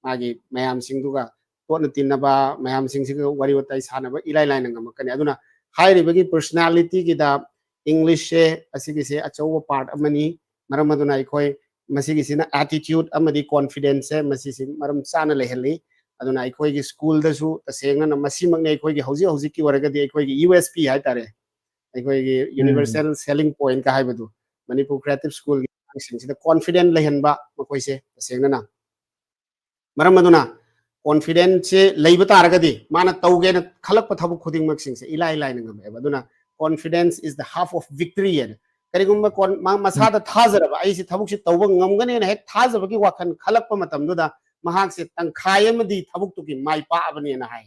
ꯃꯥꯒꯤ ꯃꯌꯥꯝꯁꯤꯡꯗꯨꯒ ꯇꯣꯠꯅ ꯇꯤꯟꯅꯕ, ꯃꯌꯥꯝꯁꯤꯡꯁꯤꯒ ꯋꯥꯔꯤ ꯋꯥꯇꯥꯏ ꯁꯥꯟꯅꯕ ꯏꯂꯥꯏ ꯂꯥꯏꯅ ꯉꯝꯃꯛꯀꯅꯤ꯫ ꯑꯗꯨꯅ ꯍꯥꯏꯔꯤꯕꯒꯤ personalityꯒꯤꯗ Englishꯁꯦ ꯑꯁꯤꯒꯤꯁꯦ ꯑꯆꯧꯕ part ꯑꯃꯅꯤ꯫ ꯃꯔꯝ ꯑꯗꯨꯅ ꯑꯩꯈꯣꯏ ꯃꯁꯤꯒꯤꯁꯤꯅ attitude ꯑꯃꯗꯤ confidence ꯁꯦ ꯃꯁꯤꯁꯤ ꯃꯔꯝ ꯆꯥꯅ ꯂꯩꯍꯜꯂꯤ꯫ ꯑꯗꯨꯅ ꯑꯩꯈꯣꯏꯒꯤ ꯁ꯭ꯀꯨꯜꯗꯁꯨ ꯇꯁꯦꯡꯅꯅ ꯃꯁꯤꯃꯛꯅꯤ ꯑꯩꯈꯣꯏꯒꯤ ꯍꯧꯖꯤꯛ ꯍꯧꯖꯤꯛꯀꯤ ꯑꯣꯏꯔꯒꯗꯤ ꯑꯩꯈꯣꯏꯒꯤ USP ꯍꯥꯏꯇꯥꯔꯦ, ꯑꯩꯈꯣꯏꯒꯤ universal selling point ꯀ ꯍꯥꯏꯕꯗꯨ꯫ ꯃꯅꯤꯄꯨꯔ ꯀ꯭ꯔꯤꯌꯦꯇꯤꯞ ꯁ꯭ꯀꯨꯜꯒꯤ ꯑꯉꯥꯡꯁꯤꯡꯁꯤꯗ confident ꯂꯩꯍꯟꯕ ꯃꯈꯣꯏꯁꯦ ꯇꯁꯦꯡꯅꯅ꯫ ꯃꯔꯝ ꯑꯗꯨꯅ confidence ꯁꯦ ꯂꯩꯕ ꯇꯥꯔꯒꯗꯤ ꯃꯥꯅ ꯇꯧꯒꯦꯅ ꯈꯜꯂꯛꯄ ꯊꯕꯛ ꯈꯨꯗꯤꯡꯃꯛꯁꯤꯡꯁꯦ ꯏꯂꯥꯏ ꯂꯥꯏꯅ ꯉꯝꯃꯛꯑꯦꯕ꯫ ꯑꯗꯨꯅ confidence is the half of victory ꯍꯥꯏꯅ꯫ ꯀꯔꯤꯒꯨꯝꯕ ꯃꯥ ꯃꯁꯥꯗ ꯊꯥꯖꯔꯕ, ꯑꯩꯁꯤ ꯊꯕꯛꯁꯤ ꯇꯧꯕ ꯉꯝꯒꯅꯦꯅ ꯍꯦꯛ ꯊꯥꯖꯕꯒꯤ ꯋꯥꯈꯜ ꯈꯜꯂꯛꯄ ꯃꯇꯝꯗꯨꯗ ꯃꯍꯥꯛꯁꯦ ꯇꯪꯈꯥꯏ ꯑꯃꯗꯤ ꯊꯕꯛꯇꯨꯒꯤ ꯃꯥꯏ ꯄꯥꯛꯑꯕꯅꯦꯅ ꯍꯥꯏ꯫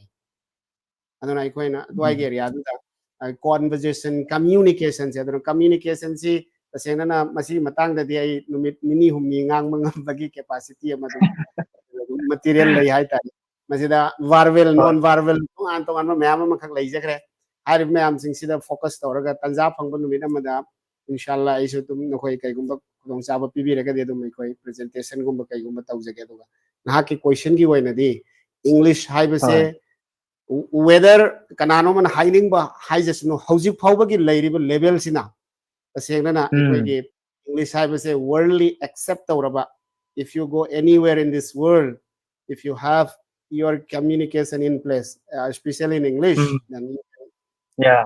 ꯑꯗꯨꯅ ꯑꯩꯈꯣꯏꯅ ꯑꯗꯨꯋꯥꯏꯒꯤ ꯎꯝ꯫ Area ꯗꯨꯗ, ꯑ, conversation, communication ꯁꯦ, ꯑꯗꯨꯅ communication ꯁꯤ ꯇꯁꯦꯡꯅꯅ ꯃꯁꯤꯒꯤ ꯃꯇꯥꯡꯗꯗꯤ ꯑꯩ ꯅꯨꯃꯤꯠ ꯅꯤꯅꯤ ꯍꯨꯝꯅꯤ ꯉꯥꯡꯕ ꯉꯝꯕꯒꯤ capacity ꯑꯃ ꯑꯗꯨꯝ, ꯑꯗꯨꯝ material ꯂꯩ ꯍꯥꯏꯇꯥꯔꯦ꯫ ꯃꯁꯤꯗ verbal, ꯍꯣꯏ꯫ Non verbal ꯇꯣꯉꯥꯟ ꯇꯣꯉꯥꯟꯕ ꯃꯌꯥꯝ ꯑꯃꯈꯛ ꯂꯩꯖꯈ꯭ꯔꯦ꯫ ꯍꯥꯏꯔꯤꯕ ꯃꯌꯥꯝꯁꯤꯡꯁꯤꯗ focus ꯇꯧꯔꯒ ꯇꯟꯖꯥ ꯐꯪꯕ ꯅꯨꯃꯤꯠ ꯑꯃꯗ, ꯏꯟꯁꯥꯜꯂꯥ, ꯑꯩꯁꯨ ꯑꯗꯨꯝ ꯅꯈꯣꯏ ꯀꯩꯒꯨꯝꯕ ꯈꯨꯗꯣꯡꯆꯥꯕ ꯄꯤꯕꯤꯔꯒꯗꯤ ꯑꯗꯨꯝ ꯑꯩꯈꯣꯏ presentation ꯒꯨꯝꯕ ꯀꯩꯒꯨꯝꯕ ꯇꯧꯖꯒꯦ꯫ ꯑꯗꯨꯒ ꯅꯍꯥꯛꯀꯤ question ꯒꯤ ꯑꯣꯏꯅꯗꯤ English ꯍꯥꯏꯕꯁꯦ ꯍꯣꯏ꯫ Whether ꯀꯅꯥꯅꯣꯝꯅ ꯍꯥꯏꯅꯤꯡꯕ ꯍꯥꯏꯖꯁꯅꯨ, ꯍꯧꯖꯤꯛ ꯐꯥꯎꯕꯒꯤ ꯂꯩꯔꯤꯕ level ꯁꯤꯅ ꯇꯁꯦꯡꯅꯅ ꯎꯝ꯫ ꯑꯩꯈꯣꯏꯒꯤ English ꯍꯥꯏꯕꯁꯦ worldly accept ꯇꯧꯔꯕ, if you go anywhere in this world, if you have your communication in place, uh, especially in English, um. Then you can, yeah,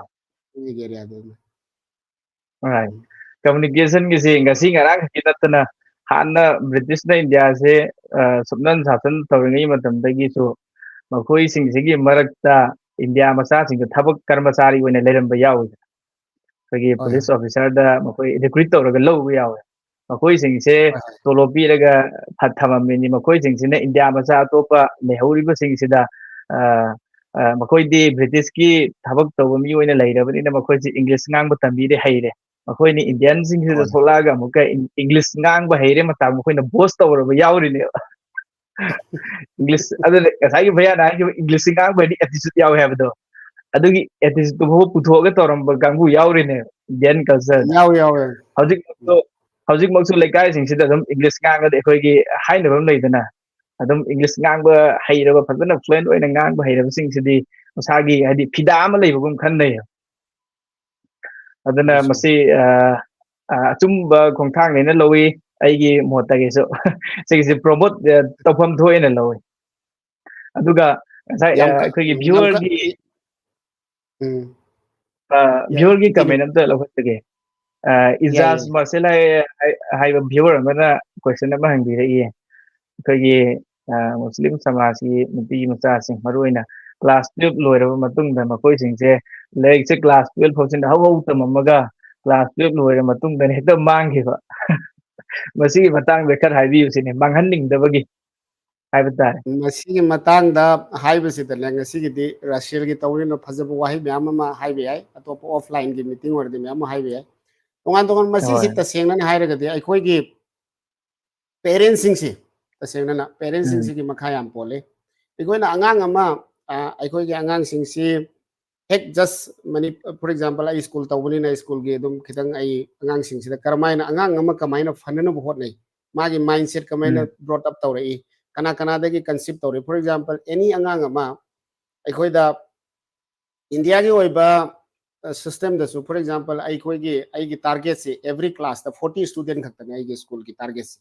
area do. Right. Communication ꯒꯤꯁꯤ ꯉꯁꯤ ꯉꯔꯥꯡ ꯈꯛꯀꯤ ꯅꯠꯇꯅ ꯍꯥꯟꯅ British ꯅ India ꯁꯦ, ꯑ, ꯁꯨꯞꯅꯟ ꯁꯥꯁꯟ ꯇꯧꯔꯤꯉꯩ ꯃꯇꯝꯗꯒꯤꯁꯨ ꯃꯈꯣꯏꯁꯤꯡꯁꯤꯒꯤ ꯃꯔꯛꯇ India ꯃꯆꯥꯁꯤꯡꯗ ꯊꯕꯛ ꯀꯔꯃꯆꯥꯔꯤ ꯑꯣꯏꯅ ꯂꯩꯔꯝꯕ ꯌꯥꯎꯏ꯫ ꯑꯩꯈꯣꯏꯒꯤ ꯍꯣꯏ꯫ Police officer ꯗ ꯃꯈꯣꯏ recruit ꯇꯧꯔꯒ ꯂꯧꯕ ꯌꯥꯎꯋꯦ꯫ ꯃꯈꯣꯏꯁꯤꯡꯁꯦ ꯍꯣꯏ, ꯍꯣꯏ꯫ ꯇꯣꯂꯣꯞ ꯄꯤꯔꯒ ꯊ-, ꯊꯝꯃꯝꯃꯤꯅꯤ꯫ ꯃꯈꯣꯏꯁꯤꯡꯁꯤꯅ India ꯃꯆꯥ ꯑꯇꯣꯞꯄ ꯂꯩꯍꯧꯔꯤꯕꯁꯤꯡꯁꯤꯗ, ꯑ, ꯑ, ꯃꯈꯣꯏꯗꯤ British ꯀꯤ ꯊꯕꯛ ꯇꯧꯕ ꯃꯤ ꯑꯣꯏꯅ ꯂꯩꯔꯕꯅꯤꯅ ꯃꯈꯣꯏꯁꯤ English ꯉꯥꯡꯕ ꯇꯝꯕꯤꯔꯦ, ꯍꯩꯔꯦ꯫ ꯃꯈꯣꯏꯅ Indian ꯁꯤꯡꯁꯤꯗ ꯍꯣꯏ꯫ ꯊꯣꯛꯂꯛꯑꯒ ꯑꯃꯨꯛꯀ ꯏꯪ-, English ꯉꯥꯡꯕ ꯍꯩꯔꯦ ꯃꯇꯥꯒꯨꯝ ꯃꯈꯣꯏꯅ boast ꯇꯧꯔꯕ ꯌꯥꯎꯔꯤꯅꯦꯕ꯫ English, ꯑꯗꯨꯅ ꯉꯁꯥꯏꯒꯤ ꯚꯩꯌꯥꯅ ꯍꯥꯏꯈꯤꯕ English ꯉꯥꯡꯕ ꯍꯩꯔꯗꯤ attitude ꯌꯥꯎꯋꯦ ꯍꯥꯏꯕꯗꯣ, ꯑꯗꯨꯒꯤ attitude ꯇꯨ ꯐꯥꯎꯕ ꯄꯨꯊꯣꯛꯑꯒ ꯇꯧꯔꯝꯕ ꯀꯥꯡꯕꯨ ꯌꯥꯎꯔꯤꯅꯦꯕ Indian culture ꯗ꯫ ꯌꯥꯎꯋꯦ, ꯌꯥꯎꯋꯦ꯫ ꯍꯧꯖꯤꯛꯃꯛꯁꯨ, ꯍꯧꯖꯤꯛꯃꯛꯁꯨ ꯂꯩꯀꯥꯏꯁꯤꯡꯁꯤꯗ ꯑꯗꯨꯝ English ꯉꯥꯡꯉꯗꯤ ꯑꯩꯈꯣꯏꯒꯤ ꯍꯥꯏꯅꯕ ꯑꯃ ꯂꯩꯗꯅ, ꯑꯗꯨꯝ English ꯉꯥꯡꯕ ꯍꯩꯔꯕ, ꯐꯖꯅ fluent ꯑꯣꯏꯅ ꯉꯥꯡꯕ ꯍꯩꯔꯕꯁꯤꯡꯁꯤꯗꯤ ꯃꯁꯥꯒꯤ ꯍꯥꯏꯗꯤ ꯐꯤꯗꯥ ꯑꯃ ꯂꯩꯕꯒꯨꯝ ꯈꯟꯅꯩ꯫ ꯑꯗꯨꯅ ꯆꯨꯝꯃꯤ, ꯆꯨꯝꯃꯤ꯫ ꯃꯁꯤ, ꯑ, ꯑ, ꯑꯆꯨꯝꯕ ꯈꯣꯡꯊꯥꯡꯅꯦꯅ ꯂꯧꯏ꯫ ꯑꯩꯒꯤ ꯃꯣꯠꯇꯒꯤꯁꯨ ꯁꯤꯒꯤꯁꯦ ꯄ꯭ꯔꯣꯃꯣꯠ ꯇꯧꯐꯝ ꯊꯣꯛꯑꯦꯅ ꯂꯧꯋꯤ꯫ ꯑꯗꯨꯒ ꯉꯁꯥꯏ ꯌꯥꯝ ꯑ, ꯀ- ꯑꯩꯈꯣꯏꯒꯤ ꯌꯥꯝ ꯀ- ꯚ꯭ꯌꯨꯋꯔꯒꯤ ꯎꯝ ꯑ, ꯌꯥꯏ, ꯚ꯭ꯌꯨꯋꯔꯒꯤ continue. ꯀꯃꯦꯟ ꯑꯝꯇ ꯂꯧꯈꯠꯆꯒꯦ꯫ ꯑ, ꯌꯥꯏ, ꯏꯖꯥꯖ ꯌꯥꯏ. ꯃꯥꯔꯁꯦꯂꯥ ꯍꯥꯏ- ꯍꯥꯏꯕ ꯚ꯭ꯌꯨꯋꯔ ꯑꯃꯅ ꯀꯣꯏꯁꯟ ꯑꯃ ꯍꯪꯕꯤꯔꯛꯏꯌꯦ꯫ ꯑꯩꯈꯣꯏꯒꯤ ꯑ, ꯃꯨꯁꯂꯤꯝ ꯁꯃꯥꯖꯀꯤ ꯅꯨꯄꯤ ꯃꯆꯥꯁꯤꯡ, ꯃꯔꯨꯑꯣꯏꯅ ꯀ꯭ꯂꯥꯁ ꯇꯨꯌꯦꯜꯞ ꯂꯣꯏꯔꯕ ꯃꯇꯨꯡꯗ ꯃꯈꯣꯏꯁꯤꯡꯁꯦ ꯂꯥꯏꯔꯤꯛꯁꯦ ꯀ꯭ꯂꯥꯁ ꯇꯨꯌꯦꯜꯞ ꯐꯥꯎꯁꯤꯗ ꯍꯧ ꯍꯧ ꯇꯝꯃꯝꯃꯒ ꯀ꯭ꯂꯥꯁ ꯇꯨꯌꯦꯜꯞ ꯂꯣꯏꯔ ꯃꯇꯨꯡꯗꯅ ꯍꯦꯛꯇ ꯃꯥꯡꯈꯤꯕ꯫ ꯃꯁꯤꯒꯤ ꯃꯇꯥꯡꯗ ꯈꯔ ꯍꯥꯏꯕꯤꯌꯨ ꯁꯤꯅꯤ, ꯃꯥꯡꯍꯟꯅꯤꯡꯗꯕꯒꯤ ꯍꯥꯏꯕ ꯇꯥꯔꯦ꯫ ꯃꯁꯤꯒꯤ ꯃꯇꯥꯡꯗ ꯍꯥꯏꯕꯁꯤꯗꯅꯦ, ꯉꯁꯤꯒꯤꯗꯤ ꯔꯁꯦꯜꯒꯤ ꯇꯧꯔꯤꯅ ꯐꯖꯕ ꯋꯥꯍꯩ ꯃꯌꯥꯝ ꯑꯃ ꯍꯥꯏꯕ ꯌꯥꯏ, ꯑꯇꯣꯞꯄ ꯑꯣꯐꯂꯥꯏꯟꯒꯤ ꯃꯤꯇꯤꯡ ꯑꯣꯏꯔꯗꯤ ꯃꯌꯥꯝ ꯑꯃ ꯍꯥꯏꯕ ꯌꯥꯏ꯫ ꯇꯣꯉꯥꯟ ꯇꯣꯉꯥꯟ ꯃꯁꯤꯁꯤ ꯍꯣꯏ꯫ ꯇꯁꯦꯡꯅꯅ ꯍꯥꯏꯔꯒꯗꯤ ꯑꯩꯈꯣꯏꯒꯤ ꯄꯦꯔꯦꯟꯁꯤꯡꯁꯤ, ꯇꯁꯦꯡꯅꯅ ꯎꯝ꯫ ꯄꯦꯔꯦꯟꯁꯤꯡꯁꯤꯒꯤ ꯃꯈꯥ ꯌꯥꯝ ꯄꯣꯜꯂꯤ꯫ ꯑꯩꯈꯣꯏꯅ ꯑꯉꯥꯡ ꯑꯃ, ꯑ, ꯑꯩꯈꯣꯏꯒꯤ ꯑꯉꯥꯡꯁꯤꯡꯁꯤ ꯍꯦꯛ ꯖꯁ ꯃꯅꯤ-, for example, ꯑꯩ ꯁ꯭ꯀꯨꯜ ꯇꯧꯕꯅꯤꯅ ꯁ꯭ꯀꯨꯜꯒꯤ ꯑꯗꯨꯝ ꯈꯤꯇꯪ ꯑꯩ ꯑꯉꯥꯡꯁꯤꯡꯁꯤꯗ ꯀꯔꯝꯍꯥꯏꯅ, ꯑꯉꯥꯡ ꯑꯃ ꯀꯃꯥꯏꯅ ꯐꯅꯅꯕ ꯍꯣꯠꯅꯩ, ꯃꯥꯒꯤ ꯃꯥꯏꯟꯁꯦꯠ ꯀꯃꯥꯏꯅ ꯎꯝ꯫ ꯕ꯭ꯔꯣꯠ ꯑꯞ ꯇꯧꯔꯛꯏ, ꯀꯅꯥ ꯀꯅꯥꯗꯒꯤ ꯀꯟꯁꯤꯞ ꯇꯧꯔꯛꯏ, for example, any ꯑꯉꯥꯡ ꯑꯃ ꯑꯩꯈꯣꯏꯗ ꯏꯟꯗꯤꯌꯥꯒꯤ ꯑꯣꯏꯕ ꯁꯤꯁꯇꯦꯝꯗꯁꯨ, for example, ꯑꯩꯈꯣꯏꯒꯤ, ꯑꯩꯒꯤ ꯇꯥꯔꯒꯦꯠꯁꯦ every class ꯇ forty student ꯈꯛꯇꯅꯦ ꯑꯩꯒꯤ ꯁ꯭ꯀꯨꯜꯒꯤ ꯇꯥꯔꯒꯦꯠꯁꯦ꯫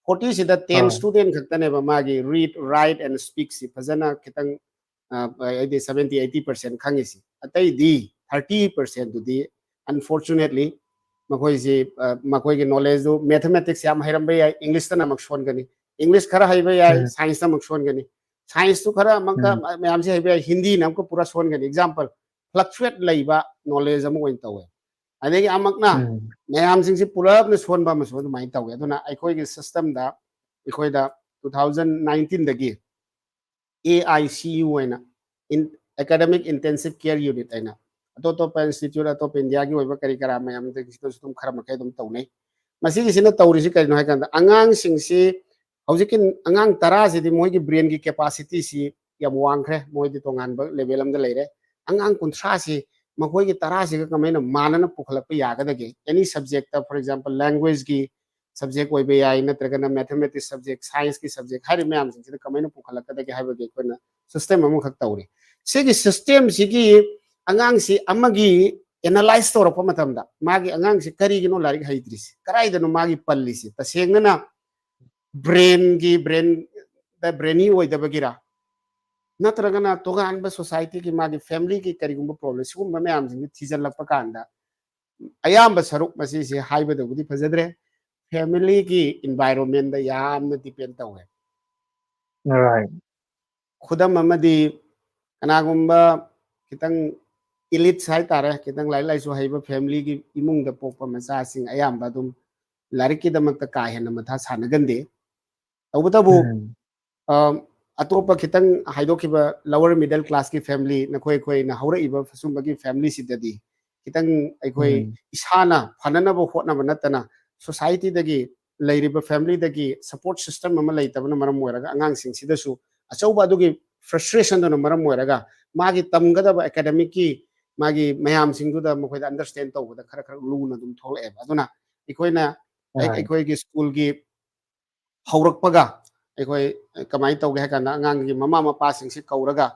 Forty ꯁꯤꯗ ten ꯍꯣꯏ꯫ student ꯈꯛꯇꯅꯦꯕ ꯃꯥꯒꯤ read, write and speak ꯁꯤ ꯐꯖꯅ ꯈꯤꯇꯪ, ꯑ, ꯍꯥꯏꯗꯤ seventy eighty percent ꯈꯪꯉꯤꯁꯤ꯫ ꯑꯇꯩꯗꯤ thirty percent ꯗꯨꯗꯤ unfortunately ꯃꯈꯣꯏꯁꯤ, ꯑ, ꯃꯈꯣꯏꯒꯤ ꯅꯣꯂꯦꯖꯇꯨ ꯃꯦꯊꯃꯦꯇꯤꯛꯁ ꯌꯥꯝ ꯍꯩꯔꯝꯕ ꯌꯥꯏ, ꯏꯪꯂꯤꯁꯇꯅ ꯑꯃꯨꯛ ꯁꯣꯟꯒꯅꯤ, ꯏꯪꯂꯤꯁ ꯈꯔ ꯍꯩꯕ ꯌꯥꯏ, ꯎꯝ꯫ ꯁꯥꯏꯟꯁꯇ ꯑꯃꯨꯛ ꯁꯣꯟꯒꯅꯤ, ꯁꯥꯏꯟꯁꯇꯨ ꯈꯔ ꯑꯃꯨꯛꯀ ꯎꯝ꯫ ꯃꯌꯥꯝꯁꯤ ꯍꯩꯕ ꯌꯥꯏ, ꯍꯤꯟꯗꯤꯅ ꯑꯃꯨꯛꯀ ꯄꯨꯔꯥ ꯁꯣꯟꯒꯅꯤ꯫ Example, fluctuate ꯂꯩꯕ ꯅꯣꯂꯦꯖ ꯑꯃ ꯑꯣꯏꯅ ꯇꯧꯋꯦ꯫ ꯑꯗꯒꯤ ꯑꯃꯨꯛꯅ ꯎꯝ꯫ ꯃꯌꯥꯝꯁꯤꯡꯁꯤ ꯄꯨꯂꯞꯅ ꯁꯣꯟꯕ ꯑꯃꯁꯨ ꯑꯗꯨꯃꯥꯏꯅ ꯇꯧꯋꯦ꯫ ꯑꯗꯨꯅ ꯑꯩꯈꯣꯏꯒꯤ ꯁꯤꯁꯇꯦꯝꯗ ꯑꯩꯈꯣꯏꯗ two thousand nineteen ꯗꯒꯤ A I C U ꯑꯣꯏꯅ ꯏꯟ-, Academic Intensive Care Unit ꯍꯥꯏꯅ ꯑꯇꯣꯞ ꯑꯇꯣꯞꯄ ꯏꯟꯁꯇꯤꯇ꯭ꯌꯨꯠ, ꯑꯇꯣꯞꯄ ꯏꯟꯗꯤꯌꯥꯒꯤ ꯑꯣꯏꯕ ꯀꯔꯤ ꯀꯔꯥ ꯃꯌꯥꯝꯗꯒꯤꯁꯤꯗꯁꯨ ꯑꯗꯨꯝ ꯈꯔ ꯃꯈꯩ ꯑꯗꯨꯝ ꯇꯧꯅꯩ꯫ ꯃꯁꯤꯒꯤꯁꯤꯅ ꯇꯧꯔꯤꯁꯤ ꯀꯔꯤꯅꯣ ꯍꯥꯏ ꯀꯥꯟꯗ, ꯑꯉꯥꯡꯁꯤꯡꯁꯤ ꯍꯧꯖꯤꯛꯀꯤ ꯑꯉꯥꯡ ꯇꯔꯥꯁꯤꯗꯤ ꯃꯣꯏꯒꯤ ꯕ꯭ꯔꯦꯟꯒꯤ ꯀꯦꯄꯥꯁꯤꯇꯤꯁꯤ ꯌꯥꯝ ꯋꯥꯡꯈ꯭ꯔꯦ, ꯃꯣꯏꯗꯤ ꯇꯣꯉꯥꯟꯕ ꯂꯦꯚꯦꯜ ꯑꯃꯗ ꯂꯩꯔꯦ꯫ ꯑꯉꯥꯡ ꯀꯨꯟꯊ꯭ꯔꯥꯁꯤ ꯃꯈꯣꯏꯒꯤ ꯇꯔꯥꯁꯤꯒ ꯀꯃꯥꯏꯅ ꯃꯥꯟꯅꯅ ꯄꯨꯈꯠꯂꯛꯄ ꯌꯥꯒꯗꯒꯦ? Any subject ꯇ, for example, language ꯀꯤ subject ꯑꯣꯏꯕ ꯌꯥꯏ, ꯅꯠꯇ꯭ꯔꯒꯅ mathematics subject, science ꯀꯤ subject ꯍꯥꯏꯔꯤꯕ ꯃꯌꯥꯝꯁꯤꯡꯁꯤꯗ ꯀꯃꯥꯏꯅ ꯄꯨꯈꯠꯂꯛꯀꯗꯒꯦ ꯍꯥꯏꯕꯒꯤ ꯑꯩꯈꯣꯏꯅ ꯁꯤꯁꯇꯦꯝ ꯑꯃꯈꯛ ꯇꯧꯔꯤ꯫ ꯁꯤꯒꯤ ꯁꯤꯁꯇꯦꯝꯁꯤꯒꯤ ꯑꯉꯥꯡꯁꯤ ꯑꯃꯒꯤ ꯑꯦꯅꯥꯂꯥꯏꯁ ꯇꯧꯔꯛꯄ ꯃꯇꯝꯗ ꯃꯥꯒꯤ ꯑꯉꯥꯡꯁꯦ ꯀꯔꯤꯒꯤꯅꯣ ꯂꯥꯏꯔꯤꯛ ꯍꯩꯇ꯭ꯔꯤꯁꯦ, ꯀꯗꯥꯏꯗꯅꯣ ꯃꯥꯒꯤ ꯄꯜꯂꯤꯁꯦ? ꯇꯁꯦꯡꯅꯅ ꯕ꯭ꯔꯦꯟꯒꯤ ꯕ꯭ꯔꯦꯟꯗ ꯕ꯭ꯔꯦꯅꯤ ꯑꯣꯏꯗꯕꯒꯤꯔ, ꯅꯠꯇ꯭ꯔꯒꯅ ꯇꯣꯉꯥꯟꯕ ꯁꯣꯁꯥꯏꯇꯤꯒꯤ ꯃꯥꯒꯤ ꯐꯦꯃꯤꯂꯤꯒꯤ ꯀꯔꯤꯒꯨꯝꯕ ꯄ꯭ꯔꯣꯕ꯭ꯂꯦꯝ, ꯁꯤꯒꯨꯝꯕ ꯃꯌꯥꯝꯁꯤꯡꯁꯦ ꯊꯤꯖꯤꯜꯂꯛꯄ ꯀꯥꯟꯗ ꯑꯌꯥꯝꯕ ꯁꯔꯨꯛ ꯃꯁꯤꯁꯦ ꯍꯥꯏꯕꯗꯕꯨꯗꯤ ꯐꯖꯗ꯭ꯔꯦ, ꯐꯦꯃꯤꯂꯤꯒꯤ ꯏꯟꯚꯥꯏꯔꯣꯟꯃꯦꯟꯗ ꯌꯥꯝꯅ ꯗꯤꯄꯦꯟ ꯇꯧꯋꯦ꯫ Right. ꯈꯨꯗꯝ ꯑꯃꯗꯤ ꯀꯅꯥꯒꯨꯝꯕ ꯈꯤꯇꯪ ꯏꯂꯤꯠꯁ ꯍꯥꯏꯇꯥꯔꯦ, ꯈꯤꯇꯪ ꯂꯥꯏꯔꯤꯛ ꯂꯥꯏꯁꯨ ꯍꯩꯕ ꯐꯦꯃꯤꯂꯤꯒꯤ ꯏꯃꯨꯡꯗ ꯄꯣꯛꯄ ꯃꯆꯥꯁꯤꯡ ꯑꯌꯥꯝꯕ ꯑꯗꯨꯝ ꯂꯥꯏꯔꯤꯛꯀꯤꯗꯃꯛꯇ ꯀꯥ ꯍꯦꯟꯅ ꯃꯊꯥ ꯁꯥꯟꯅꯒꯟꯗꯦ꯫ ꯇꯧꯕꯇꯕꯨ ꯎꯝ. ꯑ, ꯑꯇꯣꯞꯄ ꯈꯤꯇꯪ ꯍꯥꯏꯗꯣꯛꯈꯤꯕ lower middle classꯀꯤ family, ꯅꯈꯣꯏ ꯑꯩꯈꯣꯏꯅ ꯍꯧꯔꯛꯏꯕ ꯁꯨꯝꯕꯒꯤ familyꯁꯤꯗꯗꯤ ꯈꯤꯇꯪ ꯑꯩꯈꯣꯏ ꯎꯝ. ꯏꯁꯥꯅ ꯐꯅꯅꯕ ꯍꯣꯠꯅꯕ ꯅꯠꯇꯅ societyꯗꯒꯤ ꯂꯩꯔꯤꯕ familyꯗꯒꯤ support system ꯑꯃ ꯂꯩꯇꯕꯅ ꯃꯔꯝ ꯑꯣꯏꯔꯒ ꯑꯉꯥꯡꯁꯤꯡꯁꯤꯗꯁꯨ ꯑꯆꯧꯕ ꯑꯗꯨꯒꯤ frustrationꯗꯨꯅ ꯃꯔꯝ ꯑꯣꯏꯔꯒ ꯃꯥꯒꯤ ꯇꯝꯒꯗꯕ academicꯀꯤ ꯃꯥꯒꯤ ꯃꯌꯥꯝꯁꯤꯡꯗꯨꯗ ꯃꯈꯣꯏꯗ understand ꯇꯧꯕꯗ ꯈꯔ ꯈꯔ ꯂꯨꯅ ꯑꯗꯨꯝ ꯊꯣꯛꯂꯛꯑꯦꯕ꯫ ꯑꯗꯨꯅ ꯑꯩꯈꯣꯏꯅ ꯑꯩ-, Right. ꯑꯩꯈꯣꯏꯒꯤ schoolꯒꯤ ꯍꯧꯔꯛꯄꯒ ꯑꯩꯈꯣꯏ ꯀꯃꯥꯏꯅ ꯇꯧꯒꯦ ꯍꯥꯏ ꯀꯥꯟꯗ ꯑꯉꯥꯡꯒꯤ ꯃꯃꯥ ꯃꯄꯥꯁꯤꯡꯁꯤ ꯀꯧꯔꯒ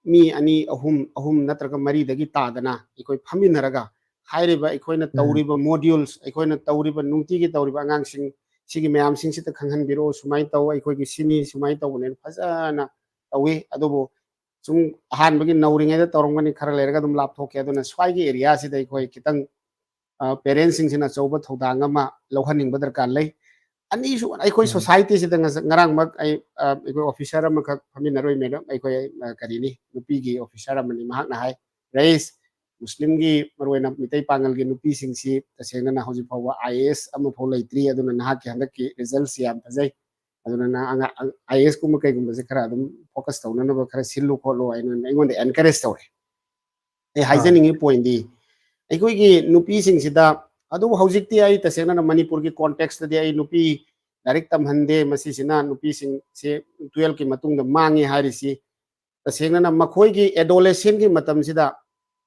ꯃꯤ ꯑꯅꯤ, ꯑꯍꯨꯝ, ꯑꯍꯨꯝ ꯅꯠꯇ꯭ꯔꯒ ꯃꯔꯤꯗꯒꯤ ꯇꯥꯗꯅ ꯑꯩꯈꯣꯏ ꯐꯝꯃꯤꯟꯅꯔꯒ ꯍꯥꯏꯔꯤꯕ ꯑꯩꯈꯣꯏꯅ ꯎꯝ. ꯇꯧꯔꯤꯕ modules, ꯑꯩꯈꯣꯏꯅ ꯇꯧꯔꯤꯕ ꯅꯨꯡꯇꯤꯒꯤ ꯇꯧꯔꯤꯕ ꯑꯉꯥꯡꯁꯤꯡ ꯁꯤꯒꯤ ꯃꯌꯥꯝꯁꯤꯡꯁꯤꯗ ꯈꯪꯍꯟꯕꯤꯔꯛꯑꯣ, ꯁꯨꯃꯥꯏꯅ ꯇꯧ, ꯑꯩꯈꯣꯏꯒꯤ ꯁꯤꯅꯤ, ꯁꯨꯃꯥꯏꯅ ꯇꯧꯕꯅꯦꯅ ꯐꯖꯅ ꯇꯧꯏ꯫ ꯑꯗꯨꯕꯨ ꯁꯨꯝ ꯑꯍꯥꯟꯕꯒꯤ ꯅꯧꯔꯤꯉꯩꯗ ꯇꯧꯔꯝꯒꯅꯤ, ꯈꯔ ꯂꯩꯔꯒ ꯑꯗꯨꯝ ꯂꯥꯞꯊꯣꯛꯈꯤ꯫ ꯑꯗꯨꯅ ꯁ꯭ꯋꯥꯏꯒꯤ areaꯁꯤꯗ ꯑꯩꯈꯣꯏ ꯈꯤꯇꯪ, ꯑ, parentsꯁꯤꯡꯁꯤꯅ ꯑꯆꯧꯕ ꯊꯧꯗꯥꯡ ꯑꯃ ꯂꯧꯍꯟꯅꯤꯡꯕ ꯗꯔꯀꯥꯔ ꯂꯩ꯫ ꯑꯅꯤꯁꯨ ꯑꯩꯈꯣꯏ ꯎꯝ. societyꯁꯤꯗ ꯉꯁ-, ꯉꯔꯥꯡꯃꯛ ꯑꯩ, ꯑ, ꯑꯩꯈꯣꯏ officer ꯑꯃꯈꯛ ꯐꯝꯃꯤꯟꯅꯔꯨꯏ, madam, ꯑꯩꯈꯣꯏ, ꯑ, ꯀꯔꯤꯅꯤ, ꯅꯨꯄꯤꯒꯤ officer ꯑꯃꯅꯤ, ꯃꯍꯥꯛꯅ ꯍꯥꯏ, "ꯔꯌꯤꯁ, ꯃꯨꯁꯂꯤꯝꯒꯤ, ꯃꯔꯨꯑꯣꯏꯅ ꯃꯤꯇꯩ ꯄꯥꯉꯜꯒꯤ ꯅꯨꯄꯤꯁꯤꯡꯁꯤ ꯇꯁꯦꯡꯅꯅ ꯍꯧꯖꯤꯛ ꯐꯥꯎꯕ I A S ꯑꯃꯐꯥꯎ ꯂꯩꯇ꯭ꯔꯤ, ꯑꯗꯨꯅ ꯅꯍꯥꯛꯀꯤ ꯍꯟꯗꯛꯀꯤ resultꯁꯤ ꯌꯥꯝ ꯐꯖꯩ, ꯑꯗꯨꯅ ꯅꯍꯥꯛ ꯑꯉꯥꯡ, I A S ꯀꯨꯝꯕ ꯀꯩꯒꯨꯝꯕꯁꯦ ꯈꯔ ꯑꯗꯨꯝ focus ꯇꯧꯅꯅꯕ ꯈꯔ ꯁꯤꯜꯂꯨ ꯈꯣꯠꯂꯨ" ꯍꯥꯏꯅ ꯑꯩꯉꯣꯟꯗ encourage ꯇꯧꯔꯦ꯫ ꯑꯩ ꯑꯥ. ꯍꯥꯏꯖꯅꯤꯡꯉꯤ pointꯗꯤ ꯑꯩꯈꯣꯏꯒꯤ ꯅꯨꯄꯤꯁꯤꯡꯁꯤꯗ, ꯑꯗꯨꯕꯨ ꯍꯧꯖꯤꯛꯇꯤ ꯑꯩ ꯇꯁꯦꯡꯅ ꯃꯅꯤꯄꯨꯔꯒꯤ contextꯇꯗꯤ ꯑꯩ ꯅꯨꯄꯤ ꯂꯥꯏꯔꯤꯛ ꯇꯝꯍꯟꯗꯦ, ꯃꯁꯤꯁꯤꯅ ꯅꯨꯄꯤꯁꯤꯡꯁꯦ twelveꯀꯤ ꯃꯇꯨꯡꯗ ꯃꯥꯡꯉꯦ ꯍꯥꯏꯔꯤꯁꯤ꯫ ꯇꯁꯦꯡꯅ ꯃꯈꯣꯏꯒꯤ adolescentꯀꯤ ꯃꯇꯝꯁꯤꯗ,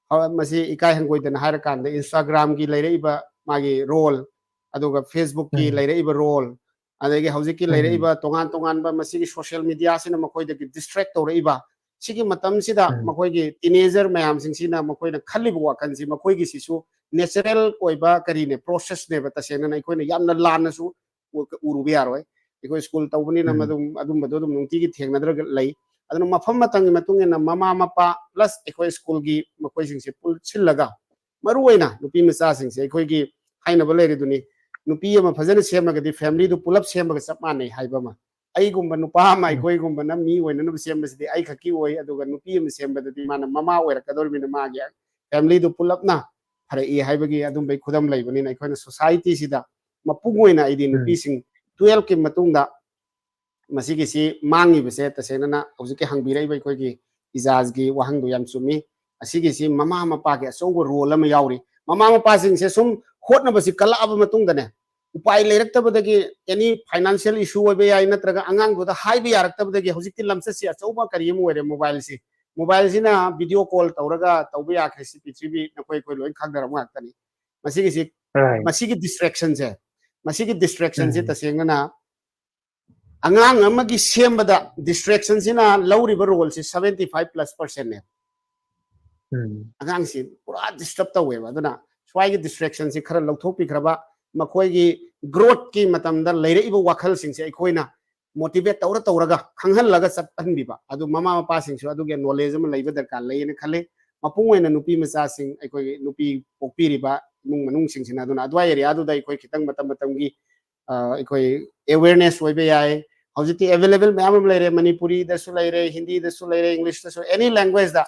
ꯑ, ꯃꯁꯤ ꯏꯀꯥꯏ ꯍꯪꯒꯣꯏꯗꯅ ꯍꯥꯏꯔꯀꯥꯟꯗ Instagramꯒꯤ ꯂꯩꯔꯛꯏꯕ ꯃꯥꯒꯤ role, ꯑꯗꯨꯒ Facebookꯀꯤ ꯎꯝ. ꯂꯩꯔꯛꯏꯕ role, ꯑꯗꯒꯤ ꯍꯧꯖꯤꯛꯀꯤ ꯎꯝ. ꯂꯩꯔꯛꯏꯕ ꯇꯣꯉꯥꯟ ꯇꯣꯉꯥꯟꯕ ꯃꯁꯤꯒꯤ social mediaꯁꯤꯅ ꯃꯈꯣꯏꯗꯒꯤ distract ꯇꯧꯔꯛꯏꯕ, ꯁꯤꯒꯤ ꯃꯇꯝꯁꯤꯗ ꯃꯈꯣꯏꯒꯤ teenager ꯃꯌꯥꯝꯁꯤꯡꯁꯤꯅ ꯃꯈꯣꯏꯅ ꯈꯜꯂꯤꯕ ꯋꯥꯈꯜꯁꯤ ꯃꯈꯣꯏꯒꯤꯁꯤꯁꯨ natural ꯑꯣꯏꯕ ꯀꯔꯤꯅꯦ, processꯅꯦꯕ꯫ ꯇꯁꯦꯡꯅꯅ ꯑꯩꯈꯣꯏꯅ ꯌꯥꯝꯅ ꯂꯥꯟꯅꯁꯨ ꯎ-, ꯎꯔꯨꯕ ꯌꯥꯔꯣꯏ꯫ ꯑꯩꯈꯣꯏ ꯁ꯭ꯀꯨꯜ ꯇꯧꯕꯅꯤꯅ ꯃꯗꯨꯝ ꯑꯗꯨꯝꯕꯗꯣ ꯑꯗꯨꯝ ꯅꯨꯡꯇꯤꯒꯤ ꯊꯦꯡꯅꯗ꯭ꯔꯒ ꯂꯩ꯫ ꯑꯗꯨꯅ ꯃꯐꯝ ꯃꯇꯝꯒꯤ ꯃꯇꯨꯡ ꯏꯟꯅ ꯃꯃꯥ ꯃꯄꯥ plus ꯑꯩꯈꯣꯏ ꯁ꯭ꯀꯨꯜꯒꯤ ꯃꯈꯣꯏꯁꯤꯡꯁꯦ ꯄꯨꯟꯁꯤꯜꯂꯒ ꯃꯔꯨ ꯑꯣꯏꯅ ꯅꯨꯄꯤ ꯃꯆꯥꯁꯤꯡꯁꯦ ꯑꯩꯈꯣꯏꯒꯤ ꯍꯥꯏꯅꯕ ꯂꯩꯔꯤꯗꯨꯅꯤ, ꯅꯨꯄꯤ ꯑꯃ ꯐꯖꯅ ꯁꯦꯝꯃꯒꯗꯤ familyꯗꯨ ꯄꯨꯂꯞ ꯁꯦꯝꯃꯒ ꯆꯞ ꯃꯥꯟꯅꯩ ꯍꯥꯏꯕ ꯑꯃ꯫ ꯑꯩꯒꯨꯝꯕ ꯅꯨꯄꯥ ꯑꯃ ꯑꯩꯈꯣꯏꯒꯨꯝꯕꯅ ꯃꯤ ꯑꯣꯏꯅꯅꯕ ꯁꯦꯝꯕꯁꯤꯗꯤ ꯑꯩ ꯈꯛꯀꯤ ꯑꯣꯏ, ꯑꯗꯨꯒ ꯅꯨꯄꯤ ꯑꯃ ꯁꯦꯝꯕꯗꯗꯤ ꯃꯥꯅ ꯃꯃꯥ ꯑꯣꯏꯔꯛꯀꯗꯧꯔꯤꯕꯅꯤꯅ ꯃꯥꯒꯤ familyꯗꯨ ꯄꯨꯂꯞꯅ ꯐꯔꯛꯏ ꯍꯥꯏꯕꯒꯤ ꯑꯗꯨꯝꯕꯒꯤ ꯈꯨꯗꯝ ꯂꯩꯕꯅꯤꯅ ꯑꯩꯈꯣꯏꯅ societyꯁꯤꯗ ꯃꯄꯨꯡ ꯑꯣꯏꯅ ꯑꯩꯗꯤ ꯅꯨꯄꯤꯁꯤꯡ twelveꯀꯤ ꯃꯇꯨꯡꯗ ꯃꯁꯤꯒꯤꯁꯤ ꯃꯥꯡꯉꯤꯕꯁꯦ ꯇꯁꯦꯡꯅꯅ ꯍꯧꯖꯤꯛꯀꯤ ꯍꯪꯕꯤꯔꯛꯏꯕ ꯑꯩꯈꯣꯏꯒꯤ ꯏꯖꯥꯖꯒꯤ ꯋꯥꯍꯪꯗꯣ ꯌꯥꯝ ꯆꯨꯝꯃꯤ꯫ ꯑꯁꯤꯒꯤꯁꯤ ꯃꯃꯥ ꯃꯄꯥꯒꯤ ꯑꯆꯧꯕ role ꯑꯃ ꯌꯥꯎꯔꯤ꯫ ꯃꯃꯥ ꯃꯄꯥꯁꯤꯡꯁꯦ ꯁꯨꯝ ꯍꯣꯠꯅꯕꯁꯤ ꯀꯜꯂꯛꯑꯕ ꯃꯇꯨꯡꯗꯅꯦ, ꯎꯄꯥꯏ ꯂꯩꯔꯛꯇꯕꯗꯒꯤ any financial issue ꯑꯣꯏꯕ ꯌꯥꯏ, ꯅꯠꯇ꯭ꯔꯒ ꯑꯉꯥꯡꯗꯨꯗ ꯍꯥꯏꯕ ꯌꯥꯔꯛꯇꯕꯗꯒꯤ ꯍꯧꯖꯤꯛꯇꯤ ꯂꯝꯆꯠꯁꯤ ꯑꯆꯧꯕ ꯀꯔꯤ ꯑꯃ ꯑꯣꯏꯔꯦ, mobileꯁꯤ꯫ Mobileꯁꯤꯅ video call ꯇꯧꯔꯒ ꯇꯧꯕ ꯌꯥꯈ꯭ꯔꯦ, ꯁꯤ ꯄ꯭ꯔꯤꯊꯤꯕꯤ ꯅꯈꯣꯏ ꯑꯩꯈꯣꯏ ꯂꯣꯏ ꯈꯪꯅꯔꯕ ꯉꯥꯛꯇꯅꯤ꯫ ꯃꯁꯤꯒꯤꯁꯤ, ꯃꯁꯤꯒꯤ distractionꯁꯦ, ꯃꯁꯤꯒꯤ distractionꯁꯦ ꯇꯁꯦꯡꯅꯅ ꯑꯉꯥꯡ ꯑꯃꯒꯤ ꯁꯦꯝꯕꯗ distractionꯁꯤꯅ ꯂꯧꯔꯤꯕ roleꯁꯤ seventy five plus percentꯅꯦ꯫ ꯑꯉꯥꯡꯁꯤ ꯄꯨꯔꯥ disturb ꯇꯧꯋꯦꯕ꯫ ꯑꯗꯨꯅ ꯁ꯭ꯋꯥꯏꯒꯤ distractionꯁꯤ ꯈꯔ ꯂꯧꯊꯣꯛꯄꯤꯈ꯭ꯔꯕ, ꯃꯈꯣꯏꯒꯤ growthꯀꯤ ꯃꯇꯝꯗ ꯂꯩꯔꯛꯏꯕ ꯋꯥꯈꯜꯁꯤꯡꯁꯦ ꯑꯩꯈꯣꯏꯅ motivate ꯇꯧꯔ ꯇꯧꯔꯒ ꯈꯪꯍꯜꯂꯒ ꯆꯠꯍꯟꯕꯤꯕ, ꯑꯗꯨ ꯃꯃꯥ ꯃꯄꯥꯁꯤꯡꯁꯨ ꯑꯗꯨꯒꯤ knowledge ꯑꯃ ꯂꯩꯕ ꯗꯔꯀꯥꯔ ꯂꯩꯌꯦꯅ ꯈꯜꯂꯤ꯫ ꯃꯄꯨꯡ ꯑꯣꯏꯅ ꯅꯨꯄꯤ ꯃꯆꯥꯁꯤꯡ, ꯑꯩꯈꯣꯏꯒꯤ ꯅꯨꯄꯤ ꯄꯣꯛꯄꯤꯔꯤꯕ ꯏꯃꯨꯡ ꯃꯅꯨꯡꯁꯤꯡꯁꯤꯅ꯫ ꯑꯗꯨꯅ ꯑꯗꯨꯋꯥꯏ areaꯗꯨꯗ ꯑꯩꯈꯣꯏ ꯈꯤꯇꯪ ꯃꯇꯝ ꯃꯇꯝꯒꯤ, ꯑ, ꯑꯩꯈꯣꯏ awareness ꯑꯣꯏꯕ ꯌꯥꯏ꯫ ꯍꯧꯖꯤꯛꯇꯤ available ꯃꯌꯥꯝ ꯑꯃ ꯂꯩꯔꯦ, ꯃꯅꯤꯄꯨꯔꯤꯗꯁꯨ ꯂꯩꯔꯦ, ꯍꯤꯟꯗꯤꯗꯁꯨ ꯂꯩꯔꯦ, Englishꯇꯁꯨ, any languageꯗ,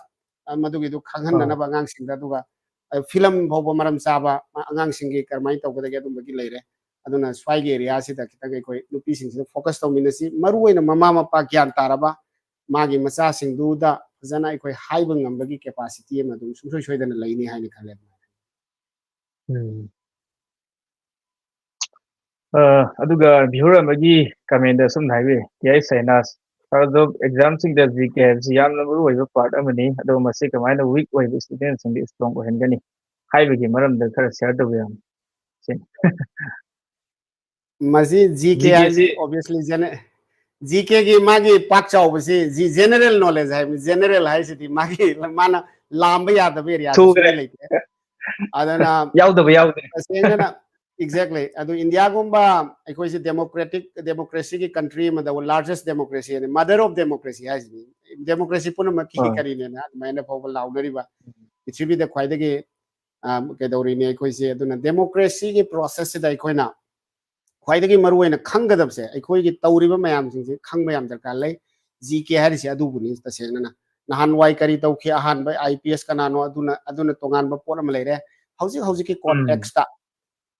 ꯑ, ꯃꯗꯨꯒꯤꯗꯨ ꯈꯪꯍꯟꯅꯅꯕ ꯑꯉꯥꯡꯁꯤꯡꯗ꯫ ꯑꯗꯨꯒ, ꯑ, film ꯐꯥꯎꯕ ꯃꯔꯝ ꯆꯥꯕ, ꯑ, ꯑꯉꯥꯡꯁꯤꯡꯒꯤ ꯀꯔꯝꯍꯥꯏꯅ ꯇꯧꯒꯗꯒꯦ ꯑꯗꯨꯝꯕꯒꯤ ꯂꯩꯔꯦ꯫ ꯑꯗꯨꯅ ꯁ꯭ꯋꯥꯏꯒꯤ areaꯁꯤꯗ ꯈꯤꯇꯪ ꯑꯩꯈꯣꯏ ꯅꯨꯄꯤꯁꯤꯡꯁꯤꯗ focus ꯇꯧꯃꯤꯟꯅꯁꯤ꯫ ꯃꯔꯨ ꯑꯣꯏꯅ ꯃꯃꯥ ꯃꯄꯥ ꯒ꯭ꯌꯥꯟ ꯇꯥꯔꯕ, ꯃꯥꯒꯤ ꯃꯆꯥꯁꯤꯡꯗꯨꯗ ꯐꯖꯅ ꯑꯩꯈꯣꯏ ꯍꯥꯏꯕ ꯉꯝꯕꯒꯤ capacity ꯑꯃ ꯑꯗꯨꯝ ꯁꯨꯡꯁꯣꯏ ꯁꯣꯏꯗꯅ ꯂꯩꯅꯤ ꯍꯥꯏꯅ ꯈꯜꯂꯦ꯫ ꯎꯝ꯫ ꯑ, ꯑꯗꯨꯒ viewer ꯑꯃꯒꯤ commentꯗ ꯑꯁꯨꯝꯅ ꯍꯥꯏꯕꯤ, "ꯌꯥꯏ ꯁꯥꯏꯅꯥꯁ, ꯁꯥꯔ, job examꯁꯤꯡꯗ GK ꯍꯥꯏꯕꯁꯤ ꯌꯥꯝꯅ ꯃꯔꯨ ꯑꯣꯏꯕ part ꯑꯃꯅꯤ, ꯑꯗꯣ ꯃꯁꯤ ꯀꯃꯥꯏꯅ weak ꯑꯣꯏꯕ studentꯁꯤꯡꯗ strong ꯑꯣꯏꯍꯟꯒꯅꯤ?" ꯍꯥꯏꯕꯒꯤ ꯃꯔꯝꯗ ꯈꯔ share ꯇꯧꯕꯤꯔꯝꯃꯨ꯫ ꯁꯤꯅꯤ꯫ ꯃꯁꯤ GK ꯍꯥꯏꯁꯤ obviously gene-, ꯖꯤ ꯀꯦꯒꯤ ꯃꯥꯒꯤ ꯄꯥꯛ ꯆꯥꯎꯕꯁꯤ ꯖꯤ ꯖꯦꯅꯔꯦꯜ ꯅꯣꯂꯦꯖ ꯍꯥꯏꯕꯅꯤ꯫ ꯖꯦꯅꯔꯦꯜ ꯍꯥꯏꯁꯤꯗꯤ ꯃꯥꯒꯤ ꯃꯥꯅ ꯂꯥꯝꯕ ꯌꯥꯗꯕ ꯑꯦꯔꯤꯌꯥꯗ ꯊꯨꯈ꯭ꯔꯦ꯫ ꯁꯨꯡꯂꯩ ꯂꯩꯇꯦ꯫ ꯑꯗꯨꯅ ꯌꯥꯎꯗꯕ ꯌꯥꯎꯗ꯭ꯔꯦ꯫ ꯇꯁꯦꯡꯅ exactly ꯑꯗꯨ ꯏꯟꯗꯤꯌꯥꯒꯨꯝꯕ ꯑꯩꯈꯣꯏꯁꯦ ꯗꯦꯃꯣꯀ꯭ꯔꯦꯇꯤꯛ ꯗꯦꯃꯣꯀ꯭ꯔꯦꯁꯤꯒꯤ ꯀꯟꯇ꯭ꯔꯤ ꯑꯃꯗ largest democracy mother of democracy ꯍꯥꯏꯁꯤꯅꯤ꯫ ꯗꯦꯃꯣꯀ꯭ꯔꯦꯁꯤ ꯄꯨꯝꯅꯃꯛꯀꯤ ꯑꯥ꯫ ꯀꯔꯤꯅꯦꯅ ꯑꯗꯨꯃꯥꯏꯅ ꯐꯥꯎꯕ ꯂꯥꯎꯅꯔꯤꯕ ꯄ꯭ꯔꯤꯊꯤꯕꯤꯗ ꯈ꯭ꯋꯥꯏꯗꯒꯤ ꯑ, ꯀꯩꯗꯧꯔꯤꯅꯤ ꯑꯩꯈꯣꯏꯁꯦ꯫ ꯑꯗꯨꯅ ꯗꯦꯃꯣꯀ꯭ꯔꯦꯁꯤꯒꯤ ꯄ꯭ꯔꯣꯁꯦꯁꯁꯤꯗ ꯑꯩꯈꯣꯏꯅ ꯈ꯭ꯋꯥꯏꯗꯒꯤ ꯃꯔꯨꯑꯣꯏꯅ ꯈꯪꯒꯗꯕꯁꯦ ꯑꯩꯈꯣꯏꯒꯤ ꯇꯧꯔꯤꯕ ꯃꯌꯥꯝꯁꯤꯡꯁꯦ ꯈꯪꯕ ꯌꯥꯝ ꯗꯔꯀꯥꯔ ꯂꯩ꯫ ꯖꯤ ꯀꯦ ꯍꯥꯏꯔꯤꯁꯦ ꯑꯗꯨꯕꯨꯅꯤ ꯇꯁꯦꯡꯅꯅ꯫ ꯅꯍꯥꯟꯋꯥꯏ ꯀꯔꯤ ꯇꯧꯈꯤ, ꯑꯍꯥꯟꯕ ꯑꯥꯏ ꯄꯤ ꯑꯦꯁ ꯀꯅꯥꯅꯣ, ꯑꯗꯨꯅ ꯑꯗꯨꯅ ꯇꯣꯉꯥꯟꯕ ꯄꯣꯠ ꯑꯃ ꯂꯩꯔꯦ꯫ ꯍꯧꯖꯤꯛ ꯍꯧꯖꯤꯛꯀꯤ ꯀꯣꯟꯇꯦꯛꯁꯇ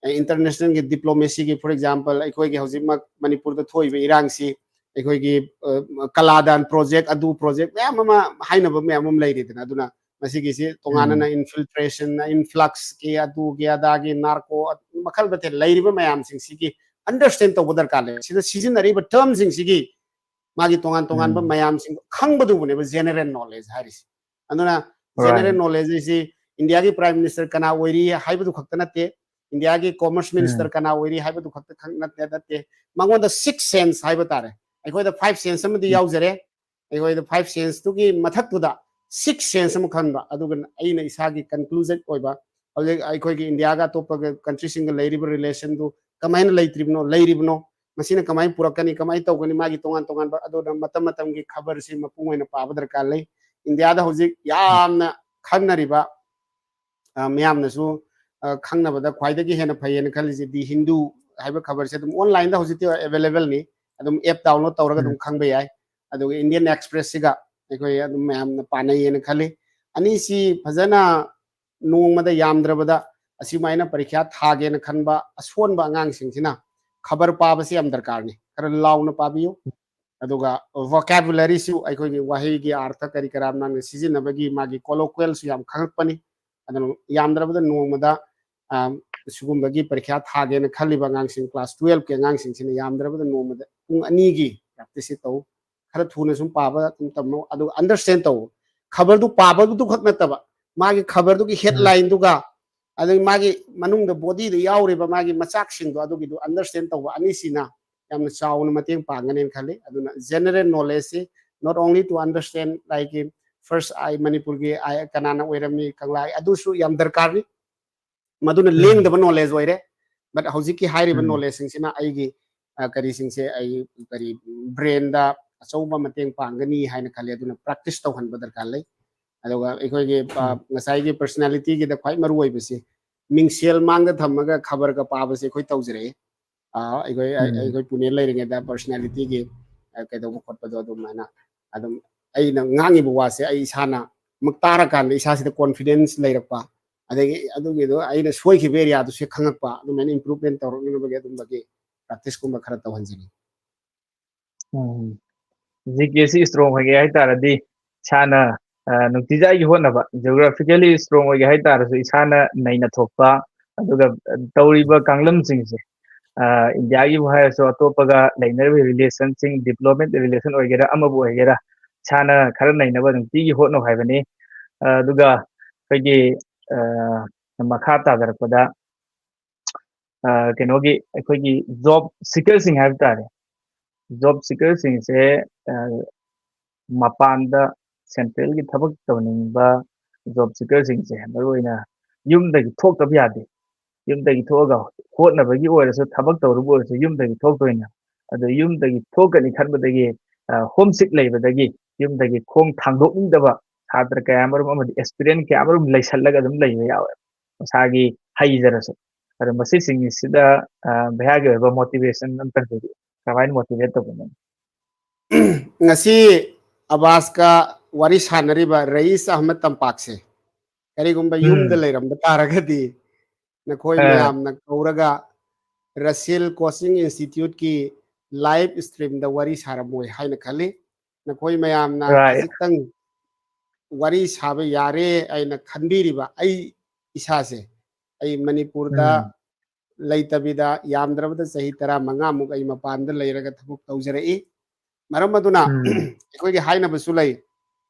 ꯏꯟꯇꯔꯅꯦꯁꯅꯦꯜꯒꯤ ꯗꯤꯄ꯭ꯂꯣꯃꯦꯁꯤꯒꯤ, ꯐꯣꯔ ꯑꯦꯛꯖꯥꯝꯄꯜ, ꯑꯩꯈꯣꯏꯒꯤ ꯍꯧꯖꯤꯛꯃꯛ ꯃꯅꯤꯄꯨꯔꯗ ꯊꯣꯛꯏꯕ ꯏꯔꯥꯡꯁꯤ, ꯑꯩꯈꯣꯏꯒꯤ ꯑ, ꯀꯂꯥꯗꯥꯟ ꯄ꯭ꯔꯣꯖꯦꯛ, ꯑꯗꯨ ꯄ꯭ꯔꯣꯖꯦꯛ ꯃꯌꯥꯝ ꯑꯃ ꯍꯥꯏꯅꯕ ꯃꯌꯥꯝ ꯑꯃ ꯂꯩꯔꯤꯗꯅ꯫ ꯑꯗꯨꯅ ꯃꯁꯤꯒꯤꯁꯤ ꯇꯣꯉꯥꯟꯅ ꯏꯟꯐꯤꯜꯇ꯭ꯔꯦꯁꯟ, ꯏꯟꯐ꯭ꯂꯛꯁꯀꯤ, ꯑꯗꯨꯒꯤ ꯑꯗꯥꯒꯤ ꯅꯥꯔꯀꯣ ꯃꯈꯜ ꯃꯊꯦꯜ ꯂꯩꯔꯤꯕ ꯃꯌꯥꯝꯁꯤꯡꯁꯤꯒꯤ ꯑꯟꯗꯔꯁ꯭ꯇꯦꯟ ꯇꯧꯕ ꯗꯔꯀꯥꯔ ꯂꯩ꯫ ꯁꯤꯗ ꯁꯤꯖꯤꯟꯅꯔꯤꯕ ꯇꯔꯝꯁꯤꯡꯁꯤꯒꯤ ꯃꯥꯒꯤ ꯇꯣꯉꯥꯟ ꯇꯣꯉꯥꯟꯕ ꯃꯌꯥꯝꯁꯤꯡ ꯈꯪꯕꯗꯨꯕꯨꯅꯦꯕ ꯖꯦꯅꯔꯦꯜ ꯅꯣꯂꯦꯖ ꯍꯥꯏꯔꯤꯁꯤ꯫ ꯑꯗꯨꯅ ꯖꯦꯅꯔꯦꯜ ꯅꯣꯂꯦꯖ ꯍꯥꯏꯁꯤ ꯏꯟꯗꯤꯌꯥꯒꯤ ꯄ꯭ꯔꯥꯏꯝ ꯃꯤꯅꯤꯁꯇꯔ ꯀꯅꯥ ꯑꯣꯏꯔꯤ ꯍꯥꯏꯕꯗꯨ ꯈꯛꯇ ꯅꯠꯇꯦ, ꯏꯟꯗꯤꯌꯥꯒꯤ ꯀꯣꯃꯔꯁ ꯃꯤꯅꯤꯁꯇꯔ ꯀꯅꯥ ꯑꯣꯏꯔꯤ ꯍꯥꯏꯕꯗꯨ ꯈꯛꯇ ꯈꯛ ꯅꯠꯇꯦ ꯅꯠꯇꯦ꯫ ꯃꯉꯣꯟꯗ ꯁꯤꯛꯁ ꯁꯦꯟꯁ ꯍꯥꯏꯕ ꯇꯥꯔꯦ꯫ ꯑꯩꯈꯣꯏꯗ ꯐꯥꯏꯚ ꯁꯦꯟꯁ ꯑꯃꯗꯤ ꯌꯥꯎꯖꯔꯦ꯫ ꯑꯩꯈꯣꯏꯗ ꯐꯥꯏꯚ ꯁꯦꯟꯁꯇꯨꯒꯤ ꯃꯊꯛꯇꯨꯗ ꯁꯤꯛꯁ ꯁꯦꯟꯁ ꯑꯃ ꯈꯟꯕ, ꯑꯗꯨꯒ ꯑꯩꯅ ꯏꯁꯥꯒꯤ ꯀꯟꯀ꯭ꯂꯨꯖꯟ ꯑꯣꯏꯕ, ꯍꯧꯖꯤꯛ ꯑꯩꯈꯣꯏꯒꯤ ꯏꯟꯗꯤꯌꯥꯒ ꯑꯇꯣꯞꯄ ꯀꯟꯇ꯭ꯔꯤꯁꯤꯡꯒ ꯂꯩꯔꯤꯕ ꯔꯤꯂꯦꯁꯟꯗꯨ ꯀꯃꯥꯏꯅ ꯂꯩꯇ꯭ꯔꯤꯕꯅꯣ, ꯂꯩꯔꯤꯕꯅꯣ, ꯃꯁꯤꯅ ꯀꯃꯥꯏꯅ ꯄꯨꯔꯛꯀꯅꯤ, ꯀꯃꯥꯏꯅ ꯇꯧꯒꯅꯤ, ꯃꯥꯒꯤ ꯇꯣꯉꯥꯟ ꯇꯣꯉꯥꯟꯕ, ꯑꯗꯨꯅ ꯃꯇꯝ ꯃꯇꯝꯒꯤ ꯈꯕꯔꯁꯤ ꯃꯄꯨꯡ ꯑꯣꯏꯅ ꯄꯥꯕ ꯗꯔꯀꯥꯔ ꯂꯩ꯫ ꯏꯟꯗꯤꯌꯥꯗ ꯍꯧꯖꯤꯛ ꯌꯥꯝꯅ ꯈꯟꯅꯔꯤꯕ, ꯑ, ꯃꯌꯥꯝꯅꯁꯨ, ꯑ, ꯈꯪꯅꯕꯗ ꯈ꯭ꯋꯥꯏꯗꯒꯤ ꯍꯦꯟꯅ ꯐꯩꯌꯦꯅ ꯈꯜꯂꯤꯁꯦ ꯗꯤ ꯍꯤꯟꯗꯨ ꯍꯥꯏꯕ ꯈꯕꯔꯁꯦ ꯑꯗꯨꯝ ꯑꯣꯟꯂꯥꯏꯟꯗ ꯍꯧꯖꯤꯛꯇꯤ ꯑꯦꯕꯥꯏꯂꯦꯕꯜꯅꯤ, ꯑꯗꯨꯝ ꯑꯦꯞ ꯗꯥꯎꯟꯂꯣꯗ ꯇꯧꯔꯒ ꯑꯗꯨꯝ ꯈꯪꯕ ꯌꯥꯏ꯫ ꯑꯗꯨꯒ ꯏꯟꯗꯤꯌꯟ ꯑꯦꯛꯁꯄ꯭ꯔꯦꯁꯁꯤꯒ ꯑꯩꯈꯣꯏ ꯑꯗꯨꯝ ꯃꯌꯥꯝꯅ ꯄꯥꯅꯩꯌꯦꯅ ꯈꯜꯂꯤ꯫ ꯑꯅꯤꯁꯤ ꯐꯖꯅ ꯅꯣꯡꯃꯗ ꯌꯥꯝꯗ꯭ꯔꯕꯗ ꯑꯁꯨꯃꯥꯏꯅ ꯄꯔꯤꯈ꯭ꯌꯥ ꯊꯥꯒꯦꯅ ꯈꯟꯕ ꯑꯁꯣꯟꯕ ꯑꯉꯥꯡꯁꯤꯡꯁꯤꯅ ꯈꯕꯔ ꯄꯥꯕꯁꯤ ꯌꯥꯝ ꯗꯔꯀꯥꯔꯅꯤ꯫ ꯈꯔ ꯂꯥꯎꯅ ꯄꯥꯕꯤꯌꯨ꯫ ꯑꯗꯨꯒ ꯚꯣꯀꯦꯕꯨꯂꯔꯤꯁꯨ, ꯑꯩꯈꯣꯏꯒꯤ ꯋꯥꯍꯩꯒꯤ ꯑꯥꯔꯊ ꯀꯔꯤ ꯀꯔꯥ ꯅꯪꯅ ꯁꯤꯖꯤꯟꯅꯕꯒꯤ ꯃꯥꯒꯤ ꯀꯣꯂꯣꯀ꯭ꯋꯦꯜꯁꯨ ꯌꯥꯝ ꯈꯪꯉꯛꯄꯅꯤ꯫ ꯑꯗꯨꯅ ꯌꯥꯝꯗ꯭ꯔꯕꯗ ꯅꯣꯡꯃꯗ, ꯑ, ꯁꯤꯒꯨꯝꯕꯒꯤ ꯄꯔꯤꯈ꯭ꯌꯥ ꯊꯥꯒꯦꯅ ꯈꯜꯂꯤꯕ ꯑꯉꯥꯡꯁꯤꯡ, ꯀ꯭ꯂꯥꯁ ꯇꯨꯋꯦꯜꯐꯀꯤ ꯑꯉꯥꯡꯁꯤꯡꯁꯤꯅ ꯌꯥꯝꯗ꯭ꯔꯕꯗ ꯅꯣꯡꯃꯗ ꯄꯨꯡ ꯑꯅꯤꯒꯤ ꯄ꯭ꯔꯦꯛꯇꯤꯁꯁꯤ ꯇꯧ꯫ ꯈꯔ ꯊꯨꯅ ꯁꯨꯝ ꯄꯥꯕ ꯑꯗꯨꯝ ꯇꯝꯃꯣ, ꯑꯗꯨꯒ ꯑꯟꯗꯔꯁ꯭ꯇꯦꯟ ꯇꯧ꯫ ꯈꯕꯔꯗꯨ ꯄꯥꯕꯗꯨ ꯈꯛ ꯅꯠꯇꯕ, ꯃꯥꯒꯤ ꯈꯕꯔꯗꯨꯒꯤ ꯍꯦꯗꯂꯥꯏꯟꯗꯨꯒ, ꯑꯗꯒꯤ ꯃꯥꯒꯤ ꯃꯅꯨꯡꯗ ꯕꯣꯗꯤꯗ ꯌꯥꯎꯔꯤꯕ ꯃꯥꯒꯤ ꯃꯆꯥꯛꯁꯤꯡꯗꯣ, ꯑꯗꯨꯒꯤꯗꯨ ꯑꯟꯗꯔꯁ꯭ꯇꯦꯟ ꯇꯧꯕ ꯑꯅꯤꯁꯤꯅ ꯌꯥꯝꯅ ꯆꯥꯎꯅ ꯃꯇꯦꯡ ꯄꯥꯡꯒꯅꯦꯅ ꯈꯜꯂꯤ꯫ ꯑꯗꯨꯅ general knowledge ꯁꯤ not only to understand, like, first ꯑꯩ ꯃꯅꯤꯄꯨꯔꯒꯤ ꯑꯩ ꯀꯅꯥꯅ ꯑꯣꯏꯔꯝꯃꯤ, ꯀꯪꯂꯥ, ꯑꯗꯨꯁꯨ ꯌꯥꯝ ꯗꯔꯀꯥꯔꯅꯤ꯫ ꯃꯗꯨꯅ ꯎꯝ꯫ ꯂꯦꯡꯗꯕ knowledge ꯑꯣꯏꯔꯦ꯫ But ꯍꯧꯖꯤꯛꯀꯤ ꯍꯥꯏꯔꯤꯕ ꯎꯝ꯫ Knowledge ꯁꯤꯡꯁꯤꯅ ꯑꯩꯒꯤ, ꯑ, ꯀꯔꯤꯁꯤꯡꯁꯦ ꯑꯩ ꯀꯔꯤ brain ꯗ ꯑꯆꯧꯕ ꯃꯇꯦꯡ ꯄꯥꯡꯒꯅꯤ ꯍꯥꯏꯅ ꯈꯜꯂꯤ꯫ ꯑꯗꯨꯅ practice ꯇꯧꯍꯟꯕ ꯗꯔꯀꯥꯔ ꯂꯩ꯫ ꯑꯗꯨꯒ ꯑꯩꯈꯣꯏꯒꯤ, ꯑ, ꯎꯝ꯫ ꯉꯁꯥꯏꯒꯤ personality ꯒꯤꯗ ꯈ꯭ꯋꯥꯏ ꯃꯔꯨ ꯑꯣꯏꯕꯁꯤ ꯃꯤꯡꯁꯦꯜ ꯃꯥꯡꯗ ꯊꯝꯃꯒ ꯈꯕꯔꯒ ꯄꯥꯕꯁꯦ ꯑꯩꯈꯣꯏ ꯇꯧꯖꯔꯛꯏ꯫ ꯑ, ꯑꯩꯈꯣꯏ, ꯑ-, ꯎꯝ꯫ ꯑꯩꯈꯣꯏ ꯄꯨꯅꯦ ꯂꯩꯔꯤꯉꯩꯗ personality ꯒꯤ, ꯑ, ꯀꯩꯗꯧꯕ ꯈꯣꯠꯄꯗꯣ ꯑꯗꯨꯃꯥꯏꯅ ꯑꯗꯨꯝ ꯑꯩꯅ ꯉꯥꯡꯉꯤꯕ ꯋꯥꯁꯦ ꯑꯩ ꯏꯁꯥꯅ ꯃꯨꯛ ꯇꯥꯔꯀꯥꯟꯗ ꯏꯁꯥꯁꯤꯗ confidence ꯂꯩꯔꯛꯄ, ꯑꯗꯒꯤ ꯑꯗꯨꯒꯤꯗꯣ ꯑꯩꯅ ꯁꯣꯏꯈꯤꯕ area ꯗꯨꯁꯨ ꯈꯪꯉꯛꯄ, ꯑꯗꯨꯃꯥꯏꯅ improvement ꯇꯧꯔꯛꯅꯕꯒꯤ ꯑꯗꯨꯝꯕꯒꯤ practice ꯀꯨꯝꯕ ꯈꯔ ꯇꯧꯍꯟꯖꯅꯤꯡꯉꯤ꯫ ꯎꯝ꯫ G K ꯁꯤ strong ꯑꯣꯏꯒꯦ ꯍꯥꯏ ꯇꯥꯔꯗꯤ ꯏꯁꯥꯅ, ꯑ, ꯅꯨꯡꯇꯤꯖꯥꯏꯒꯤ ꯍꯣꯠꯅꯕ, geographically strong ꯑꯣꯏꯒꯦ ꯍꯥꯏ ꯇꯥꯔꯁꯨ ꯏꯁꯥꯅ ꯅꯩꯅ ꯊꯣꯛꯄ, ꯑꯗꯨꯒ, ꯑ, ꯇꯧꯔꯤꯕ ꯀꯥꯡꯂꯝꯁꯤꯡꯁꯦ, ꯑ, ꯏꯟꯗꯤꯌꯥꯒꯤꯕꯨ ꯍꯥꯏꯔꯁꯨ ꯑꯇꯣꯞꯄꯒ ꯂꯩꯅꯔꯤꯕ relation ꯁꯤꯡ, development relation ꯑꯣꯏꯒꯦꯔꯥ ꯑꯃꯕꯨ ꯑꯣꯏꯒꯦꯔꯥ, ꯏꯁꯥꯅ ꯈꯔ ꯅꯩꯅꯕ ꯅꯨꯡꯇꯤꯒꯤ ꯍꯣꯠꯅꯧ ꯍꯥꯏꯕꯅꯤ꯫ ꯑ, ꯑꯗꯨꯒ ꯑꯩꯈꯣꯏꯒꯤ, ꯑ, ꯃꯈꯥ ꯇꯥꯊꯔꯛꯄꯗ, ꯑ, ꯀꯩꯅꯣꯒꯤ ꯑꯩꯈꯣꯏꯒꯤ job seeker ꯁꯤꯡ ꯍꯥꯏꯕ ꯇꯥꯔꯦ꯫ Job seeker ꯁꯤꯡꯁꯦ, ꯑ, ꯃꯄꯥꯟꯗ central ꯒꯤ ꯊꯕꯛ ꯇꯧꯅꯤꯡꯕ job seeker ꯁꯤꯡꯁꯦ ꯃꯔꯨꯑꯣꯏꯅ ꯌꯨꯝꯗꯒꯤ ꯊꯣꯛꯇꯕ ꯌꯥꯗꯦ꯫ ꯌꯨꯝꯗꯒꯤ ꯊꯣꯛꯑꯒ ꯍꯣꯠꯅꯕꯒꯤ ꯑꯣꯏꯔꯁꯨ, ꯊꯕꯛ ꯇꯧꯔꯨꯕ ꯑꯣꯏꯔꯁꯨ ꯌꯨꯝꯗꯒꯤ ꯊꯣꯛꯇꯣꯏꯅꯦ꯫ ꯑꯗꯣ ꯌꯨꯝꯗꯒꯤ ꯊꯣꯛꯀꯅꯤ ꯈꯟꯕꯗꯒꯤ, ꯑ, homesick ꯂꯩꯕꯗꯒꯤ ꯌꯨꯝꯗꯒꯤ ꯈꯣꯡ ꯊꯥꯡꯗꯣꯛꯅꯤꯡꯗꯕ ꯁꯥꯇ꯭ꯔ ꯀꯌꯥ ꯑꯃꯔꯣꯝ ꯑꯃꯗꯤ experience ꯀꯌꯥ ꯑꯃꯔꯣꯝ ꯂꯩꯁꯜꯂꯒ ꯑꯗꯨꯝ ꯂꯩꯕ ꯌꯥꯎꯋꯦ꯫ ꯃꯁꯥꯒꯤ ꯍꯩꯖꯔꯁꯨ꯫ ꯑꯗꯣ ꯃꯁꯤꯁꯤꯡꯁꯤꯗ, ꯑ, ꯚꯩꯌꯥꯒꯤ ꯑꯣꯏꯕ motivation ꯑꯝꯇꯪ ꯄꯤꯕꯤꯌꯨ꯫ ꯀꯃꯥꯏꯅ motivate ꯇꯧꯕꯅꯣ? ꯉꯁꯤ ꯑꯕꯥꯁꯀ ꯋꯥꯔꯤ ꯁꯥꯟꯅꯔꯤꯕ ꯔꯌꯤꯁ ꯑꯍꯃꯗ ꯇꯝꯄꯥꯛꯁꯦ, ꯀꯔꯤꯒꯨꯝꯕ ꯌꯨꯝꯗ ꯎꯝ꯫ ꯂꯩꯔꯝꯕ ꯇꯥꯔꯒꯗꯤ, ꯅꯈꯣꯏ ꯑ꯫ ꯃꯌꯥꯝꯅ ꯀꯧꯔꯒ ꯔꯁꯦꯜ Coaching Institute ꯀꯤ live stream ꯗ ꯋꯥꯔꯤ ꯁꯥꯔꯝꯃꯣꯏ ꯍꯥꯏꯅ ꯈꯜꯂꯤ꯫ ꯅꯈꯣꯏ ꯃꯌꯥꯝꯅ Right. ꯈꯖꯤꯛꯇꯪ ꯋꯥꯔꯤ ꯁꯥꯕ ꯌꯥꯔꯦ ꯍꯥꯏꯅ ꯈꯟꯕꯤꯔꯤꯕ ꯑꯩ ꯏꯁꯥꯁꯦ, ꯑꯩ ꯃꯅꯤꯄꯨꯔꯗ ꯎꯝ꯫ ꯂꯩꯇꯕꯤꯗ ꯌꯥꯝꯗ꯭ꯔꯕꯗ ꯆꯍꯤ ꯇꯔꯥꯃꯉꯥꯃꯨꯛ ꯑꯩ ꯃꯄꯥꯟꯗ ꯂꯩꯔꯒ ꯊꯕꯛ ꯇꯧꯖꯔꯛꯏ꯫ ꯃꯔꯝ ꯑꯗꯨꯅ ꯎꯝ꯫ ꯑꯩꯈꯣꯏꯒꯤ ꯍꯥꯏꯅꯕꯁꯨ ꯂꯩ,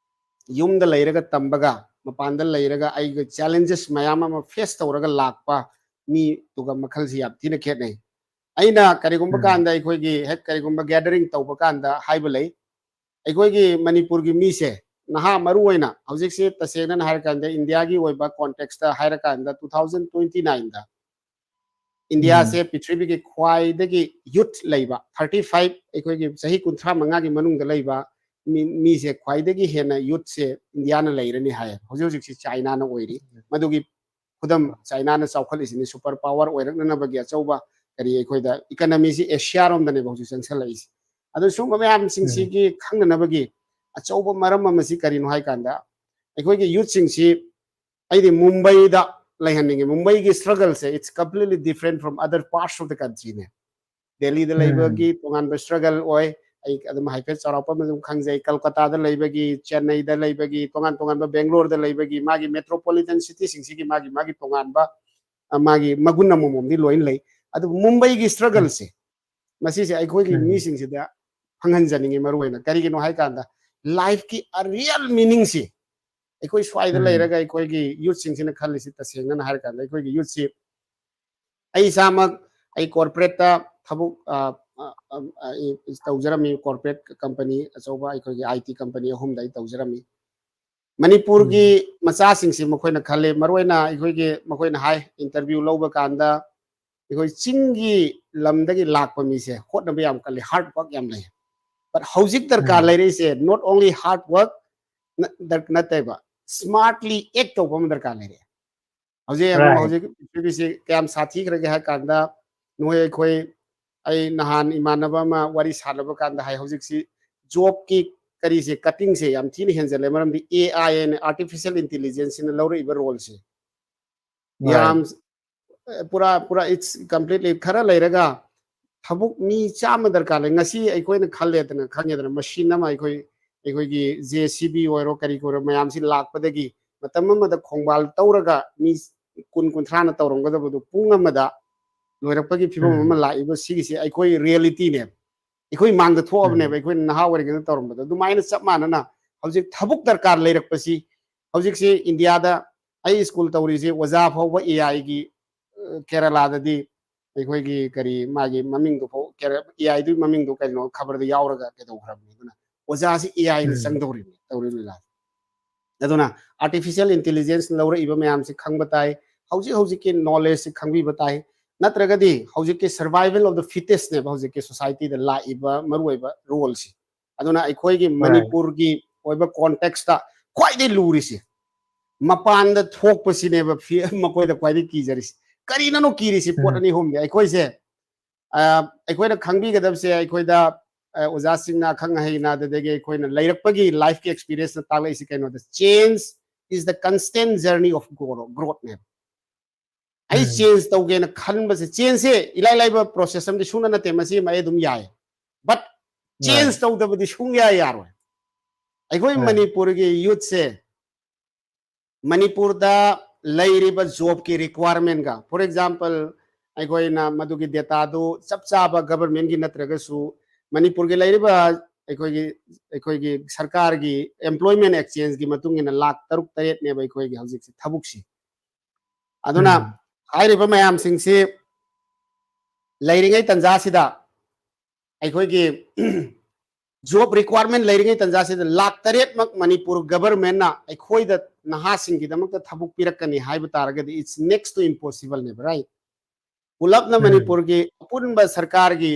ꯌꯨꯝꯗ ꯂꯩꯔꯒ ꯇꯝꯕꯒ ꯃꯄꯥꯟꯗ ꯂꯩꯔꯒ ꯑꯩꯒ challenges ꯃꯌꯥꯝ ꯑꯃ face ꯇꯧꯔꯒ ꯂꯥꯛꯄ ꯃꯤꯗꯨꯒ ꯃꯈꯜꯁꯤ ꯌꯥꯝ ꯊꯤꯅ ꯈꯦꯠꯅꯩ꯫ ꯑꯩꯅ ꯀꯔꯤꯒꯨꯝꯕ ꯎꯝ꯫ ꯀꯥꯟꯗ ꯑꯩꯈꯣꯏꯒꯤ ꯍꯦꯛ ꯀꯔꯤꯒꯨꯝꯕ gathering ꯇꯧꯕ ꯀꯥꯟꯗ ꯍꯥꯏꯕ ꯂꯩ, ꯑꯩꯈꯣꯏꯒꯤ ꯃꯅꯤꯄꯨꯔꯒꯤ ꯃꯤꯁꯦ, ꯅꯍꯥ ꯃꯔꯨ ꯑꯣꯏꯅ ꯍꯧꯖꯤꯛꯁꯦ, ꯇꯁꯦꯡꯅ ꯍꯥꯏꯔꯀꯥꯟꯗ ꯏꯟꯗꯤꯌꯥꯒꯤ ꯑꯣꯏꯕ context ꯍꯥꯏꯔꯀꯥꯟꯗ two thousand twenty nine ꯗ ꯏꯟꯗꯤꯌꯥꯁꯦ ꯎꯝ꯫ ꯄ꯭ꯔꯤꯊꯤꯕꯤꯒꯤ ꯈ꯭ꯋꯥꯏꯗꯒꯤ youth ꯂꯩꯕ, thirty five, ꯑꯩꯈꯣꯏꯒꯤ ꯆꯍꯤ ꯀꯨꯟꯊ꯭ꯔꯥ ꯃꯉꯥꯒꯤ ꯃꯅꯨꯡꯗ ꯂꯩꯕ ꯃꯤ, ꯃꯤꯁꯦ ꯈ꯭ꯋꯥꯏꯗꯒꯤ ꯍꯦꯟꯅ youth ꯁꯦ ꯏꯟꯗꯤꯌꯥꯅ ꯂꯩꯔꯅꯤ ꯍꯥꯏ꯫ ꯍꯧꯖꯤꯛ ꯍꯧꯖꯤꯛꯁꯤ ꯆꯥꯏꯅꯥꯅ ꯑꯣꯏꯔꯤ꯫ ꯃꯗꯨꯒꯤ ꯈꯨꯗꯝ ꯆꯥꯏꯅꯥꯅ ꯆꯥꯎꯈꯠꯂꯤꯁꯤꯅꯤ, super power ꯑꯣꯏꯔꯛꯅꯅꯕꯒꯤ ꯑꯆꯧꯕ ꯀꯔꯤ ꯑꯩꯈꯣꯏꯗ economy ꯁꯤ ꯑꯦꯁꯤꯌꯥ ꯔꯣꯝꯗꯅꯦꯕ ꯍꯧꯖꯤꯛ ꯆꯪꯁꯜꯂꯛꯏꯁꯦ꯫ ꯑꯗꯨ ꯁꯨꯝꯕ ꯃꯌꯥꯝꯁꯤꯡꯁꯤꯒꯤ ꯎꯝ꯫ ꯈꯪꯅꯅꯕꯒꯤ ꯑꯆꯧꯕ ꯃꯔꯝ ꯑꯃꯁꯤ ꯀꯔꯤꯅꯣ ꯍꯥꯏ ꯀꯥꯟꯗ, ꯑꯩꯈꯣꯏꯒꯤ youth ꯁꯤꯡꯁꯤ, ꯑꯩꯗꯤ ꯃꯨꯝꯕꯩꯗ ꯂꯩꯍꯟꯅꯤꯡꯉꯤ꯫ ꯃꯨꯝꯕꯩꯒꯤ struggle say, it's completely different from other parts of the country ꯅꯦ꯫ ꯗꯦꯜꯂꯤꯗ ꯎꯝ꯫ ꯂꯩꯕꯒꯤ ꯇꯣꯉꯥꯟꯕ struggle ꯑꯣꯏ, ꯑꯩ ꯑꯗꯨꯝ ꯍꯥꯏꯐꯦꯠ ꯆꯥꯎꯔꯥꯛꯄ ꯑꯃ ꯑꯗꯨꯝ ꯈꯪꯖꯩ, ꯀꯜꯀꯇꯥꯗ ꯂꯩꯕꯒꯤ, ꯆꯦꯟꯅꯩꯗ ꯂꯩꯕꯒꯤ, ꯇꯣꯉꯥꯟ ꯇꯣꯉꯥꯟꯕ, ꯕꯦꯡꯒ꯭ꯂꯣꯔꯗ ꯂꯩꯕꯒꯤ, ꯃꯥꯒꯤ metropolitan city ꯁꯤꯡꯁꯤꯒꯤ ꯃꯥꯒꯤ ꯃꯥꯒꯤ ꯇꯣꯉꯥꯟꯕ, ꯑ, ꯃꯥꯒꯤ ꯃꯒꯨꯟ ꯑꯃꯃꯝꯗꯤ ꯂꯣꯏꯅ ꯂꯩ꯫ ꯑꯗꯨꯕꯨ ꯃꯨꯝꯕꯩꯒꯤ struggle ꯎꯝ꯫ ꯁꯦ, ꯃꯁꯤꯁꯦ ꯑꯩꯈꯣꯏꯒꯤ ꯎꯝ꯫ ꯃꯤꯁꯤꯡꯁꯤꯗ ꯐꯪꯍꯟꯖꯅꯤꯡꯉꯤ ꯃꯔꯨ ꯑꯣꯏꯅ꯫ ꯀꯔꯤꯒꯤꯅꯣ ꯍꯥꯏ ꯀꯥꯟꯗ, life ꯀꯤ ꯑ real meaning ꯁꯤ ꯑꯩꯈꯣꯏ ꯁ꯭ꯋꯥꯏꯗ ꯎꯝ꯫ ꯂꯩꯔꯒ ꯑꯩꯈꯣꯏꯒꯤ youth ꯁꯤꯡꯁꯤꯅ ꯈꯜꯂꯤꯁꯤ, ꯇꯁꯦꯡꯅ ꯍꯥꯏꯔ ꯀꯥꯟꯗ, ꯑꯩꯈꯣꯏꯒꯤ youth ꯁꯤ, ꯑꯩ ꯏꯁꯥꯃꯛ, ꯑꯩ corporate ꯇ ꯊꯕꯛ, ꯑ, ꯑ, ꯑ, ꯑ, ꯇꯧꯖꯔꯝꯃꯤ, corporate company ꯑꯆꯧꯕ ꯑꯩꯈꯣꯏꯒꯤ I T company ꯑꯍꯨꯝꯗ ꯑꯩ ꯇꯧꯖꯔꯝꯃꯤ꯫ ꯃꯅꯤꯄꯨꯔꯒꯤ ꯎꯝ꯫ ꯃꯆꯥꯁꯤꯡꯁꯤ ꯃꯈꯣꯏꯅ ꯈꯜꯂꯤ, ꯃꯔꯨꯑꯣꯏꯅ ꯑꯩꯈꯣꯏꯒꯤ, ꯃꯈꯣꯏꯅ ꯍꯥꯏ, interview ꯂꯧꯕ ꯀꯥꯟꯗ, ꯑꯩꯈꯣꯏ ꯆꯤꯡꯒꯤ ꯂꯝꯗꯒꯤ ꯂꯥꯛꯄ ꯃꯤꯁꯦ ꯍꯣꯠꯅꯕ ꯌꯥꯝ ꯀꯜꯂꯤ, hard work ꯌꯥꯝ ꯂꯩ꯫ But ꯍꯧꯖꯤꯛ ꯗꯔꯀꯥꯔ ꯎꯝ꯫ ꯂꯩꯔꯛꯏꯁꯦ not only hard work ꯅ-, ꯗꯔ-, ꯅꯠꯇꯦꯕ, smartly act ꯇꯧꯕ ꯑꯃ ꯗꯔꯀꯥꯔ ꯂꯩꯔꯛꯑꯦ꯫ ꯍꯧꯖꯤꯛ ꯌꯦꯡꯉꯣ, right꯫ ꯍꯧꯖꯤꯛ ꯄ꯭ꯔꯤꯊꯤꯕꯤꯁꯤ ꯀꯌꯥꯝ ꯁꯥꯊꯤꯈ꯭ꯔꯒꯦ ꯍꯥꯏ ꯀꯥꯟꯗ, ꯅꯣꯏ ꯑꯩꯈꯣꯏ, ꯑꯩ ꯅꯍꯥꯟ ꯏꯃꯥꯟꯅꯕ ꯑꯃ ꯋꯥꯔꯤ ꯁꯥꯟꯅꯕ ꯀꯥꯟꯗ ꯍꯥꯏ, ꯍꯧꯖꯤꯛꯁꯤ job ꯀꯤ ꯀꯔꯤꯁꯦ, cutting ꯁꯦ ꯌꯥꯝ ꯊꯤꯅ ꯍꯦꯟꯖꯜꯂꯦ꯫ ꯃꯔꯝꯗꯤ A I and artificial intelligence ꯁꯤꯅ ꯂꯧꯔꯛꯏꯕ role ꯁꯦ꯫ Right꯫ ꯌꯥꯝ, ꯑ, ꯄꯨꯔꯥ, ꯄꯨꯔꯥ, it's completely, ꯈꯔ ꯂꯩꯔꯒ ꯊꯕꯛ ꯃꯤ ꯆꯥꯝꯃ ꯗꯔꯀꯥꯔ ꯂꯩ꯫ ꯉꯁꯤ ꯑꯩꯈꯣꯏꯅ ꯈꯜꯂꯦꯗꯅ, ꯈꯪꯉꯦꯗꯅ, machine ꯑꯃ ꯑꯩꯈꯣꯏ, ꯑꯩꯈꯣꯏꯒꯤ J C B ꯑꯣꯏꯔꯣ, ꯀꯔꯤ ꯑꯣꯏꯔꯣ, ꯃꯌꯥꯝꯁꯤ ꯂꯥꯛꯄꯗꯒꯤ ꯃꯇꯝ ꯑꯃꯗ ꯈꯣꯡꯕꯥꯜ ꯇꯧꯔꯒ ꯃꯤ ꯀꯨꯟ ꯀꯨꯟꯊ꯭ꯔꯥꯅ ꯇꯧꯔꯝꯒꯗꯕꯗꯨ ꯄꯨꯡ ꯑꯃꯗ ꯂꯣꯏꯔꯛꯄꯒꯤ ꯐꯤꯕꯝ ꯎꯝ꯫ ꯑꯃ ꯂꯥꯛꯏꯕ, ꯁꯤꯒꯤꯁꯤ ꯑꯩꯈꯣꯏ reality ꯅꯦꯕ꯫ ꯑꯩꯈꯣꯏ ꯃꯥꯡꯗ ꯊꯣꯛꯑꯕꯅꯦꯕ, ꯎꯝ꯫ ꯑꯩꯈꯣꯏꯅ ꯅꯍꯥ ꯑꯣꯏꯔꯤꯉꯩꯗ ꯇꯧꯔꯝꯕꯗꯣ꯫ ꯑꯗꯨꯃꯥꯏꯅ ꯆꯞ ꯃꯥꯟꯅꯅ ꯍꯧꯖꯤꯛ ꯊꯕꯛ ꯗꯔꯀꯥꯔ ꯂꯩꯔꯛꯄꯁꯤ, ꯍꯧꯖꯤꯛꯁꯤ ꯏꯟꯗꯤꯌꯥꯗ ꯑꯩ school ꯇꯧꯔꯤꯁꯦ, ꯑꯣꯖꯥ ꯐꯥꯎꯕ A I ꯒꯤ, ꯑ, ꯀꯦꯔꯂꯥꯗꯗꯤ ꯑꯩꯈꯣꯏꯒꯤ ꯀꯔꯤ ꯃꯥꯒꯤ ꯃꯃꯤꯡꯗꯨ ꯐꯥꯎ, AI ꯗꯨꯒꯤ ꯃꯃꯤꯡꯗꯨ ꯀꯩꯅꯣ ꯈꯕꯔꯗ ꯌꯥꯎꯔꯒ ꯀꯩꯗꯧꯈ꯭ꯔꯕꯅꯤ꯫ ꯑꯗꯨꯅ ꯑꯣꯖꯥꯁꯤ AI ꯅ ꯎꯝ꯫ ꯆꯪꯗꯧꯔꯤꯕꯅꯤ ꯇꯧꯔꯤꯕ ꯂꯤꯂꯥꯁꯦ꯫ ꯑꯗꯨꯅ artificial intelligence ꯂꯧꯔꯛꯏꯕ ꯃꯌꯥꯝꯁꯤ ꯈꯪꯕ ꯇꯥꯏ, ꯍꯧꯖꯤꯛ ꯍꯧꯖꯤꯛꯀꯤ knowledge ꯁꯤ ꯈꯪꯕꯤꯕ ꯇꯥꯏ, ꯅꯠꯇ꯭ꯔꯒꯗꯤ ꯍꯧꯖꯤꯛꯀꯤ survival of the fittest ꯅꯦꯕ ꯍꯧꯖꯤꯛꯀꯤ society ꯗ ꯂꯥꯛꯏꯕ ꯃꯔꯨꯑꯣꯏꯕ role ꯁꯤ꯫ ꯑꯗꯨꯅ ꯑꯩꯈꯣꯏꯒꯤ Right. ꯃꯅꯤꯄꯨꯔꯒꯤ ꯑꯣꯏꯕ context ꯇ ꯈ꯭ꯋꯥꯏꯗꯒꯤ ꯂꯨꯔꯤꯁꯤ ꯃꯄꯥꯟꯗ ꯊꯣꯛꯄꯁꯤꯅꯦꯕ ꯐꯤ-, ꯃꯈꯣꯏꯗ ꯈ꯭ꯋꯥꯏꯗꯒꯤ ꯀꯤꯖꯔꯤꯁꯤ꯫ ꯀꯔꯤꯅꯅꯣ ꯀꯤꯔꯤꯁꯤ? ꯄꯣꯠ ꯎꯝ꯫ ꯑꯅꯤ ꯑꯍꯨꯝꯅꯦ꯫ ꯑꯩꯈꯣꯏꯁꯦ, ꯑ, ꯑꯩꯈꯣꯏꯅ ꯈꯪꯕꯤꯒꯗꯕꯁꯦ, ꯑꯩꯈꯣꯏꯗ, ꯑ, ꯑꯣꯖꯥꯁꯤꯡꯅ, ꯑꯈꯪ ꯑꯍꯩꯅ, ꯑꯗꯨꯗꯒꯤ ꯑꯩꯈꯣꯏꯅ ꯂꯩꯔꯛꯄꯒꯤ life ꯀꯤ experience ꯅ ꯇꯥꯛꯂꯛꯏꯁꯤ ꯀꯩꯅꯣꯗ, change is the constant journey of grow-, growth ꯅꯦꯕ꯫ ꯑꯩ ꯎꯝ꯫ change ꯇꯧꯒꯦꯅ ꯈꯟꯕꯁꯦ, change ꯁꯦ ꯏꯂꯥꯏ ꯂꯥꯏꯕ process ꯑꯃꯗꯤ ꯁꯨꯡꯅ ꯅꯠꯇꯦ, ꯃꯁꯤ ꯑꯃ ꯑꯩ ꯑꯗꯨꯝ ꯌꯥꯏ, but change Right. ꯇꯧꯗꯕꯗꯤ ꯁꯨꯡꯌꯥ ꯌꯥꯔꯣꯏ꯫ ꯑꯩꯈꯣꯏ Right. ꯃꯅꯤꯄꯨꯔꯒꯤ youth ꯁꯦ ꯃꯅꯤꯄꯨꯔꯗ ꯂꯩꯔꯤꯕ job ꯀꯤ requirement ꯀ, for example, ꯑꯩꯈꯣꯏꯅ ꯃꯗꯨꯒꯤ data ꯗꯨ ꯆꯞ ꯆꯥꯕ government ꯀꯤ ꯅꯠꯇ꯭ꯔꯒꯁꯨ ꯃꯅꯤꯄꯨꯔꯒꯤ ꯂꯩꯔꯤꯕ ꯑꯩꯈꯣꯏꯒꯤ, ꯑꯩꯈꯣꯏꯒꯤ ꯁꯔꯀꯥꯔꯒꯤ employment exchange ꯀꯤ ꯃꯇꯨꯡ ꯏꯟꯅ ꯂꯥꯈ ꯇꯔꯨꯛ ꯇꯔꯦꯠꯅꯦꯕ ꯑꯩꯈꯣꯏꯒꯤ ꯍꯧꯖꯤꯛꯁꯦ ꯊꯕꯛꯁꯤ꯫ ꯑꯗꯨꯅ ꯎꯝ꯫ ꯍꯥꯏꯔꯤꯕ ꯃꯌꯥꯝꯁꯤꯡꯁꯤ ꯂꯩꯔꯤꯉꯩ ꯇꯥꯟꯖꯥꯁꯤꯗ ꯑꯩꯈꯣꯏꯒꯤ job requirement ꯂꯩꯔꯤꯉꯩ ꯇꯥꯟꯖꯥꯁꯤꯗ ꯂꯥꯈ ꯇꯔꯦꯠꯃꯛ ꯃꯅꯤꯄꯨꯔ government ꯅ ꯑꯩꯈꯣꯏꯗ ꯅꯍꯥꯁꯤꯡꯒꯤꯗꯃꯛꯇ ꯊꯕꯛ ꯄꯤꯔꯛꯀꯅꯤ ꯍꯥꯏꯕ ꯇꯥꯔꯒꯗꯤ it's next to impossible ꯅꯦꯕ, right? ꯄꯨꯂꯞꯅ ꯎꯝ꯫ ꯃꯅꯤꯄꯨꯔꯒꯤ ꯑꯄꯨꯟꯕ ꯁꯔꯀꯥꯔꯒꯤ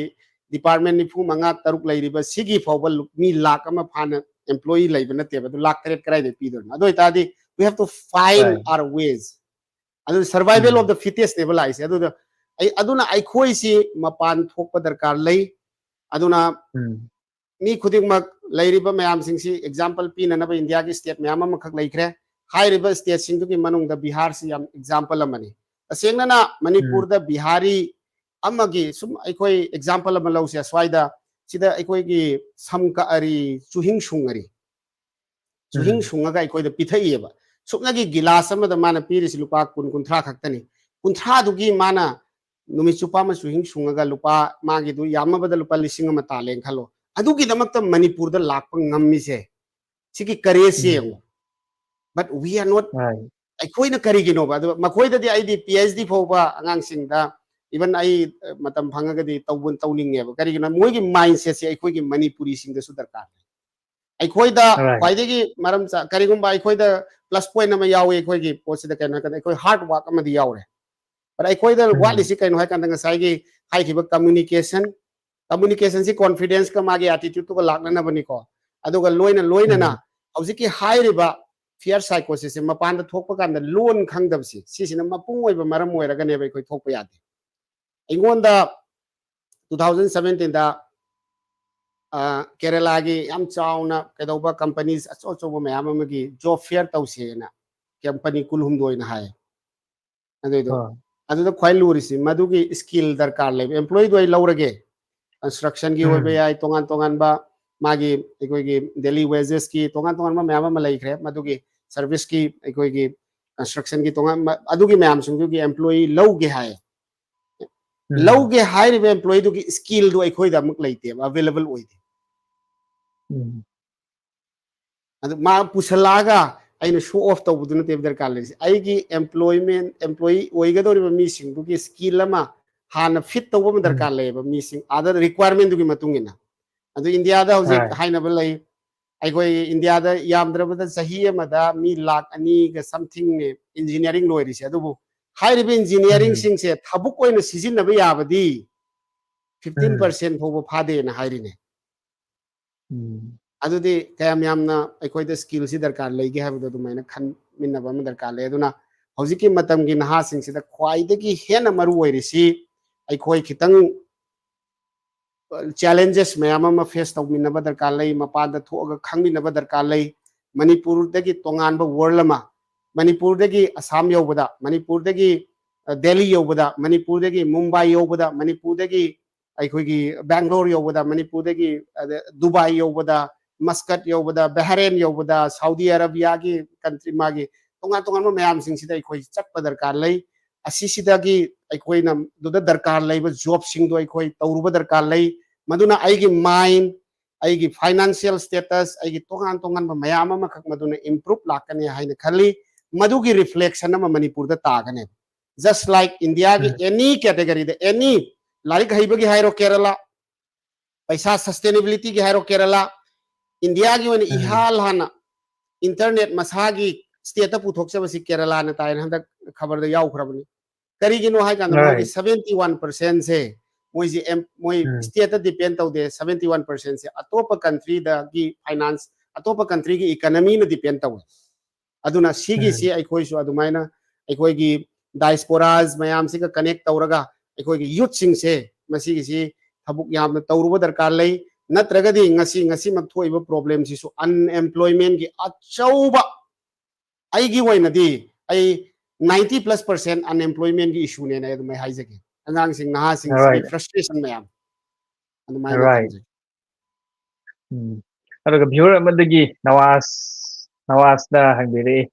department ꯅꯤꯐꯨ ꯃꯉꯥ ꯇꯔꯨꯛ ꯂꯩꯔꯤꯕ ꯁꯤꯒꯤ ꯐꯥꯎꯕ ꯂꯨ-, ꯃꯤ ꯂꯥꯈ ꯑꯃ ꯐꯥꯅ employee ꯂꯩꯕ ꯅꯠꯇꯦꯕ꯫ ꯑꯗꯨ ꯂꯥꯈ ꯇꯔꯦꯠ ꯀꯗꯥꯏꯗꯒꯤ ꯄꯤꯗꯣꯏꯅꯣ? ꯑꯗꯨ ꯑꯣꯏꯇꯥꯔꯗꯤ we have to find Right. our ways. ꯑꯗꯨ survival of um. the fittest ꯅꯦꯕ ꯂꯥꯛꯏꯁꯦ꯫ ꯑꯗꯨꯗ ꯑꯩ, ꯑꯗꯨꯅ ꯑꯩꯈꯣꯏꯁꯤ ꯃꯄꯥꯟ ꯊꯣꯛꯄ ꯗꯔꯀꯥꯔ ꯂꯩ꯫ ꯑꯗꯨꯅ ꯎꯝ꯫ ꯃꯤ ꯈꯨꯗꯤꯡꯃꯛ ꯂꯩꯔꯤꯕ ꯃꯌꯥꯝꯁꯤꯡꯁꯤ example ꯄꯤꯅꯅꯕ ꯏꯟꯗꯤꯌꯥꯒꯤ state ꯃꯌꯥꯝ ꯑꯃꯈꯛ ꯂꯩꯈ꯭ꯔꯦ꯫ ꯍꯥꯏꯔꯤꯕ state ꯁꯤꯡꯗꯨꯒꯤ ꯃꯅꯨꯡꯗ ꯕꯤꯍꯥꯔꯁꯤ ꯌꯥꯝ example ꯑꯃꯅꯤ꯫ ꯇꯁꯦꯡꯅꯅ ꯎꯝ꯫ ꯃꯅꯤꯄꯨꯔꯗ ꯕꯤꯍꯥꯔꯤ ꯑꯃꯒꯤ ꯁꯨꯝ ꯑꯩꯈꯣꯏ example ꯑꯃ ꯂꯧꯁꯦ꯫ ꯑꯁ꯭ꯋꯥꯏꯗ ꯁꯤꯗ ꯑꯩꯈꯣꯏꯒꯤ ꯁꯝ ꯀꯛꯑꯔꯤ, ꯆꯨꯍꯤꯡ ꯁꯨꯡꯉꯔꯤ꯫ ꯆꯨꯍꯤꯡ ꯎꯝ꯫ ꯁꯨꯡꯉꯒ ꯑꯩꯈꯣꯏꯗ ꯄꯤꯊꯛꯏꯑꯕ꯫ ꯁꯨꯞꯅꯒꯤ ꯒꯤꯂꯥꯁ ꯑꯃꯗ ꯃꯥꯅ ꯄꯤꯔꯤꯁꯤ ꯂꯨꯄꯥ ꯀꯨꯟ, ꯀꯨꯟꯊ꯭ꯔꯥ ꯈꯛꯇꯅꯤ꯫ ꯀꯨꯟꯊ꯭ꯔꯥꯗꯨꯒꯤ ꯃꯥꯅ ꯅꯨꯃꯤꯠ ꯆꯨꯞꯄ ꯑꯃ ꯆꯨꯍꯤꯡ ꯁꯨꯡꯉꯒ ꯂꯨꯄꯥ, ꯃꯥꯒꯤꯗꯨ ꯌꯥꯝꯃꯕꯗ ꯂꯨꯄꯥ ꯂꯤꯁꯤꯡ ꯑꯃ ꯇꯥꯜꯂꯦꯅ ꯈꯜꯂꯣ꯫ ꯑꯗꯨꯒꯤꯗꯃꯛꯇ ꯃꯅꯤꯄꯨꯔꯗ ꯂꯥꯛꯄ ꯉꯝꯃꯤꯁꯦ, ꯁꯤꯒꯤ courage ꯁꯦ ꯎꯝ꯫ ꯌꯦꯡꯉꯣ꯫ But we are not, Right. ꯑꯩꯈꯣꯏꯅ ꯀꯔꯤꯒꯤꯅꯣꯕ? ꯑꯗꯨ ꯃꯈꯣꯏꯗꯗꯤ ꯑꯩꯗꯤ PhD ꯐꯥꯎꯕ ꯑꯉꯥꯡꯁꯤꯡꯗ Even ꯑꯩ, ꯑ, ꯃꯇꯝ ꯐꯪꯉꯒꯗꯤ ꯇꯧꯕ, ꯇꯧꯅꯤꯡꯉꯦꯕ꯫ ꯀꯔꯤꯒꯤꯅꯣ? ꯃꯣꯏꯒꯤ mindset ꯁꯦ ꯑꯩꯈꯣꯏꯒꯤ ꯃꯅꯤꯄꯨꯔꯤꯁꯤꯡꯗꯁꯨ ꯗꯔꯀꯥꯔ ꯂꯩ꯫ ꯑꯩꯈꯣꯏꯗ Right. ꯈ꯭ꯋꯥꯏꯗꯒꯤ ꯃꯔꯝ ꯆꯥ-, ꯀꯔꯤꯒꯨꯝꯕ ꯑꯩꯈꯣꯏꯗ plus point ꯑꯃ ꯌꯥꯎꯏ ꯑꯩꯈꯣꯏꯒꯤ ꯄꯣꯠꯁꯤꯗ, ꯀꯩꯅꯣ ꯍꯥꯏ ꯀꯥꯟꯗ ꯑꯩꯈꯣꯏ hard work ꯑꯃꯗꯤ ꯌꯥꯎꯔꯦ꯫ But ꯑꯩꯈꯣꯏꯗ ꯎꯝ. ꯋꯥꯠꯂꯤꯁꯤ ꯀꯩꯅꯣ ꯍꯥꯏ ꯀꯥꯟꯗ ꯉꯁꯥꯏꯒꯤ ꯍꯥꯏꯈꯤꯕ communication, communication ꯁꯤ confidence ꯀ ꯃꯥꯒꯤ attitude ꯇꯨꯒ ꯂꯥꯛꯅꯅꯕꯅꯤꯀꯣ꯫ ꯑꯗꯨꯒ ꯂꯣꯏꯅ ꯂꯣꯏꯅꯅ ꯎꯝ. ꯍꯧꯖꯤꯛꯀꯤ ꯍꯥꯏꯔꯤꯕ fear psychosis ꯁꯦ ꯃꯄꯥꯟꯗ ꯊꯣꯛꯄ ꯀꯥꯟꯗ ꯂꯣꯟ ꯈꯪꯗꯕꯁꯤ, ꯁꯤꯁꯤꯅ ꯃꯄꯨꯡ ꯑꯣꯏꯕ ꯃꯔꯝ ꯑꯣꯏꯔꯒꯅꯦꯕ ꯑꯩꯈꯣꯏ ꯊꯣꯛꯄ ꯌꯥꯗꯦ꯫ ꯑꯩꯉꯣꯟꯗ two thousand seventeen ꯗ, ꯑ, ꯀꯦꯔꯂꯥꯒꯤ ꯌꯥꯝ ꯆꯥꯎꯅ ꯀꯩꯗꯧꯕ companies ꯑꯆꯧ ꯑꯆꯧꯕ ꯃꯌꯥꯝ ꯑꯃꯒꯤ job fair ꯇꯧꯁꯦꯅ company ꯀꯨꯟꯍꯨꯝꯗꯣꯏꯅ ꯍꯥꯏ꯫ ꯑꯗꯨꯏꯗꯣ, ꯑꯥ. ꯑꯗꯨꯗ ꯈ꯭ꯋꯥꯏ ꯂꯨꯔꯤꯁꯤ ꯃꯗꯨꯒꯤ skill ꯗꯔꯀꯥꯔ ꯂꯩꯕ employee ꯗꯣ ꯑꯩ ꯂꯧꯔꯒꯦ꯫ Construction ꯒꯤ ꯑꯣꯏꯕ ꯎꯝ. ꯌꯥꯏ, ꯇꯣꯉꯥꯟ ꯇꯣꯉꯥꯟꯕ ꯃꯥꯒꯤ ꯑꯩꯈꯣꯏꯒꯤ daily wages ꯀꯤ ꯇꯣꯉꯥꯟ ꯇꯣꯉꯥꯟꯕ ꯃꯌꯥꯝ ꯑꯃ ꯂꯩꯈ꯭ꯔꯦ꯫ ꯃꯗꯨꯒꯤ service ꯀꯤ ꯑꯩꯈꯣꯏꯒꯤ construction ꯒꯤ ꯇꯣꯉꯥꯟꯕ ꯑꯗꯨꯒꯤ ꯃꯌꯥꯝꯁꯤꯡꯗꯨꯒꯤ employee ꯂꯧꯒꯦ ꯍꯥꯏ꯫ ꯎꯝ. ꯂꯧꯒꯦ ꯍꯥꯏꯔꯤꯕ employee ꯗꯨꯒꯤ skill ꯗꯨ ꯑꯩꯈꯣꯏꯗ ꯑꯃꯨꯛ ꯂꯩꯇꯦꯕ, available ꯑꯣꯏꯗꯦ꯫ ꯎꯝ. ꯑꯗꯨ ꯃꯥ ꯄꯨꯁꯜꯂꯛꯑꯒ ꯑꯩꯅ show off ꯇꯧꯕꯗꯨ ꯅꯠꯇꯦꯕ ꯗꯔꯀꯥꯔ ꯂꯩꯔꯤꯁꯦ꯫ ꯑꯩꯒꯤ employment, employee ꯑꯣꯏꯒꯗꯧꯔꯤꯕ ꯃꯤꯁꯤꯡꯗꯨꯒꯤ skill ꯑꯃ ꯍꯥꯟꯅ fit ꯇꯧꯕ ꯑꯃ ꯎꯝ. ꯗꯔꯀꯥꯔ ꯂꯩꯌꯦꯕ, ꯃꯤꯁꯤꯡ ꯑꯥꯗ requirement ꯗꯨꯒꯤ ꯃꯇꯨꯡ ꯏꯟꯅ꯫ ꯑꯗꯨ ꯏꯟꯗꯤꯌꯥꯗ ꯍꯧꯖꯤꯛ Right. ꯍꯥꯏꯅꯕ ꯂꯩ, ꯑꯩꯈꯣꯏ ꯏꯟꯗꯤꯌꯥꯗ ꯌꯥꯝꯗ꯭ꯔꯕꯗ ꯆꯍꯤ ꯑꯃꯗ ꯃꯤ ꯂꯥꯈ ꯑꯅꯤꯒ something ꯅꯦ engineering ꯂꯣꯏꯔꯤꯁꯦ꯫ ꯑꯗꯨꯕꯨ ꯍꯥꯏꯔꯤꯕ engineering ꯎꯝ. ꯁꯤꯡꯁꯦ ꯊꯕꯛ ꯑꯣꯏꯅ ꯁꯤꯖꯤꯟꯅꯕ ꯌꯥꯕꯗꯤ fifteen percent ꯎꯝ. ꯐꯥꯎꯕ ꯐꯥꯗꯦꯅ ꯍꯥꯏꯔꯤꯅꯦ꯫ ꯎꯝ. ꯑꯗꯨꯗꯤ ꯀꯌꯥꯝ ꯌꯥꯝꯅ ꯑꯩꯈꯣꯏꯗ skill ꯁꯤ ꯗꯔꯀꯥꯔ ꯂꯩꯒꯦ ꯍꯥꯏꯕꯗꯣ ꯑꯗꯨꯃꯥꯏꯅ ꯈꯟꯃꯤꯟꯅꯕ ꯑꯃ ꯗꯔꯀꯥꯔ ꯂꯩ꯫ ꯑꯗꯨꯅ ꯍꯧꯖꯤꯛꯀꯤ ꯃꯇꯝꯒꯤ ꯅꯍꯥꯁꯤꯡꯁꯤꯗ ꯈ꯭ꯋꯥꯏꯗꯒꯤ ꯍꯦꯟꯅ ꯃꯔꯨ ꯑꯣꯏꯔꯤꯁꯤ ꯑꯩꯈꯣꯏ ꯈꯤꯇꯪ challenges ꯃꯌꯥꯝ ꯑꯃ face ꯇꯧꯃꯤꯟꯅꯕ ꯗꯔꯀꯥꯔ ꯂꯩ, ꯃꯄꯥꯟꯗ ꯊꯣꯛꯑꯒ ꯈꯪꯃꯤꯟꯅꯕ ꯗꯔꯀꯥꯔ ꯂꯩ꯫ ꯃꯅꯤꯄꯨꯔꯗꯒꯤ ꯇꯣꯉꯥꯟꯕ world ꯑꯃ, ꯃꯅꯤꯄꯨꯔꯗꯒꯤ ꯑꯁꯥꯝ ꯌꯧꯕꯗ, ꯃꯅꯤꯄꯨꯔꯗꯒꯤ, ꯑ, ꯗꯦꯜꯂꯤ ꯌꯧꯕꯗ, ꯃꯅꯤꯄꯨꯔꯗꯒꯤ ꯃꯨꯝꯕꯥꯏ ꯌꯧꯕꯗ, ꯃꯅꯤꯄꯨꯔꯗꯒꯤ ꯑꯩꯈꯣꯏꯒꯤ ꯕꯦꯡꯒ꯭ꯂꯣꯔ ꯌꯧꯕꯗ, ꯃꯅꯤꯄꯨꯔꯗꯒꯤ, ꯑꯗ, ꯗꯨꯕꯥꯏ ꯌꯧꯕꯗ, ꯃꯁꯀꯠ ꯌꯧꯕꯗ, ꯕꯍꯔꯦꯟ ꯌꯧꯕꯗ, ꯁꯥꯎꯗꯤ ꯑꯔꯥꯕꯤꯌꯥꯒꯤ country ꯃꯥꯒꯤ ꯇꯣꯉꯥꯟ ꯇꯣꯉꯥꯟꯕ ꯃꯌꯥꯝꯁꯤꯡꯁꯤꯗ ꯑꯩꯈꯣꯏ ꯆꯠꯄ ꯗꯔꯀꯥꯔ ꯂꯩ꯫ ꯑꯁꯤꯁꯤꯗꯒꯤ ꯑꯩꯈꯣꯏꯅ ꯑꯗꯨꯗ ꯗꯔꯀꯥꯔ ꯂꯩꯕ job ꯁꯤꯡꯗꯣ ꯑꯩꯈꯣꯏ ꯇꯧꯔꯨꯕ ꯗꯔꯀꯥꯔ ꯂꯩ꯫ ꯃꯗꯨꯅ ꯑꯩꯒꯤ mind, ꯑꯩꯒꯤ financial status, ꯑꯩꯒꯤ ꯇꯣꯉꯥꯟ ꯇꯣꯉꯥꯟꯕ ꯃꯌꯥꯝ ꯑꯃꯈꯛ ꯃꯗꯨꯅ improve ꯂꯥꯛꯀꯅꯤ ꯍꯥꯏꯅ ꯈꯜꯂꯤ꯫ ꯃꯗꯨꯒꯤ reflection ꯑꯃ ꯃꯅꯤꯄꯨꯔꯗ ꯇꯥꯒꯅꯦꯕ꯫ Just like India ꯒꯤ any category ꯗ, any, ꯂꯥꯏꯔꯤꯛ ꯍꯩꯕꯒꯤ ꯍꯥꯏꯔꯣ ꯀꯦꯔꯂꯥ, ꯄꯩꯁꯥ sustainability ꯒꯤ ꯍꯥꯏꯔꯣ ꯀꯦꯔꯂꯥ, India ꯒꯤ ꯑꯣꯏꯅ ꯏꯍꯥꯟ ꯍꯥꯟꯅ internet ꯃꯁꯥꯒꯤ state ꯇ ꯄꯨꯊꯣꯛꯆꯕꯁꯤ ꯀꯦꯔꯂꯥꯅ ꯇꯥꯏꯅ ꯍꯟꯗꯛ ꯈꯕꯔꯗ ꯌꯥꯎꯈ꯭ꯔꯕꯅꯤ꯫ ꯀꯔꯤꯒꯤꯅꯣ ꯍꯥꯏ ꯀꯥꯟꯗ ꯃꯣꯏꯒꯤ seventy one percent ꯁꯦ ꯃꯣꯏꯁꯤ ꯑꯦꯝ-, ꯃꯣꯏ state ꯇ depend ꯇꯧꯗꯦ꯫ Seventy one percent ꯁꯦ ꯑꯇꯣꯞꯄ country ꯗꯒꯤ finance, ꯑꯇꯣꯞꯄ country ꯒꯤ economy ꯅ depend ꯇꯧꯋꯦ꯫ ꯑꯗꯨꯅ ꯁꯤꯒꯤꯁꯤ ꯑꯩꯈꯣꯏꯁꯨ ꯑꯗꯨꯃꯥꯏꯅ ꯑꯩꯈꯣꯏꯒꯤ diasporas ꯃꯌꯥꯝꯁꯤꯒ connect ꯇꯧꯔꯒ ꯑꯩꯈꯣꯏꯒꯤ youth ꯁꯤꯡꯁꯦ ꯃꯁꯤꯒꯤꯁꯤ ꯊꯕꯛ ꯌꯥꯝꯅ ꯇꯧꯔꯨꯕ ꯗꯔꯀꯥꯔ ꯂꯩ꯫ ꯅꯠꯇ꯭ꯔꯒꯗꯤ ꯉꯁꯤ, ꯉꯁꯤꯃꯛ ꯊꯣꯛꯏꯕ problem ꯁꯤꯁꯨ unemployment ꯒꯤ ꯑꯆꯧꯕ, ꯑꯩꯒꯤ ꯑꯣꯏꯅꯗꯤ ꯑꯩ ninety plus percent unemployment ꯒꯤ issue ꯅꯦꯅ ꯑꯩ ꯑꯗꯨꯃꯥꯏ ꯍꯥꯏꯖꯒꯦ꯫ ꯑꯉꯥꯡꯁꯤꯡ, ꯅꯍꯥꯁꯤꯡꯁꯤꯒꯤ frustration ꯃꯌꯥꯝ ꯑꯗꯨꯃꯥꯏꯅ ꯊꯝꯖꯒꯦ꯫ ꯎꯝ꯫ ꯑꯗꯨꯒ viewer ꯑꯃꯗꯒꯤ ꯅꯋꯥꯖ, ꯅꯋꯥꯖꯅ ꯍꯪꯕꯤꯔꯛꯏ,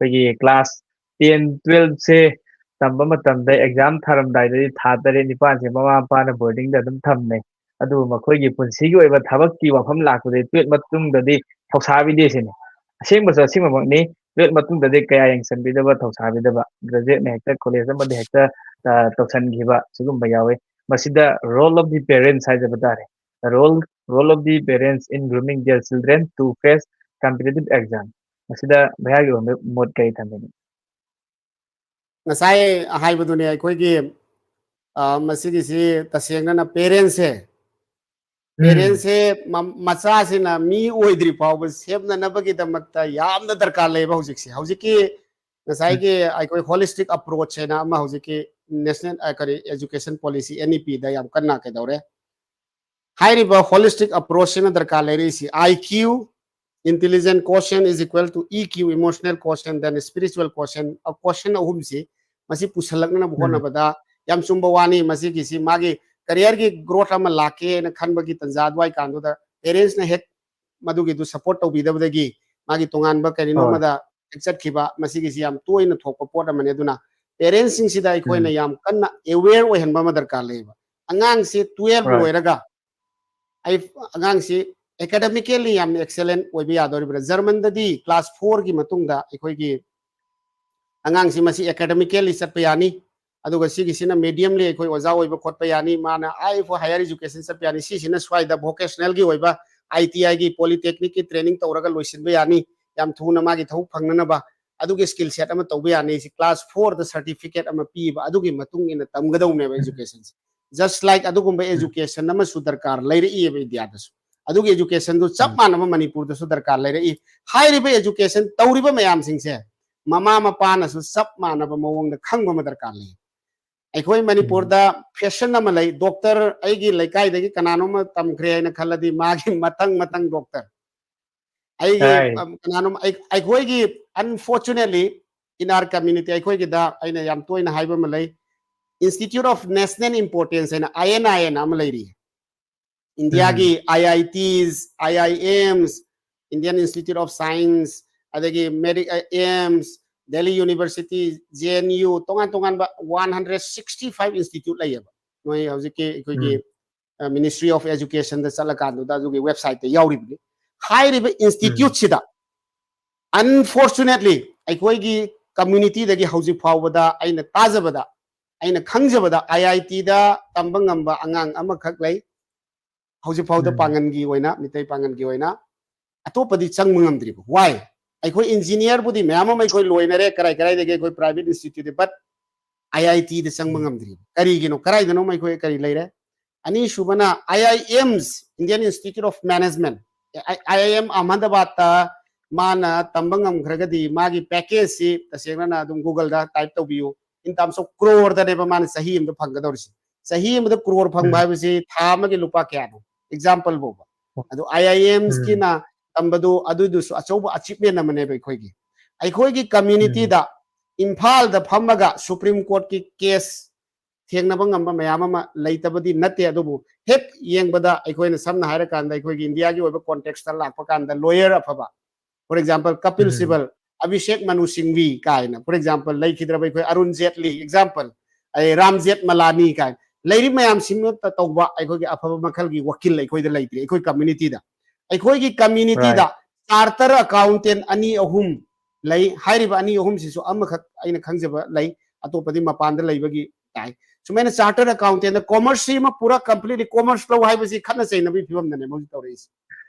ꯑꯩꯈꯣꯏꯒꯤ class ten, twelve ꯁꯦ ꯇꯝꯕ ꯃꯇꯝꯗ exam ꯊꯥꯔꯝꯗꯥꯏꯗꯗꯤ ꯊꯥ ꯇꯔꯦꯠ ꯅꯤꯄꯥꯜꯁꯦ ꯃꯃꯥ ꯃꯄꯥꯅ boarding ꯗ ꯑꯗꯨꯝ ꯊꯝꯅꯩ, ꯑꯗꯨꯕꯨ ꯃꯈꯣꯏꯒꯤ ꯄꯨꯟꯁꯤꯒꯤ ꯑꯣꯏꯕ ꯊꯕꯛꯀꯤ ꯋꯥꯐꯝ ꯂꯥꯛꯄꯗꯗꯤ twelve ꯃꯇꯨꯡꯗꯗꯤ ꯊꯧꯁꯥꯕꯤꯗꯦ ꯁꯤꯅꯤ꯫ ꯑꯁꯦꯡꯕꯁꯨ ꯑꯁꯦꯡꯕꯃꯛꯅꯤ, twelve ꯃꯇꯨꯡꯗꯗꯤ ꯀꯌꯥ ꯌꯦꯡꯁꯤꯟꯕꯤꯗꯕ, ꯊꯧꯁꯥꯕꯤꯗꯕ, graduate ꯅ ꯍꯦꯛꯇ college ꯑꯃꯗ ꯍꯦꯛꯇ, ꯑ, ꯇꯧꯁꯟꯈꯤꯕ ꯁꯤꯒꯨꯝꯕ ꯌꯥꯎꯋꯤ꯫ ꯃꯁꯤꯗ role of the parents ꯍꯥꯏꯖꯕ ꯇꯥꯔꯦ꯫ Role, role of the parents in grooming their children to face competitive exam꯫ ꯃꯁꯤꯗ ꯚꯩꯌꯥꯒꯤ ꯑꯣꯏꯕ ꯃꯣꯠ ꯀꯔꯤ ꯊꯝꯕꯤꯅꯤ? ꯉꯁꯥꯏ ꯍꯥꯏꯕꯗꯨꯅꯦ ꯑꯩꯈꯣꯏꯒꯤ, ꯑ, ꯃꯁꯤꯒꯤꯁꯤ ꯇꯁꯦꯡꯅꯅ parents ꯁꯦ, parents ꯁꯦ ꯃ-, ꯃꯆꯥꯁꯤꯅ ꯃꯤ ꯑꯣꯏꯗ꯭ꯔꯤ ꯐꯥꯎꯕ ꯁꯦꯝꯅꯅꯕꯒꯤꯗꯃꯛꯇ ꯌꯥꯝꯅ ꯗꯔꯀꯥꯔ ꯂꯩꯌꯦꯕ ꯍꯧꯖꯤꯛꯁꯦ꯫ ꯍꯧꯖꯤꯛꯀꯤ ꯉꯁꯥꯏꯒꯤ ꯑꯩꯈꯣꯏ holistic approach ꯍꯥꯏꯅ ꯑꯃ ꯍꯧꯖꯤꯛꯀꯤ national, ꯑ, ꯀꯔꯤ, education policy, N E P ꯗ ꯌꯥꯝ ꯀꯟꯅ ꯀꯩꯗꯧꯔꯦ꯫ ꯍꯥꯏꯔꯤꯕ holistic approach ꯁꯤꯅ ꯗꯔꯀꯥꯔ ꯂꯩꯔꯛꯏꯁꯤ, I Q, intelligence quotient is equal to E Q, emotional quotient, then spiritual quotient, ꯑ, quotient ꯑꯍꯨꯝꯁꯤ ꯃꯁꯤ ꯄꯨꯁꯜꯂꯛꯅꯅꯕ ꯍꯣꯠꯅꯕꯗ ꯌꯥꯝ ꯆꯨꯝꯕ ꯋꯥꯅꯤ꯫ ꯃꯁꯤꯒꯤꯁꯤ ꯃꯥꯒꯤ career ꯒꯤ growth ꯑꯃ ꯂꯥꯛꯀꯦꯅ ꯈꯟꯕꯒꯤ ꯇꯟꯖꯥ ꯑꯗꯨꯋꯥꯏ ꯀꯥꯟꯗꯨꯗ parents ꯅ ꯍꯦꯛ ꯃꯗꯨꯒꯤꯗꯨ support ꯇꯧꯕꯤꯗꯕꯗꯒꯤ ꯃꯥꯒꯤ ꯇꯣꯉꯥꯟꯕ ꯀꯔꯤꯅꯣ ꯑꯃꯗ ꯍꯦꯛ ꯆꯠꯈꯤꯕ, ꯃꯁꯤꯒꯤꯁꯤ ꯌꯥꯝ ꯇꯣꯏꯅ ꯊꯣꯛꯄ ꯄꯣꯠ ꯑꯃꯅꯤ꯫ ꯑꯗꯨꯅ parents ꯁꯤꯡꯁꯤꯗ ꯑꯩꯈꯣꯏꯅ ꯌꯥꯝ ꯀꯟꯅ aware ꯑꯣꯏꯍꯟꯕ ꯑꯃ ꯗꯔꯀꯥꯔ ꯂꯩꯌꯦꯕ꯫ ꯑꯉꯥꯡꯁꯤ twelve ꯂꯣꯏꯔꯒ ꯑꯩ ꯑꯉꯥꯡꯁꯤ academically ꯌꯥꯝꯅ excellent ꯑꯣꯏꯕ ꯌꯥꯗꯧꯔꯤꯕ꯭ꯔꯥ? ꯖꯔꯃꯟꯗꯗꯤ class four ꯒꯤ ꯃꯇꯨꯡꯗ ꯑꯩꯈꯣꯏꯒꯤ ꯑꯉꯥꯡꯁꯤ ꯃꯁꯤ academically ꯆꯠꯄ ꯌꯥꯅꯤ, ꯑꯗꯨꯒ ꯁꯤꯒꯤꯁꯤꯅ mediumly ꯑꯩꯈꯣꯏ ꯑꯣꯖꯥ ꯑꯣꯏꯕ ꯈꯣꯠꯄ ꯌꯥꯅꯤ, ꯃꯥꯅ ꯑꯥ for higher education ꯆꯠꯄ ꯌꯥꯅꯤ, ꯁꯤꯁꯤꯅ ꯁ꯭ꯋꯥꯏꯗ vocationalꯒꯤ ꯑꯣꯏꯕ, ITIꯒꯤ, polytechnicꯀꯤ training ꯇꯧꯔꯒ ꯂꯣꯏꯁꯤꯟꯕ ꯌꯥꯅꯤ, ꯌꯥꯝ ꯊꯨꯅ ꯃꯥꯒꯤ ꯊꯕꯛ ꯐꯪꯅꯅꯕ꯫ ꯑꯗꯨꯒꯤ skill set ꯑꯃ ꯇꯧꯕ ꯌꯥꯅꯤ꯫ ꯁꯤ class fourꯗ certificate ꯑꯃ ꯄꯤꯕ, ꯑꯗꯨꯒꯤ ꯃꯇꯨꯡ ꯏꯟꯅ ꯇꯝꯒꯗꯧꯅꯦꯕ educationꯁꯦ꯫ Just like ꯑꯗꯨꯒꯨꯝꯕ education ꯑꯃꯁꯨ ꯗꯔꯀꯥꯔ ꯂꯩꯔꯛꯏꯕ ꯏꯟꯗꯤꯌꯥꯗꯁꯨ꯫ ꯑꯗꯨꯒꯤ educationꯗꯨ ꯆꯞ ꯃꯥꯟꯅꯕ ꯃꯅꯤꯄꯨꯔꯗꯁꯨ ꯗꯔꯀꯥꯔ ꯂꯩꯔꯛꯏ꯫ ꯍꯥꯏꯔꯤꯕ education ꯇꯧꯔꯤꯕ ꯃꯌꯥꯝꯁꯤꯡꯁꯦ ꯃꯃꯥ ꯃꯄꯥꯅꯁꯨ ꯆꯞ ꯃꯥꯟꯅꯕ ꯃꯑꯣꯡꯗ ꯈꯪꯕ ꯑꯃ ꯗꯔꯀꯥꯔ ꯂꯩ꯫ ꯑꯩꯈꯣꯏ ꯃꯅꯤꯄꯨꯔꯗ fashion ꯑꯃ ꯂꯩ, doctor ꯑꯩꯒꯤ ꯂꯩꯀꯥꯏꯗꯒꯤ ꯀꯅꯥꯅꯣꯝ ꯇꯝꯈ꯭ꯔꯦ ꯍꯥꯏꯅ ꯈꯜꯂꯗꯤ ꯃꯥꯒꯤ ꯃꯊꯪ ꯃꯊꯪ doctor꯫ ꯑꯩꯒꯤ ꯀꯅꯥꯅꯣꯝ ꯑꯩꯈꯣꯏꯒꯤ, unfortunately, in our community, ꯑꯩꯈꯣꯏꯒꯤꯗ ꯑꯩꯅ ꯌꯥꯝ ꯇꯣꯏꯅ ꯍꯥꯏꯕ ꯑꯃ ꯂꯩ, Institute of National Importance ꯍꯥꯏꯅ, INIꯑꯅ ꯑꯃ ꯂꯩꯔꯤ꯫ ꯏꯟꯗꯤꯌꯥꯒꯤ IITs, IIMs, Indian Institute of Science, ꯑꯗꯒꯤ Mary AIMS, Delhi university, JNU, ꯇꯣꯉꯥꯟ ꯇꯣꯉꯥꯟꯕ one hundred sixty five institute ꯂꯩꯌꯦꯕ꯫ ꯅꯣꯏ ꯍꯧꯖꯤꯛꯀꯤ ꯑꯩꯈꯣꯏꯒꯤ Ministry of Educationꯗ ꯆꯠꯂꯀꯥꯟꯗꯨꯗ ꯑꯗꯨꯒꯤ websiteꯇ ꯌꯥꯎꯔꯤꯕꯅꯤ꯫ ꯍꯥꯏꯔꯤꯕ instituteꯁꯤꯗ unfortunately ꯑꯩꯈꯣꯏꯒꯤ communityꯗꯒꯤ ꯍꯧꯖꯤꯛ ꯐꯥꯎꯕꯗ ꯑꯩꯅ ꯇꯥꯖꯕꯗ, ꯑꯩꯅ ꯈꯪꯖꯕꯗ, IITꯗ ꯇꯝꯕ ꯉꯝꯕ ꯑꯉꯥꯡ ꯑꯃꯈꯛ ꯂꯩ꯫ ꯍꯧꯖꯤꯛ ꯐꯥꯎꯗ ꯄꯥꯡꯒꯜꯒꯤ ꯑꯣꯏꯅ, ꯃꯤꯇꯩ ꯄꯥꯡꯒꯜꯒꯤ ꯑꯣꯏꯅ ꯑꯇꯣꯞꯄꯗꯤ ꯆꯪꯕ ꯉꯝꯗ꯭ꯔꯤꯕ꯫ Why? ꯑꯩꯈꯣꯏ engineerꯕꯨꯗꯤ ꯃꯌꯥꯝ ꯑꯃ ꯑꯩꯈꯣꯏ ꯂꯣꯏꯅꯔꯦ, ꯀꯔꯥꯏ ꯀꯔꯥꯏꯗꯒꯤ ꯑꯩꯈꯣꯏ private institute, but IITꯗ ꯆꯪꯕ ꯉꯝꯗ꯭ꯔꯤꯕ꯫ ꯀꯔꯤꯒꯤꯅꯣ? ꯀꯔꯥꯏꯗꯅꯣ ꯑꯩꯈꯣꯏ ꯀꯔꯤ ꯂꯩꯔꯦ? ꯑꯅꯤꯁꯨꯕꯅ IIMs, Indian Institute of Management, IIM Ahmedabadꯇ ꯃꯥꯅ ꯇꯝꯕ ꯉꯝꯈ꯭ꯔꯒꯗꯤ ꯃꯥꯒꯤ packageꯁꯤ ꯇꯁꯦꯡꯅ ꯑꯗꯨꯝ Googleꯗ type ꯇꯧꯕꯤꯌꯨ, in terms of croreꯗꯅꯦꯕ ꯃꯥꯅ ꯆꯍꯤ ꯑꯃꯗ ꯐꯪꯒꯗꯧꯔꯤꯁꯦ꯫ ꯆꯍꯤ ꯑꯃꯗ crore ꯐꯪꯕ ꯍꯥꯏꯕꯁꯤ ꯊꯥ ꯑꯃꯒꯤ ꯂꯨꯄꯥ ꯀꯌꯥꯅꯣ? Example ꯐꯥꯎꯕ꯫ ꯑꯗꯨ IIMsꯀꯤꯅ ꯇꯝꯕꯗꯨ ꯑꯗꯨꯗꯨꯁꯨ ꯑꯆꯧꯕ achievement ꯑꯃꯅꯦꯕ ꯑꯩꯈꯣꯏꯒꯤ꯫ ꯑꯩꯈꯣꯏꯒꯤ communityꯗ ꯏꯝꯐꯥꯜꯗ ꯐꯝꯃꯒ Supreme Courtꯀꯤ case ꯊꯦꯡꯅꯕ ꯉꯝꯕ ꯃꯌꯥꯝ ꯑꯃ ꯂꯩꯇꯕꯗꯤ ꯅꯠꯇꯦ, ꯑꯗꯨꯕꯨ ꯍꯦꯛ ꯌꯦꯡꯕꯗ ꯑꯩꯈꯣꯏꯅ ꯁꯝꯅ ꯍꯥꯏꯔꯀꯥꯟꯗ ꯑꯩꯈꯣꯏꯒꯤ ꯏꯟꯗꯤꯌꯥꯒꯤ ꯑꯣꯏꯕ contextꯇ ꯂꯥꯛꯄ ꯀꯥꯟꯗ lawyer ꯑꯐꯕ, for example, Kapil Sibal, Abhishek Manu Singhvi ꯀꯥꯏꯅ, for example, ꯂꯩꯈꯤꯗ꯭ꯔꯕ ꯑꯩꯈꯣꯏ ꯑꯔꯨꯟ ꯖꯦꯠꯂꯤ, example, ꯑꯩ ꯔꯥꯝ ꯖꯦꯠꯃꯂꯥꯅꯤ ꯀꯥꯏꯅ ꯂꯩꯔꯤꯕ ꯃꯌꯥꯝꯁꯤꯃꯛꯇ ꯇꯧꯕ ꯑꯩꯈꯣꯏꯒꯤ ꯑꯐꯕ ꯃꯈꯜꯒꯤ ꯋꯀꯤꯜ ꯑꯩꯈꯣꯏꯗ ꯂꯩꯇ꯭ꯔꯤ, ꯑꯩꯈꯣꯏ communityꯗ꯫ ꯑꯩꯈꯣꯏꯒꯤ communityꯗ chartered accountant ꯑꯅꯤ ꯑꯍꯨꯝ ꯂꯩ꯫ ꯍꯥꯏꯔꯤꯕ ꯑꯅꯤ ꯑꯍꯨꯝꯁꯤꯁꯨ ꯑꯃꯈꯛ ꯑꯩꯅ ꯈꯪꯖꯕ ꯂꯩ, ꯑꯇꯣꯞꯄꯗꯤ ꯃꯄꯥꯟꯗ ꯂꯩꯕꯒꯤ ꯇꯥꯏ꯫ ꯁꯨꯃꯥꯏꯅ chartered accountant commerce ꯁꯤꯃ ꯄꯨꯔꯥ completely commerce ꯂꯧ ꯍꯥꯏꯕꯁꯤ ꯈꯠꯅ ꯆꯩꯅꯕꯒꯤ ꯐꯤꯕꯝꯗꯅꯦ ꯍꯧꯖꯤꯛ ꯇꯧꯔꯛꯏꯁꯦ꯫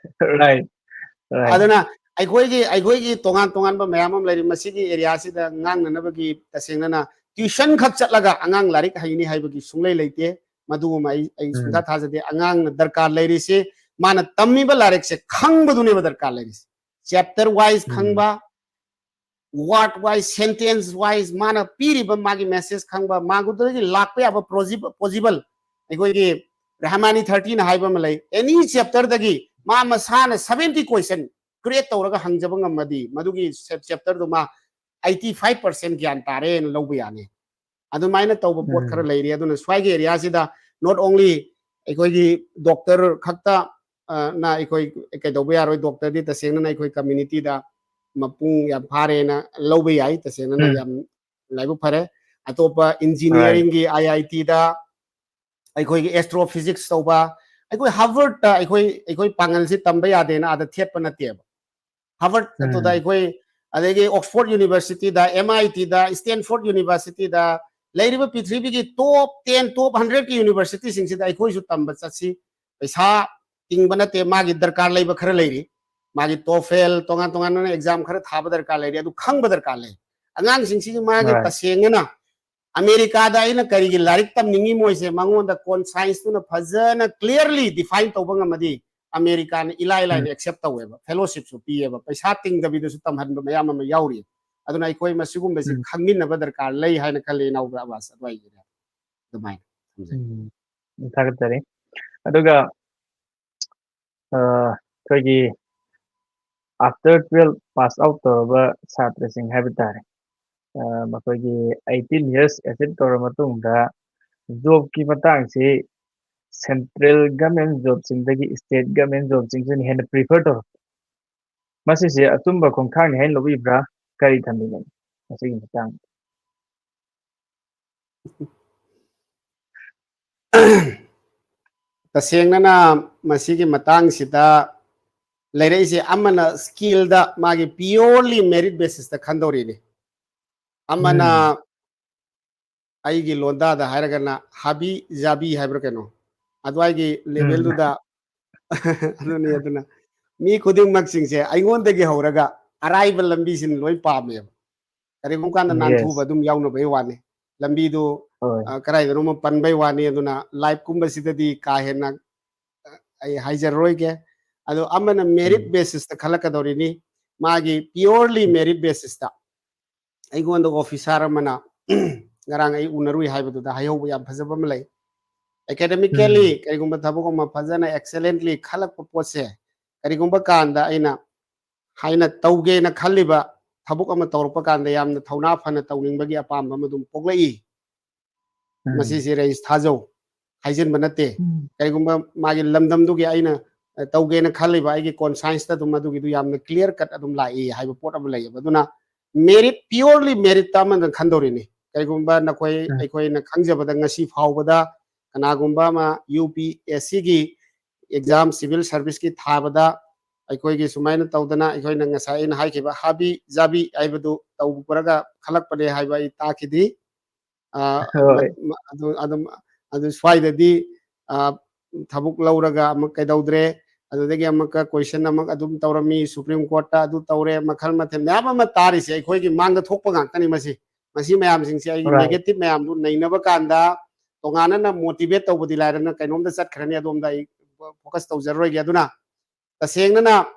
Right, right. ꯑꯗꯨꯅ ꯑꯩꯈꯣꯏꯒꯤ ꯑꯩꯈꯣꯏꯒꯤ ꯇꯣꯉꯥꯟ ꯇꯣꯉꯥꯟꯕ ꯃꯌꯥꯝ ꯑꯃ ꯂꯩꯔꯤ꯫ ꯃꯁꯤꯒꯤ area ꯁꯤꯗ ꯉꯥꯡꯅꯅꯕꯒꯤ ꯇꯁꯦꯡꯅꯅ tuition ꯈꯛ ꯆꯠꯂꯒ ꯑꯉꯥꯡ ꯂꯥꯏꯔꯤꯛ ꯍꯩꯅꯤ ꯍꯥꯏꯕꯒꯤ ꯁꯨꯡꯂꯩ ꯂꯩꯇꯦ꯫ ꯃꯗꯨꯒꯨꯝꯕ ꯑꯩ ꯑꯩ ꯁꯨꯡꯊꯥ ꯊꯥꯖꯗꯦ꯫ ꯑꯉꯥꯡꯅ ꯗꯔꯀꯥꯔ ꯂꯩꯔꯤꯁꯤ ꯃꯥꯅ ꯇꯝꯃꯤꯕ ꯂꯥꯏꯔꯤꯛꯁꯦ ꯈꯪꯕꯗꯨꯅꯦꯕ ꯗꯔꯀꯥꯔ ꯂꯩꯔꯤꯁꯤ꯫ Chapter wise ꯈꯪꯕ, word wise, sentence wise, ꯃꯥꯅ ꯄꯤꯔꯤꯕ ꯃꯥꯒꯤ message ꯈꯪꯕ, ꯃꯥꯒꯨꯗꯒꯤ ꯂꯥꯛꯄ ꯌꯥꯕ possible ꯑꯩꯈꯣꯏꯒꯤ ꯔꯍꯃꯥꯅꯤ thirty ꯅ ꯍꯥꯏꯕ ꯑꯃ ꯂꯩ꯫ Any chapter ꯗꯒꯤ ꯃꯥ ꯃꯁꯥꯅ seventy question create ꯇꯧꯔꯒ ꯍꯪꯖꯕ ꯉꯝꯃꯗꯤ ꯃꯗꯨꯒꯤ chapter ꯗꯨ ꯃꯥ eighty five percent ꯒ꯭ꯌꯥꯟ ꯇꯥꯔꯦꯅ ꯂꯧꯕ ꯌꯥꯅꯤ꯫ ꯑꯗꯨꯃꯥꯏꯅ ꯇꯧꯕ ꯄꯣꯠ ꯈꯔ ꯂꯩꯔꯤ꯫ ꯑꯗꯨꯅ ꯁ꯭ꯋꯥꯏꯒꯤ area ꯁꯤꯗ not only ꯑꯩꯈꯣꯏꯒꯤ doctor ꯈꯛꯇ ꯅ ꯑꯩꯈꯣꯏ ꯀꯩꯗꯧꯕ ꯌꯥꯔꯣꯏ꯫ Doctor ꯗꯤ ꯇꯁꯦꯡꯅꯅ ꯑꯩꯈꯣꯏ community ꯗ ꯃꯄꯨꯡ ꯌꯥꯝ ꯐꯥꯔꯦꯅ ꯂꯧꯕ ꯌꯥꯏ꯫ ꯇꯁꯦꯡꯅꯅ ꯌꯥꯝ ꯂꯥꯏꯕꯛ ꯐꯔꯦ꯫ ꯑꯇꯣꯞꯄ engineering ꯒꯤ IIT ꯗ ꯑꯩꯈꯣꯏꯒꯤ astrophysics ꯇꯧꯕ, ꯑꯩꯈꯣꯏ Harvard ꯇ ꯑꯩꯈꯣꯏ ꯑꯩꯈꯣꯏ ꯄꯥꯡꯒꯜꯁꯤ ꯇꯝꯕ ꯌꯥꯗꯦꯅ ꯑꯥꯗ ꯊꯦꯠꯄ ꯅꯠꯇꯦꯕ꯫ Harvard ꯑꯗꯨꯗ ꯑꯩꯈꯣꯏ ꯑꯗꯒꯤ Oxford University ꯗ, MIT ꯗ, Stanford University ꯗ ꯂꯩꯔꯤꯕ ꯄ꯭ꯔꯤꯊꯤꯕꯤꯒꯤ top ten, top hundred ꯀꯤ university ꯁꯤꯡꯁꯤꯗ ꯑꯩꯈꯣꯏꯁꯨ ꯇꯝꯕ ꯆꯠꯁꯤ꯫ ꯄꯩꯁꯥ ꯇꯤꯡꯕ ꯅꯠꯇꯦ, ꯃꯥꯒꯤ ꯗꯔꯀꯥꯔ ꯂꯩꯕ ꯈꯔ ꯂꯩꯔꯤ꯫ ꯃꯥꯒꯤ TOEFL, ꯇꯣꯉꯥꯟ ꯇꯣꯉꯥꯟꯕ exam ꯈꯔ ꯊꯥꯕ ꯗꯔꯀꯥꯔ ꯂꯩꯔꯤ, ꯑꯗꯨ ꯈꯪꯕ ꯗꯔꯀꯥꯔ ꯂꯩ꯫ ꯑꯉꯥꯡꯁꯤꯡꯁꯤꯒꯤ ꯃꯥꯒꯤ ꯇꯁꯦꯡꯅꯅ ꯑꯃꯦꯔꯤꯀꯥꯗ ꯑꯩꯅ ꯀꯔꯤꯒꯤ ꯂꯥꯏꯔꯤꯛ ꯇꯝꯅꯤꯡꯉꯤ ꯃꯣꯏꯁꯦ ꯃꯉꯣꯟꯗ conscience ꯇꯨꯅ ꯐꯖꯅ clearly define ꯇꯧꯕ ꯉꯝꯃꯗꯤ ꯑꯃꯦꯔꯤꯀꯥꯅ ꯏꯂꯥꯏ ꯂꯥꯏꯅ accept ꯇꯧꯋꯦꯕ, fellowship ꯁꯨ ꯄꯤꯌꯦꯕ, ꯄꯩꯁꯥ ꯇꯤꯡꯗꯕꯤꯗꯁꯨ ꯇꯝꯍꯟꯕ ꯃꯌꯥꯝ ꯑꯃ ꯌꯥꯎꯔꯤ꯫ ꯑꯗꯨꯅ ꯑꯩꯈꯣꯏ ꯃꯁꯤꯒꯨꯝꯕꯁꯤ ꯈꯪꯃꯤꯟꯅꯕ ꯗꯔꯀꯥꯔ ꯂꯩ ꯍꯥꯏꯅ ꯈꯜꯂꯤ, ꯏꯅꯥꯎꯕ ꯑꯕꯥꯁ꯫ ꯑꯗꯨꯋꯥꯏꯒꯤꯅꯦ ꯑꯗꯨꯃꯥꯏꯅ ꯊꯝꯖꯒꯦ꯫ ꯎꯝ, ꯊꯥꯒꯠꯆꯔꯤ꯫ ꯑꯗꯨꯒ ꯑ, ꯑꯩꯈꯣꯏꯒꯤ after twelve pass out ꯇꯧꯔꯕ ꯁꯥꯇ꯭ꯔꯁꯤꯡ ꯍꯥꯏꯕ ꯇꯥꯔꯦ, ꯑ, ꯃꯈꯣꯏꯒꯤ eighteen years achieve ꯇꯧꯔꯕ ꯃꯇꯨꯡꯗ job ꯀꯤ ꯃꯇꯥꯡꯁꯤ central government job ꯁꯤꯡꯗꯒꯤ state government job ꯁꯤꯡꯁꯤꯅ ꯍꯦꯟꯅ prefer ꯇꯧꯔꯛꯄ, ꯃꯁꯤꯁꯦ ꯑꯆꯨꯝꯕ ꯈꯣꯡꯊꯥꯡꯅꯤ ꯍꯥꯏꯅ ꯂꯧꯕꯤꯕ꯭ꯔꯥ? ꯀꯔꯤ ꯊꯝꯕꯤꯒꯅꯤ ꯃꯁꯤꯒꯤ ꯃꯇꯥꯡꯗ? ꯇꯁꯦꯡꯅꯅ ꯃꯁꯤꯒꯤ ꯃꯇꯥꯡꯁꯤꯗ ꯂꯩꯔꯛꯏꯁꯦ ꯑꯃꯅ skill ꯗ ꯃꯥꯒꯤ purely merit basis ꯇ ꯈꯟꯗꯧꯔꯤꯅꯤ, ꯑꯃꯅ ꯑꯩꯒꯤ ꯂꯣꯟꯗꯥꯗ ꯍꯥꯏꯔꯒꯅ ꯍꯥꯕꯤ ꯖꯥꯕꯤ ꯍꯥꯏꯕ꯭ꯔꯥ ꯀꯩꯅꯣ, ꯑꯗꯨꯋꯥꯏꯒꯤ level ꯗꯨꯗ ꯑꯗꯨꯅꯤ꯫ ꯑꯗꯨꯅ ꯃꯤ ꯈꯨꯗꯤꯡꯃꯛꯁꯤꯡꯁꯦ ꯑꯩꯉꯣꯟꯗꯒꯤ ꯍꯧꯔꯒ ꯑꯔꯥꯏꯕ ꯂꯝꯕꯤꯁꯤꯅ ꯂꯣꯏ ꯄꯥꯝꯃꯦꯕ꯫ ꯀꯔꯤꯒꯨꯝꯕ ꯀꯥꯟꯗ ꯅꯥꯟꯊꯨꯕ ꯑꯗꯨꯝ ꯌꯥꯎꯅꯕꯩ ꯋꯥꯅꯤ, ꯂꯝꯕꯤꯗꯨ ꯑ, ꯀꯗꯥꯏꯗꯅꯣꯃ ꯄꯟꯕꯩ ꯋꯥꯅꯤ꯫ ꯑꯗꯨꯅ life ꯀꯨꯝꯕꯁꯤꯗꯗꯤ ꯀꯥ ꯍꯦꯟꯅ ꯑ, ꯑꯩ ꯍꯥꯏꯖꯔꯔꯣꯏꯒꯦ꯫ ꯑꯗꯣ ꯑꯃꯅ merit basis ꯇ ꯈꯜꯂꯛꯀꯗꯧꯔꯤꯅꯤ, ꯃꯥꯒꯤ purely merit basis ꯇ꯫ ꯑꯩꯉꯣꯟꯗ officer ꯑꯃꯅ ꯉꯔꯥꯡ ꯑꯩ ꯎꯅꯔꯨꯏ ꯍꯥꯏꯕꯗꯨꯗ ꯍꯥꯏꯍꯧꯕ ꯌꯥꯝ ꯐꯖꯕ ꯑꯃ ꯂꯩ꯫ Academically ꯀꯔꯤꯒꯨꯝꯕ ꯊꯕꯛ ꯑꯃ ꯐꯖꯅ excellently ꯈꯜꯂꯛꯄ ꯄꯣꯠꯁꯦ, ꯀꯔꯤꯒꯨꯝꯕ ꯀꯥꯟꯗ ꯑꯩꯅ ꯍꯥꯏꯅ ꯇꯧꯒꯦꯅ ꯈꯜꯂꯤꯕ ꯊꯕꯛ ꯑꯃ ꯇꯧꯔꯛꯄ ꯀꯥꯟꯗ ꯌꯥꯝꯅ ꯊꯧꯅꯥ ꯐꯅ ꯇꯧꯅꯤꯡꯕꯒꯤ ꯑꯄꯥꯝꯕ ꯑꯃ ꯑꯗꯨꯝ ꯄꯣꯛꯂꯛꯏ꯫ ꯃꯁꯤꯁꯤ ꯔꯦꯖꯤꯁ ꯊꯥꯖꯧ, ꯍꯥꯏꯖꯤꯟꯕ ꯅꯠꯇꯦ꯫ ꯀꯔꯤꯒꯨꯝꯕ ꯃꯥꯒꯤ ꯂꯝꯗꯝꯗꯨꯒꯤ ꯑꯩꯅ, ꯑ, ꯇꯧꯒꯦꯅ ꯈꯜꯂꯤꯕ ꯑꯩꯒꯤ conscience ꯇ ꯑꯗꯨꯝ ꯑꯗꯨꯒꯤꯗꯨ ꯌꯥꯝꯅ clear cut ꯑꯗꯨꯝ ꯂꯥꯛꯏ ꯍꯥꯏꯕ ꯄꯣꯠ ꯑꯃ ꯂꯩꯌꯦꯕ꯫ ꯑꯗꯨꯅ merit, purely merit ꯇ ꯑꯃꯗ ꯈꯟꯗꯧꯔꯤꯅꯤ꯫ ꯀꯔꯤꯒꯨꯝꯕ ꯅꯈꯣꯏ, ꯑꯩꯈꯣꯏꯅ ꯈꯪꯖꯕꯗ ꯉꯁꯤ ꯐꯥꯎꯕꯗ ꯀꯅꯥꯒꯨꯝꯕ ꯑꯃ UPSC ꯒꯤ exam, civil service ꯀꯤ ꯊꯥꯕꯗ ꯑꯩꯈꯣꯏꯒꯤ ꯁꯨꯃꯥꯏꯅ ꯇꯧꯗꯅ ꯑꯩꯈꯣꯏꯅ ꯉꯁꯥꯏ ꯑꯩꯅ ꯍꯥꯏꯈꯤꯕ ꯍꯥꯕꯤ ꯖꯥꯕꯤ ꯍꯥꯏꯕꯗꯨ ꯇꯧꯕ꯭ꯔꯒ ꯈꯜꯂꯛꯄꯅꯦ ꯍꯥꯏꯕ ꯑꯩ ꯇꯥꯈꯤꯗꯦ꯫ ꯑ, ꯍꯣꯏ꯫ ꯃ-, ꯃ-, ꯑꯗꯨ, ꯑꯗꯨꯝ, ꯑꯗꯨ ꯁ꯭ꯋꯥꯏꯗꯗꯤ, ꯑ, ꯊꯕꯛ ꯂꯧꯔꯒ ꯑꯃꯨꯛ ꯀꯩꯗꯧꯗ꯭ꯔꯦ, ꯑꯗꯨꯗꯒꯤ ꯑꯃꯨꯛꯀ question ꯑꯃꯨꯛ ꯑꯗꯨꯝ ꯇꯧꯔꯝꯃꯤ, Supreme Court ꯇ ꯑꯗꯨ ꯇꯧꯔꯦ, ꯃꯈꯜ ꯃꯊꯦꯜ ꯃꯌꯥꯝ ꯑꯃ ꯇꯥꯔꯤꯁꯦ ꯑꯩꯈꯣꯏꯒꯤ ꯃꯥꯡꯗ ꯊꯣꯛꯄ ꯉꯥꯛꯇꯅꯤ꯫ ꯃꯁꯤ, ꯃꯁꯤ ꯃꯌꯥꯝꯁꯤꯡꯁꯦ ꯑꯩꯒꯤ negative ꯃꯌꯥꯝꯗꯨ ꯅꯩꯅꯕ ꯀꯥꯟꯗ ꯇꯣꯉꯥꯟꯅ motivate ꯇꯧꯕꯗꯤ ꯂꯥꯏꯔꯅ ꯀꯩꯅꯣꯝꯗ ꯆꯠꯈ꯭ꯔꯅꯤ, ꯑꯗꯣꯝꯗ ꯑꯩ focus ꯇꯧꯖꯔꯔꯣꯏꯒꯦ꯫ ꯑꯗꯨꯅ ꯇꯁꯦꯡꯅꯅ,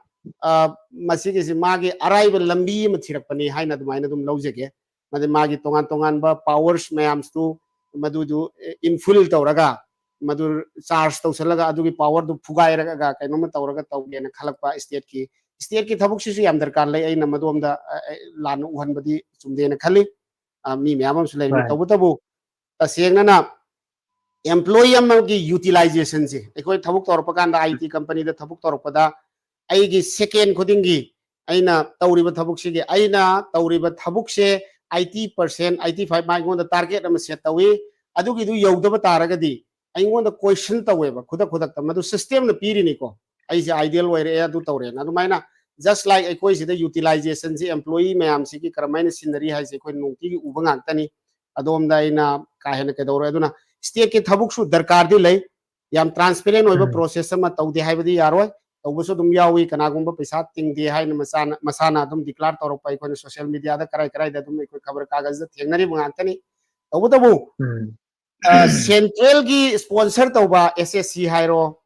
ꯑ, ꯃꯁꯤꯒꯤꯁꯤ ꯃꯥꯒꯤ ꯑꯔꯥꯏꯕ ꯂꯝꯕꯤ ꯑꯃ ꯊꯤꯔꯛꯄꯅꯤ ꯍꯥꯏꯅ ꯑꯗꯨꯃꯥꯏꯅ ꯑꯗꯨꯝ ꯂꯧꯖꯒꯦ꯫ ꯃꯗꯩ ꯃꯥꯒꯤ ꯇꯣꯉꯥꯟ ꯇꯣꯉꯥꯟꯕ powers ꯃꯌꯥꯝꯁꯨ ꯃꯗꯨꯗꯨ, ꯑꯦ, infill ꯇꯧꯔꯒ, ꯃꯗꯨ charge ꯇꯧꯁꯜꯂꯒ, ꯑꯗꯨꯒꯤ power ꯗꯨ ꯐꯨꯒꯥꯏꯔꯒ ꯀꯩꯅꯣꯝꯃ ꯇꯧꯔꯒ ꯇꯧꯒꯦꯅ ꯈꯜꯂꯛꯄ state ꯀꯤ, state ꯀꯤ ꯊꯕꯛꯁꯤꯁꯨ ꯌꯥꯝ ꯗꯔꯀꯥꯔ ꯂꯩ꯫ ꯑꯩꯅ ꯃꯗꯣꯝꯗ, ꯑ, ꯑ, ꯂꯥꯟꯅ ꯎꯍꯟꯕꯗꯤ ꯆꯨꯝꯗꯦꯅ ꯈꯜꯂꯤ꯫ ꯑ, ꯃꯤ ꯃꯌꯥꯝ ꯑꯃꯁꯨ ꯂꯩꯔꯤꯕ꯫ ꯍꯣꯏ꯫ ꯇꯧꯕꯇꯕꯨ ꯇꯁꯦꯡꯅꯅ employee ꯑꯃꯒꯤ utilization ꯁꯦ, ꯑꯩꯈꯣꯏ ꯊꯕꯛ ꯇꯧꯔꯛꯄ ꯀꯥꯟꯗ, IT company ꯗ ꯊꯕꯛ ꯇꯧꯔꯛꯄꯗ, ꯑꯩꯒꯤ second ꯈꯨꯗꯤꯡꯒꯤ ꯑꯩꯅ ꯇꯧꯔꯤꯕ ꯊꯕꯛꯁꯤꯒꯤ, ꯑꯩꯅ ꯇꯧꯔꯤꯕ ꯊꯕꯛꯁꯦ eighty percent, eighty five ꯃꯥ ꯑꯩꯉꯣꯟꯗ target ꯑꯃ set ꯇꯧꯏ꯫ ꯑꯗꯨꯒꯤꯗꯨ ꯌꯧꯗꯕ ꯇꯥꯔꯒꯗꯤ ꯑꯩꯉꯣꯟꯗ question ꯇꯧꯋꯦꯕ, ꯈꯨꯗꯛ ꯈꯨꯗꯛꯇ꯫ ꯃꯗꯨ system ꯅ ꯄꯤꯔꯤꯅꯤꯀꯣ꯫ ꯑꯩꯁꯦ ideal ꯑꯣꯏꯔꯛꯑꯦ, ꯑꯗꯨ ꯇꯧꯔꯦꯅ꯫ ꯑꯗꯨꯃꯥꯏꯅ just like ꯑꯩꯈꯣꯏ ꯁꯤꯗ utilizationꯁꯤ employee ꯃꯌꯥꯝꯁꯤꯒꯤ ꯀꯔꯝꯍꯥꯏꯅ ꯁꯤꯖꯤꯟꯅꯔꯤ ꯍꯥꯏꯁꯦ ꯑꯩꯈꯣꯏ ꯅꯨꯡꯇꯤꯒꯤ ꯎꯕ ꯉꯥꯛꯇꯅꯤ꯫ ꯑꯗꯣꯝꯗ ꯑꯩꯅ ꯀꯥ ꯍꯦꯟꯅ ꯀꯩꯗꯧꯔꯣꯏ꯫ ꯑꯗꯨꯅ stateꯀꯤ ꯊꯕꯛꯁꯨ ꯗꯔꯀꯥꯔꯗꯤ ꯂꯩ꯫ ꯌꯥꯝ transparent ꯑꯣꯏꯕ ꯎꯝ꯫ Process ꯑꯃ ꯇꯧꯗꯦ ꯍꯥꯏꯕꯗꯤ ꯌꯥꯔꯣꯏ꯫ ꯇꯧꯕꯁꯨ ꯑꯗꯨꯝ ꯌꯥꯎꯏ, ꯀꯅꯥꯒꯨꯝꯕ ꯄꯩꯁꯥ ꯇꯤꯡꯗꯦ ꯍꯥꯏꯅ ꯃꯁꯥꯅ, ꯃꯁꯥꯅ ꯑꯗꯨꯝ declare ꯇꯧꯔꯛꯄ ꯑꯩꯈꯣꯏꯅ social mediaꯗ ꯀꯔꯥꯏ ꯀꯔꯥꯏꯗ ꯑꯗꯨꯝ ꯑꯩꯈꯣꯏ ꯈꯕꯔ ꯀꯥꯒꯖꯗ ꯊꯦꯡꯅꯔꯤꯕ ꯉꯥꯛꯇꯅꯤ꯫ ꯇꯧꯕꯇꯕꯨ ꯎꯝ꯫ ꯑ, centralꯒꯤ sponsor ꯇꯧꯕ S S C ꯍꯥꯏꯔꯣ,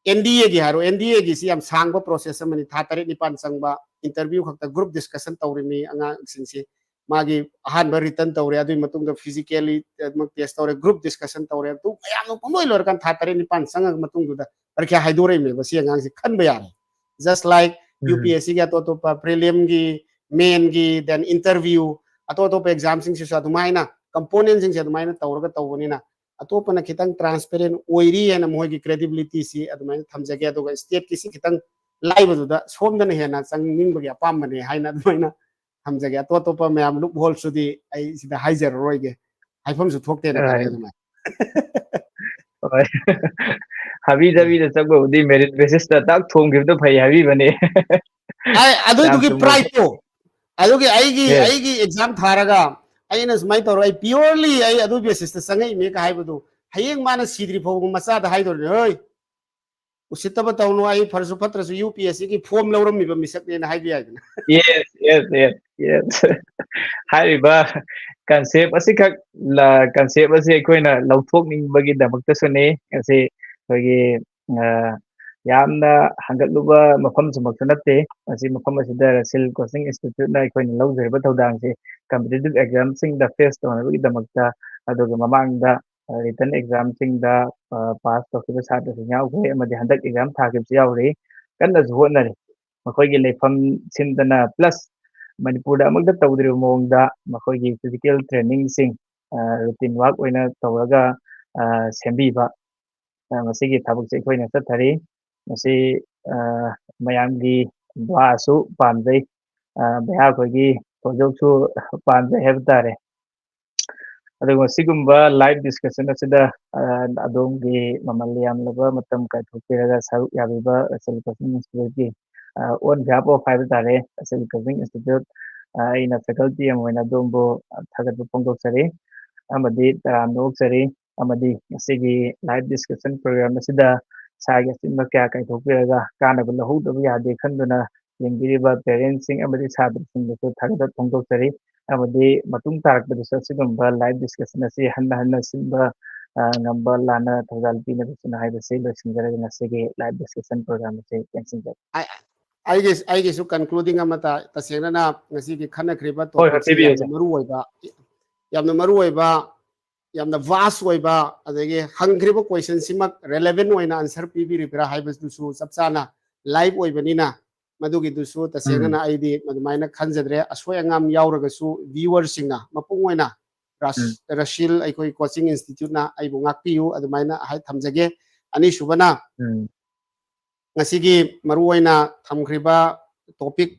N D Aꯒꯤ ꯍꯥꯏꯔꯣ, N D Aꯒꯤꯁꯤ ꯌꯥꯝ ꯁꯥꯡꯕ process ꯑꯃꯅꯤ, ꯊꯥ ꯇꯔꯦꯠ ꯅꯤꯄꯥꯟ ꯆꯪꯕ, interview ꯈꯛꯇ group discussion ꯇꯧꯔꯤꯃꯤ ꯑꯉꯥꯡꯁꯤꯡꯁꯤ꯫ ꯃꯥꯒꯤ ꯑꯍꯥꯟꯕ written ꯇꯧꯔꯦ, ꯑꯗꯨꯒꯤ ꯃꯇꯨꯡꯗ physically ꯑꯃꯨꯛ test ꯇꯧꯔꯦ, group discussion ꯇꯧꯔꯦ, ꯑꯗꯨ ꯃꯌꯥꯝꯗꯣ ꯄꯨꯡꯂꯣꯏ ꯂꯣꯏꯔꯀꯥꯟꯗ ꯊꯥ ꯇꯔꯦꯠ ꯅꯤꯄꯥꯟ ꯆꯪꯉꯒ ꯃꯇꯨꯡꯗꯨꯗ ꯄꯔꯤꯈ꯭ꯌꯥ ꯍꯥꯏꯗꯣꯔꯛꯏꯃꯦꯕ꯫ ꯁꯤ ꯑꯉꯥꯡꯁꯤ ꯈꯟꯕ ꯌꯥꯔꯦ꯫ Just like ꯎꯝ꯫ UPSCꯒꯤ ꯑꯇꯣꯞ ꯑꯇꯣꯞꯄ preliminary, mainꯒꯤ, then interview, ꯑꯇꯣꯞ ꯑꯇꯣꯞꯄ examꯁꯤꯡꯁꯤꯁꯨ ꯑꯗꯨꯃꯥꯏꯅ componentꯁꯤꯡꯁꯦ ꯑꯗꯨꯃꯥꯏꯅ ꯇꯧꯔꯒ ꯇꯧꯕꯅꯤꯅ ꯑꯇꯣꯞꯄꯅ ꯈꯤꯇꯪ transparent ꯑꯣꯏꯔꯤ ꯍꯥꯏꯅ ꯃꯈꯣꯏꯒꯤ credibilityꯁꯤ ꯑꯗꯨꯃꯥꯏꯅ ꯊꯝꯖꯒꯦ꯫ ꯑꯗꯨꯒ stateꯀꯤꯁꯤ ꯈꯤꯇꯪ ꯂꯥꯏꯕꯗꯨꯗ ꯁꯣꯝꯗꯅ ꯍꯦꯟꯅ ꯆꯪꯅꯤꯡꯕꯒꯤ ꯑꯄꯥꯝꯕꯅꯦ ꯍꯥꯏꯅ ꯑꯗꯨꯃꯥꯏꯅ ꯊꯝꯖꯒꯦ꯫ ꯑꯇꯣꯞ ꯑꯇꯣꯞꯄ ꯃꯌꯥꯝ loopholeꯁꯨꯗꯤ ꯑꯩ ꯁꯤꯗ ꯍꯥꯏꯖꯔꯔꯣꯏꯒꯦ, ꯍꯥꯏꯐꯝꯁꯨ ꯊꯣꯛꯇꯦꯅ ꯈꯜꯂꯦ꯫ Right. ꯑꯗꯨꯃꯥꯏꯅ ꯍꯣꯏ꯫ ꯍꯥꯕꯤ ꯆꯥꯕꯤꯗ ꯆꯪꯕꯕꯨꯗꯤ merit basisꯇ ꯇꯥꯛ ꯊꯣꯡꯈꯤꯕꯗꯣ ꯐꯩ ꯍꯥꯏꯕꯤꯕꯅꯦ꯫ ꯑꯩ ꯑꯗꯨꯏꯗꯨꯒꯤ ꯌꯥꯝ ꯆꯨꯝꯕ꯫ prideꯇꯣ, ꯑꯗꯨꯒꯤ ꯑꯩꯒꯤ, Yes. ꯑꯩꯒꯤ exam ꯊꯥꯔꯒ ꯑꯩꯅ ꯁꯨꯃꯥꯏꯅ ꯇꯧꯔ ꯑꯩ purely ꯑꯩ ꯑꯗꯨ basisꯇ ꯆꯪꯉꯛꯏꯅꯦ ꯀ ꯍꯥꯏꯕꯗꯨ ꯍꯌꯦꯡ ꯃꯥꯅ ꯁꯤꯗ꯭ꯔꯤ ꯐꯥꯎꯕ ꯃꯆꯥꯗ ꯍꯥꯏꯗꯣꯔꯤꯅꯦ, "ꯍꯣꯏ, ꯎꯁꯤꯠꯇꯕ ꯇꯧꯅꯨ, ꯑꯩ ꯐꯔꯁꯨ ꯐꯠꯇ꯭ꯔꯁꯨ UPSCꯒꯤ form ꯂꯧꯔꯝꯃꯤꯕ ꯃꯤꯁꯛꯅꯦꯅ" ꯍꯥꯏꯕ ꯌꯥꯏꯗꯅ꯫ Yes, yes, yes, yes. ꯍꯥꯏꯔꯤꯕ concept ꯑꯁꯤꯈꯛ ꯂ-, concept ꯑꯁꯤ ꯑꯩꯈꯣꯏꯅ ꯂꯧꯊꯣꯛꯅꯤꯡꯕꯒꯤꯗꯃꯛꯇꯁꯨꯅꯤ꯫ ꯑꯁꯤ ꯑꯩꯈꯣꯏꯒꯤ, ꯑ, ꯌꯥꯝꯅ ꯍꯪꯒꯠꯂꯨꯕ ꯃꯐꯝꯁꯨꯃꯛꯁꯨ ꯅꯠꯇꯦ꯫ ꯑꯁꯤ ꯃꯐꯝ ꯑꯁꯤꯗ Russell Coaching Instituteꯅ ꯑꯩꯈꯣꯏꯅ ꯂꯧꯖꯔꯤꯕ ꯊꯧꯗꯥꯡꯁꯤ competitive examꯁꯤꯡꯗ face ꯇꯧꯅꯕꯒꯤꯗꯃꯛꯇ, ꯑꯗꯨꯒ ꯃꯃꯥꯡꯗ, ꯑ, written examꯁꯤꯡꯗ, ꯑ, pass ꯇꯧꯈꯤꯕ ꯁꯥꯇ꯭ꯔꯁꯤꯡ ꯌꯥꯎꯈ꯭ꯔꯦ, ꯑꯃꯗꯤ ꯍꯟꯗꯛ exam ꯊꯥꯈꯤꯕꯁꯨ ꯌꯥꯎꯔꯤ꯫ ꯀꯟꯅꯁꯨ ꯍꯣꯠꯅꯔꯤ꯫ ꯃꯈꯣꯏꯒꯤ ꯂꯩꯐꯝ ꯁꯤꯟꯗꯅ, plus ꯃꯅꯤꯄꯨꯔꯗ ꯑꯃꯨꯛꯇ ꯇꯧꯗ꯭ꯔꯤꯕ ꯃꯑꯣꯡꯗ ꯃꯈꯣꯏꯒꯤ physical trainingꯁꯤꯡ, ꯑ, routine work ꯑꯣꯏꯅ ꯇꯧꯔꯒ, ꯑ, ꯁꯦꯝꯕꯤꯕ, ꯑ, ꯃꯁꯤꯒꯤ ꯊꯕꯛꯁꯦ ꯑꯩꯈꯣꯏꯅ ꯆꯠꯊꯔꯤ꯫ ꯃꯁꯤ, ꯑ, ꯃꯌꯥꯝꯒꯤ ꯗ꯭ꯋꯥꯁꯨ ꯄꯥꯝꯖꯩ, ꯑ, ꯚꯩꯌꯥ ꯑꯩꯈꯣꯏꯒꯤ ꯊꯧꯖꯣꯛꯁꯨ ꯄꯥꯝꯖꯩ ꯍꯥꯏꯕ ꯇꯥꯔꯦ꯫ ꯑꯗꯨꯒ ꯁꯤꯒꯨꯝꯕ live discussion ꯑꯁꯤꯗ, ꯑ, ꯑꯗꯣꯝꯒꯤ ꯃꯃꯜ ꯌꯥꯝꯂꯕ ꯃꯇꯝ ꯀꯥꯏꯊꯣꯛꯄꯤꯔꯒ ꯁꯔꯨꯛ ꯌꯥꯕꯤꯕ Russell Coaching Instituteꯀꯤ, ꯑ, on behalf of ꯍꯥꯏꯕ ꯇꯥꯔꯦ, Russell Coaching Institute, ꯑ, ꯑꯩꯅ faculty ꯑꯃ ꯑꯣꯏꯅ ꯑꯗꯣꯝꯕꯨ, ꯑ, ꯊꯥꯒꯠꯄ ꯐꯣꯡꯗꯣꯛꯆꯔꯤ ꯑꯃꯗꯤ ꯇꯔꯥꯝꯅ ꯑꯣꯛꯆꯔꯤ꯫ ꯑꯃꯗꯤ ꯉꯁꯤꯒꯤ live discussion program ꯑꯁꯤꯗ ꯏꯁꯥꯒꯤ ꯑꯆꯤꯟꯕ ꯀꯌꯥ ꯀꯥꯏꯊꯣꯛꯄꯤꯔꯒ ꯀꯥꯟꯅꯕ ꯂꯧꯍꯧꯗꯕ ꯌꯥꯗꯦ ꯈꯟꯗꯨꯅ ꯌꯦꯡꯕꯤꯔꯤꯕ parentsꯁꯤꯡ ꯑꯃꯗꯤ ꯁꯥꯇ꯭ꯔꯁꯤꯡꯗꯁꯨ ꯊꯥꯒꯠꯄ ꯐꯣꯡꯗꯣꯛꯆꯔꯤ꯫ ꯑꯃꯗꯤ ꯃꯇꯨꯡ ꯇꯥꯔꯛꯄꯗꯁꯨ ꯑꯁꯤꯒꯨꯝꯕ live discussion ꯑꯁꯤ ꯍꯟꯅ ꯍꯟꯅ ꯁꯤꯟꯕ, ꯑ, ꯉꯝꯕ ꯂꯥꯟꯅ ꯊꯧꯖꯥꯜ ꯄꯤꯅꯕꯁꯤꯅ ꯍꯥꯏꯕꯁꯤ ꯂꯣꯏꯁꯤꯟꯖꯔꯒ ꯉꯁꯤꯒꯤ live discussion program ꯑꯁꯤ ꯇꯦꯟꯁꯤꯟꯖꯔꯦ꯫ ꯑꯩ-, ꯑꯩꯒꯤ, ꯑꯩꯒꯤꯁꯨ concluding ꯑꯃꯇ, ꯇꯁꯦꯡꯅꯅ ꯉꯁꯤꯒꯤ ꯈꯟꯅꯈ꯭ꯔꯤꯕ ꯍꯣꯏ, ꯍꯣꯏ, topicꯁꯤ ꯄꯤꯕꯤꯌꯨ, ꯌꯥꯝꯅ sir꯫ ꯃꯔꯨ ꯑꯣꯏꯕ, ꯌꯥꯝꯅ ꯃꯔꯨ ꯑꯣꯏꯕ, ꯌꯥꯝꯅ vast ꯑꯣꯏꯕ, ꯑꯗꯒꯤ ꯍꯪꯈ꯭ꯔꯤꯕ questionꯁꯤꯃꯛ relevant ꯑꯣꯏꯅ answer ꯄꯤꯕꯤꯔꯤꯕ꯭ꯔꯥ ꯍꯥꯏꯕꯗꯨꯁꯨ ꯆꯞ ꯆꯥꯅ live ꯑꯣꯏꯕꯅꯤꯅ, ꯃꯗꯨꯒꯤꯗꯨꯁꯨ ꯇꯁꯦꯡꯅꯅ ꯎꯝ꯫ ꯑꯩꯗꯤ ꯑꯗꯨꯃꯥꯏꯅ ꯈꯟꯖꯗ꯭ꯔꯦ꯫ ꯑꯁꯣꯏ ꯑꯉꯥꯝ ꯌꯥꯎꯔꯒꯁꯨ viewerꯁꯤꯡꯅ, ꯃꯄꯨꯡ ꯑꯣꯏꯅ ꯔꯥꯁ-, ꯎꯝ꯫ ꯔꯁꯤꯜ ꯑꯩꯈꯣꯏ coaching instituteꯅ ꯑꯩꯕꯨ ꯉꯥꯛꯄꯤꯌꯨ, ꯑꯗꯨꯃꯥꯏꯅ ꯍꯥꯏ ꯊꯝꯖꯒꯦ꯫ ꯑꯅꯤꯁꯨꯕꯅ, ꯎꯝ꯫ ꯉꯁꯤꯒꯤ ꯃꯔꯨꯑꯣꯏꯅ ꯊꯝꯈ꯭ꯔꯤꯕ topic,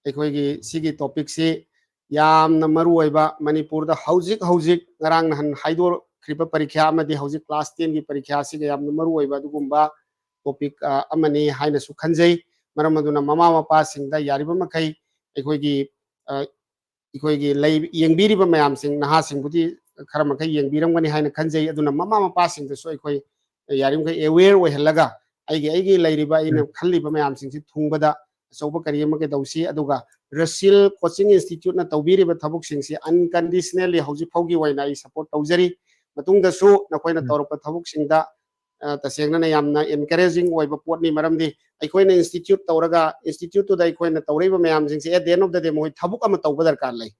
ꯑꯩꯈꯣꯏꯒꯤ ꯁꯤꯒꯤ topicꯁꯤ ꯌꯥꯝꯅ ꯃꯔꯨꯑꯣꯏꯕ, ꯃꯅꯤꯄꯨꯔꯗ ꯍꯧꯖꯤꯛ ꯍꯧꯖꯤꯛ ꯉꯔꯥꯡ ꯅꯍꯥꯟ ꯍꯥꯏꯗꯣꯛꯈ꯭ꯔꯤꯕ ꯄꯔꯤꯈ꯭ꯌꯥ ꯑꯃꯗꯤ ꯍꯧꯖꯤꯛ class tenꯒꯤ ꯄꯔꯤꯈ꯭ꯌꯥ ꯑꯁꯤꯒ ꯌꯥꯝꯅ ꯃꯔꯨꯑꯣꯏꯕ ꯑꯗꯨꯒꯨꯝꯕ topic, ꯑ, ꯑꯃꯅꯤ ꯍꯥꯏꯅꯁꯨ ꯈꯟꯖꯩ꯫ ꯃꯔꯝ ꯑꯗꯨꯅ ꯃꯃꯥ ꯃꯄꯥꯁꯤꯡꯗ ꯌꯥꯔꯤꯕ ꯃꯈꯩ ꯑꯩꯈꯣꯏꯒꯤ, ꯑ, ꯑꯩꯈꯣꯏꯒꯤ ꯂꯩ-, ꯌꯦꯡꯕꯤꯔꯤꯕ ꯃꯌꯥꯝꯁꯤꯡ, ꯅꯍꯥꯁꯤꯡꯕꯨꯗꯤ ꯈꯔ ꯃꯈꯩ ꯌꯦꯡꯕꯤꯔꯝꯒꯅꯤ ꯍꯥꯏꯅ ꯈꯟꯖꯩ꯫ ꯑꯗꯨꯅ ꯃꯃꯥ ꯃꯄꯥꯁꯤꯡꯗꯁꯨ ꯑꯩꯈꯣꯏ ꯌꯥꯔꯤꯃꯈꯩ aware ꯑꯣꯏꯍꯜꯂꯒ, ꯑꯩꯒꯤ, ꯑꯩꯒꯤ ꯂꯩꯔꯤꯕ, ꯑꯩꯅ ꯎꯝ꯫ ꯈꯜꯂꯤꯕ ꯃꯌꯥꯝꯁꯤꯡꯁꯤ ꯊꯨꯡꯕꯗ ꯑꯆꯧꯕ ꯀꯔꯤ ꯑꯃ ꯀꯩꯗꯧꯁꯤ, ꯑꯗꯨꯒ ꯔꯁꯤꯜ coaching instituteꯅ ꯇꯧꯕꯤꯔꯤꯕ ꯊꯕꯛꯁꯤꯡꯁꯤ unconditionally ꯍꯧꯖꯤꯛ ꯐꯥꯎꯒꯤ ꯑꯣꯏꯅ ꯑꯩ support ꯇꯧꯖꯔꯤ꯫ ꯃꯇꯨꯡꯗꯁꯨ ꯅꯈꯣꯏꯅ ꯎꯝ꯫ ꯇꯧꯔꯛꯄ ꯊꯕꯛꯁꯤꯡꯗ, ꯑ, ꯇꯁꯦꯡꯅꯅ ꯌꯥꯝꯅ encouraging ꯑꯣꯏꯕ ꯄꯣꯠꯅꯤ꯫ ꯃꯔꯝꯗꯤ ꯑꯩꯈꯣꯏꯅ institute ꯇꯧꯔꯒ, instituteꯇꯨꯗ ꯑꯩꯈꯣꯏꯅ ꯇꯧꯔꯛꯏꯕ ꯃꯌꯥꯝꯁꯤꯡꯁꯦ at the end of the day ꯃꯈꯣꯏ ꯊꯕꯛ ꯑꯃ ꯇꯧꯕ ꯗꯔꯀꯥꯔ ꯂꯩ꯫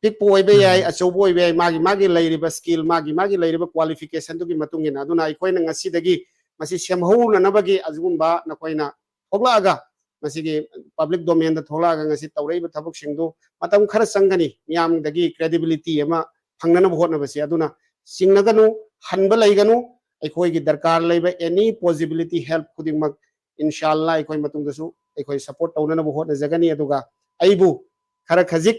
ꯄꯤꯛꯄ ꯑꯣꯏꯕ ꯌꯥꯏ, ꯎꯝ꯫ ꯑꯆꯧꯕ ꯑꯣꯏꯕ ꯌꯥꯏ, ꯃꯥꯒꯤ, ꯃꯥꯒꯤ ꯂꯩꯔꯤꯕ skill, ꯃꯥꯒꯤ, ꯃꯥꯒꯤ ꯂꯩꯔꯤꯕ qualificationꯗꯨꯒꯤ ꯃꯇꯨꯡ ꯏꯟꯅ꯫ ꯑꯗꯨꯅ ꯑꯩꯈꯣꯏꯅ ꯉꯁꯤꯗꯒꯤ ꯃꯁꯤ ꯁꯦꯝꯍꯧꯅꯅꯕꯒꯤ ꯑꯗꯨꯒꯨꯝꯕ ꯅꯈꯣꯏꯅ ꯊꯣꯛꯂꯛꯑꯒ, ꯃꯁꯤꯒꯤ public domainꯗ ꯊꯣꯛꯂꯛꯑꯒ ꯉꯁꯤ ꯇꯧꯔꯛꯏꯕ ꯊꯕꯛꯁꯤꯡꯗꯨ ꯃꯇꯝ ꯈꯔ ꯆꯪꯒꯅꯤ, ꯃꯤꯌꯥꯝꯗꯒꯤ credibility ꯑꯃ ꯐꯪꯅꯅꯕ ꯍꯣꯠꯅꯕꯁꯤ꯫ ꯑꯗꯨꯅ ꯆꯤꯡꯅꯒꯅꯨ, ꯍꯟꯕ ꯂꯩꯒꯅꯨ, ꯑꯩꯈꯣꯏꯒꯤ ꯗꯔꯀꯥꯔ ꯂꯩꯕ any possibility help ꯈꯨꯗꯤꯡꯃꯛ ꯏꯟꯁꯥꯜꯂꯥ ꯑꯩꯈꯣꯏ ꯃꯇꯨꯡꯗꯁꯨ ꯑꯩꯈꯣꯏ support ꯇꯧꯅꯅꯕ ꯍꯣꯠꯅꯖꯒꯅꯤ꯫ ꯑꯗꯨꯒ ꯑꯩꯕꯨ ꯈꯔ ꯈꯖꯤꯛ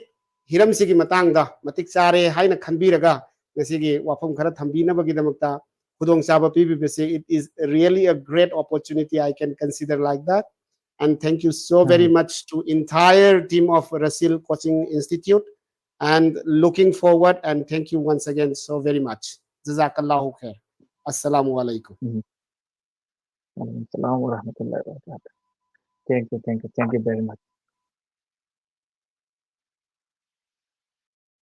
ꯍꯤꯔꯝꯁꯤꯒꯤ ꯃꯇꯥꯡꯗ ꯃꯇꯤꯛ ꯆꯥꯔꯦ ꯍꯥꯏꯅ ꯈꯟꯕꯤꯔꯒ ꯉꯁꯤꯒꯤ ꯋꯥꯐꯝ ꯈꯔ ꯊꯝꯕꯤꯅꯕꯒꯤꯗꯃꯛꯇ ꯈꯨꯗꯣꯡꯆꯥꯕ ꯄꯤꯕꯤꯕꯁꯦ, it is really a great opportunity, I can consider like that. And thank you so very much to entire team of Rasil Coaching Institute. And looking forward, and thank you once again so very much. Jazakallahu khair. Assalamu alaikum. Assalamu alaikum warahmatullahi wabarakatuh. Thank you, thank you, thank you very much.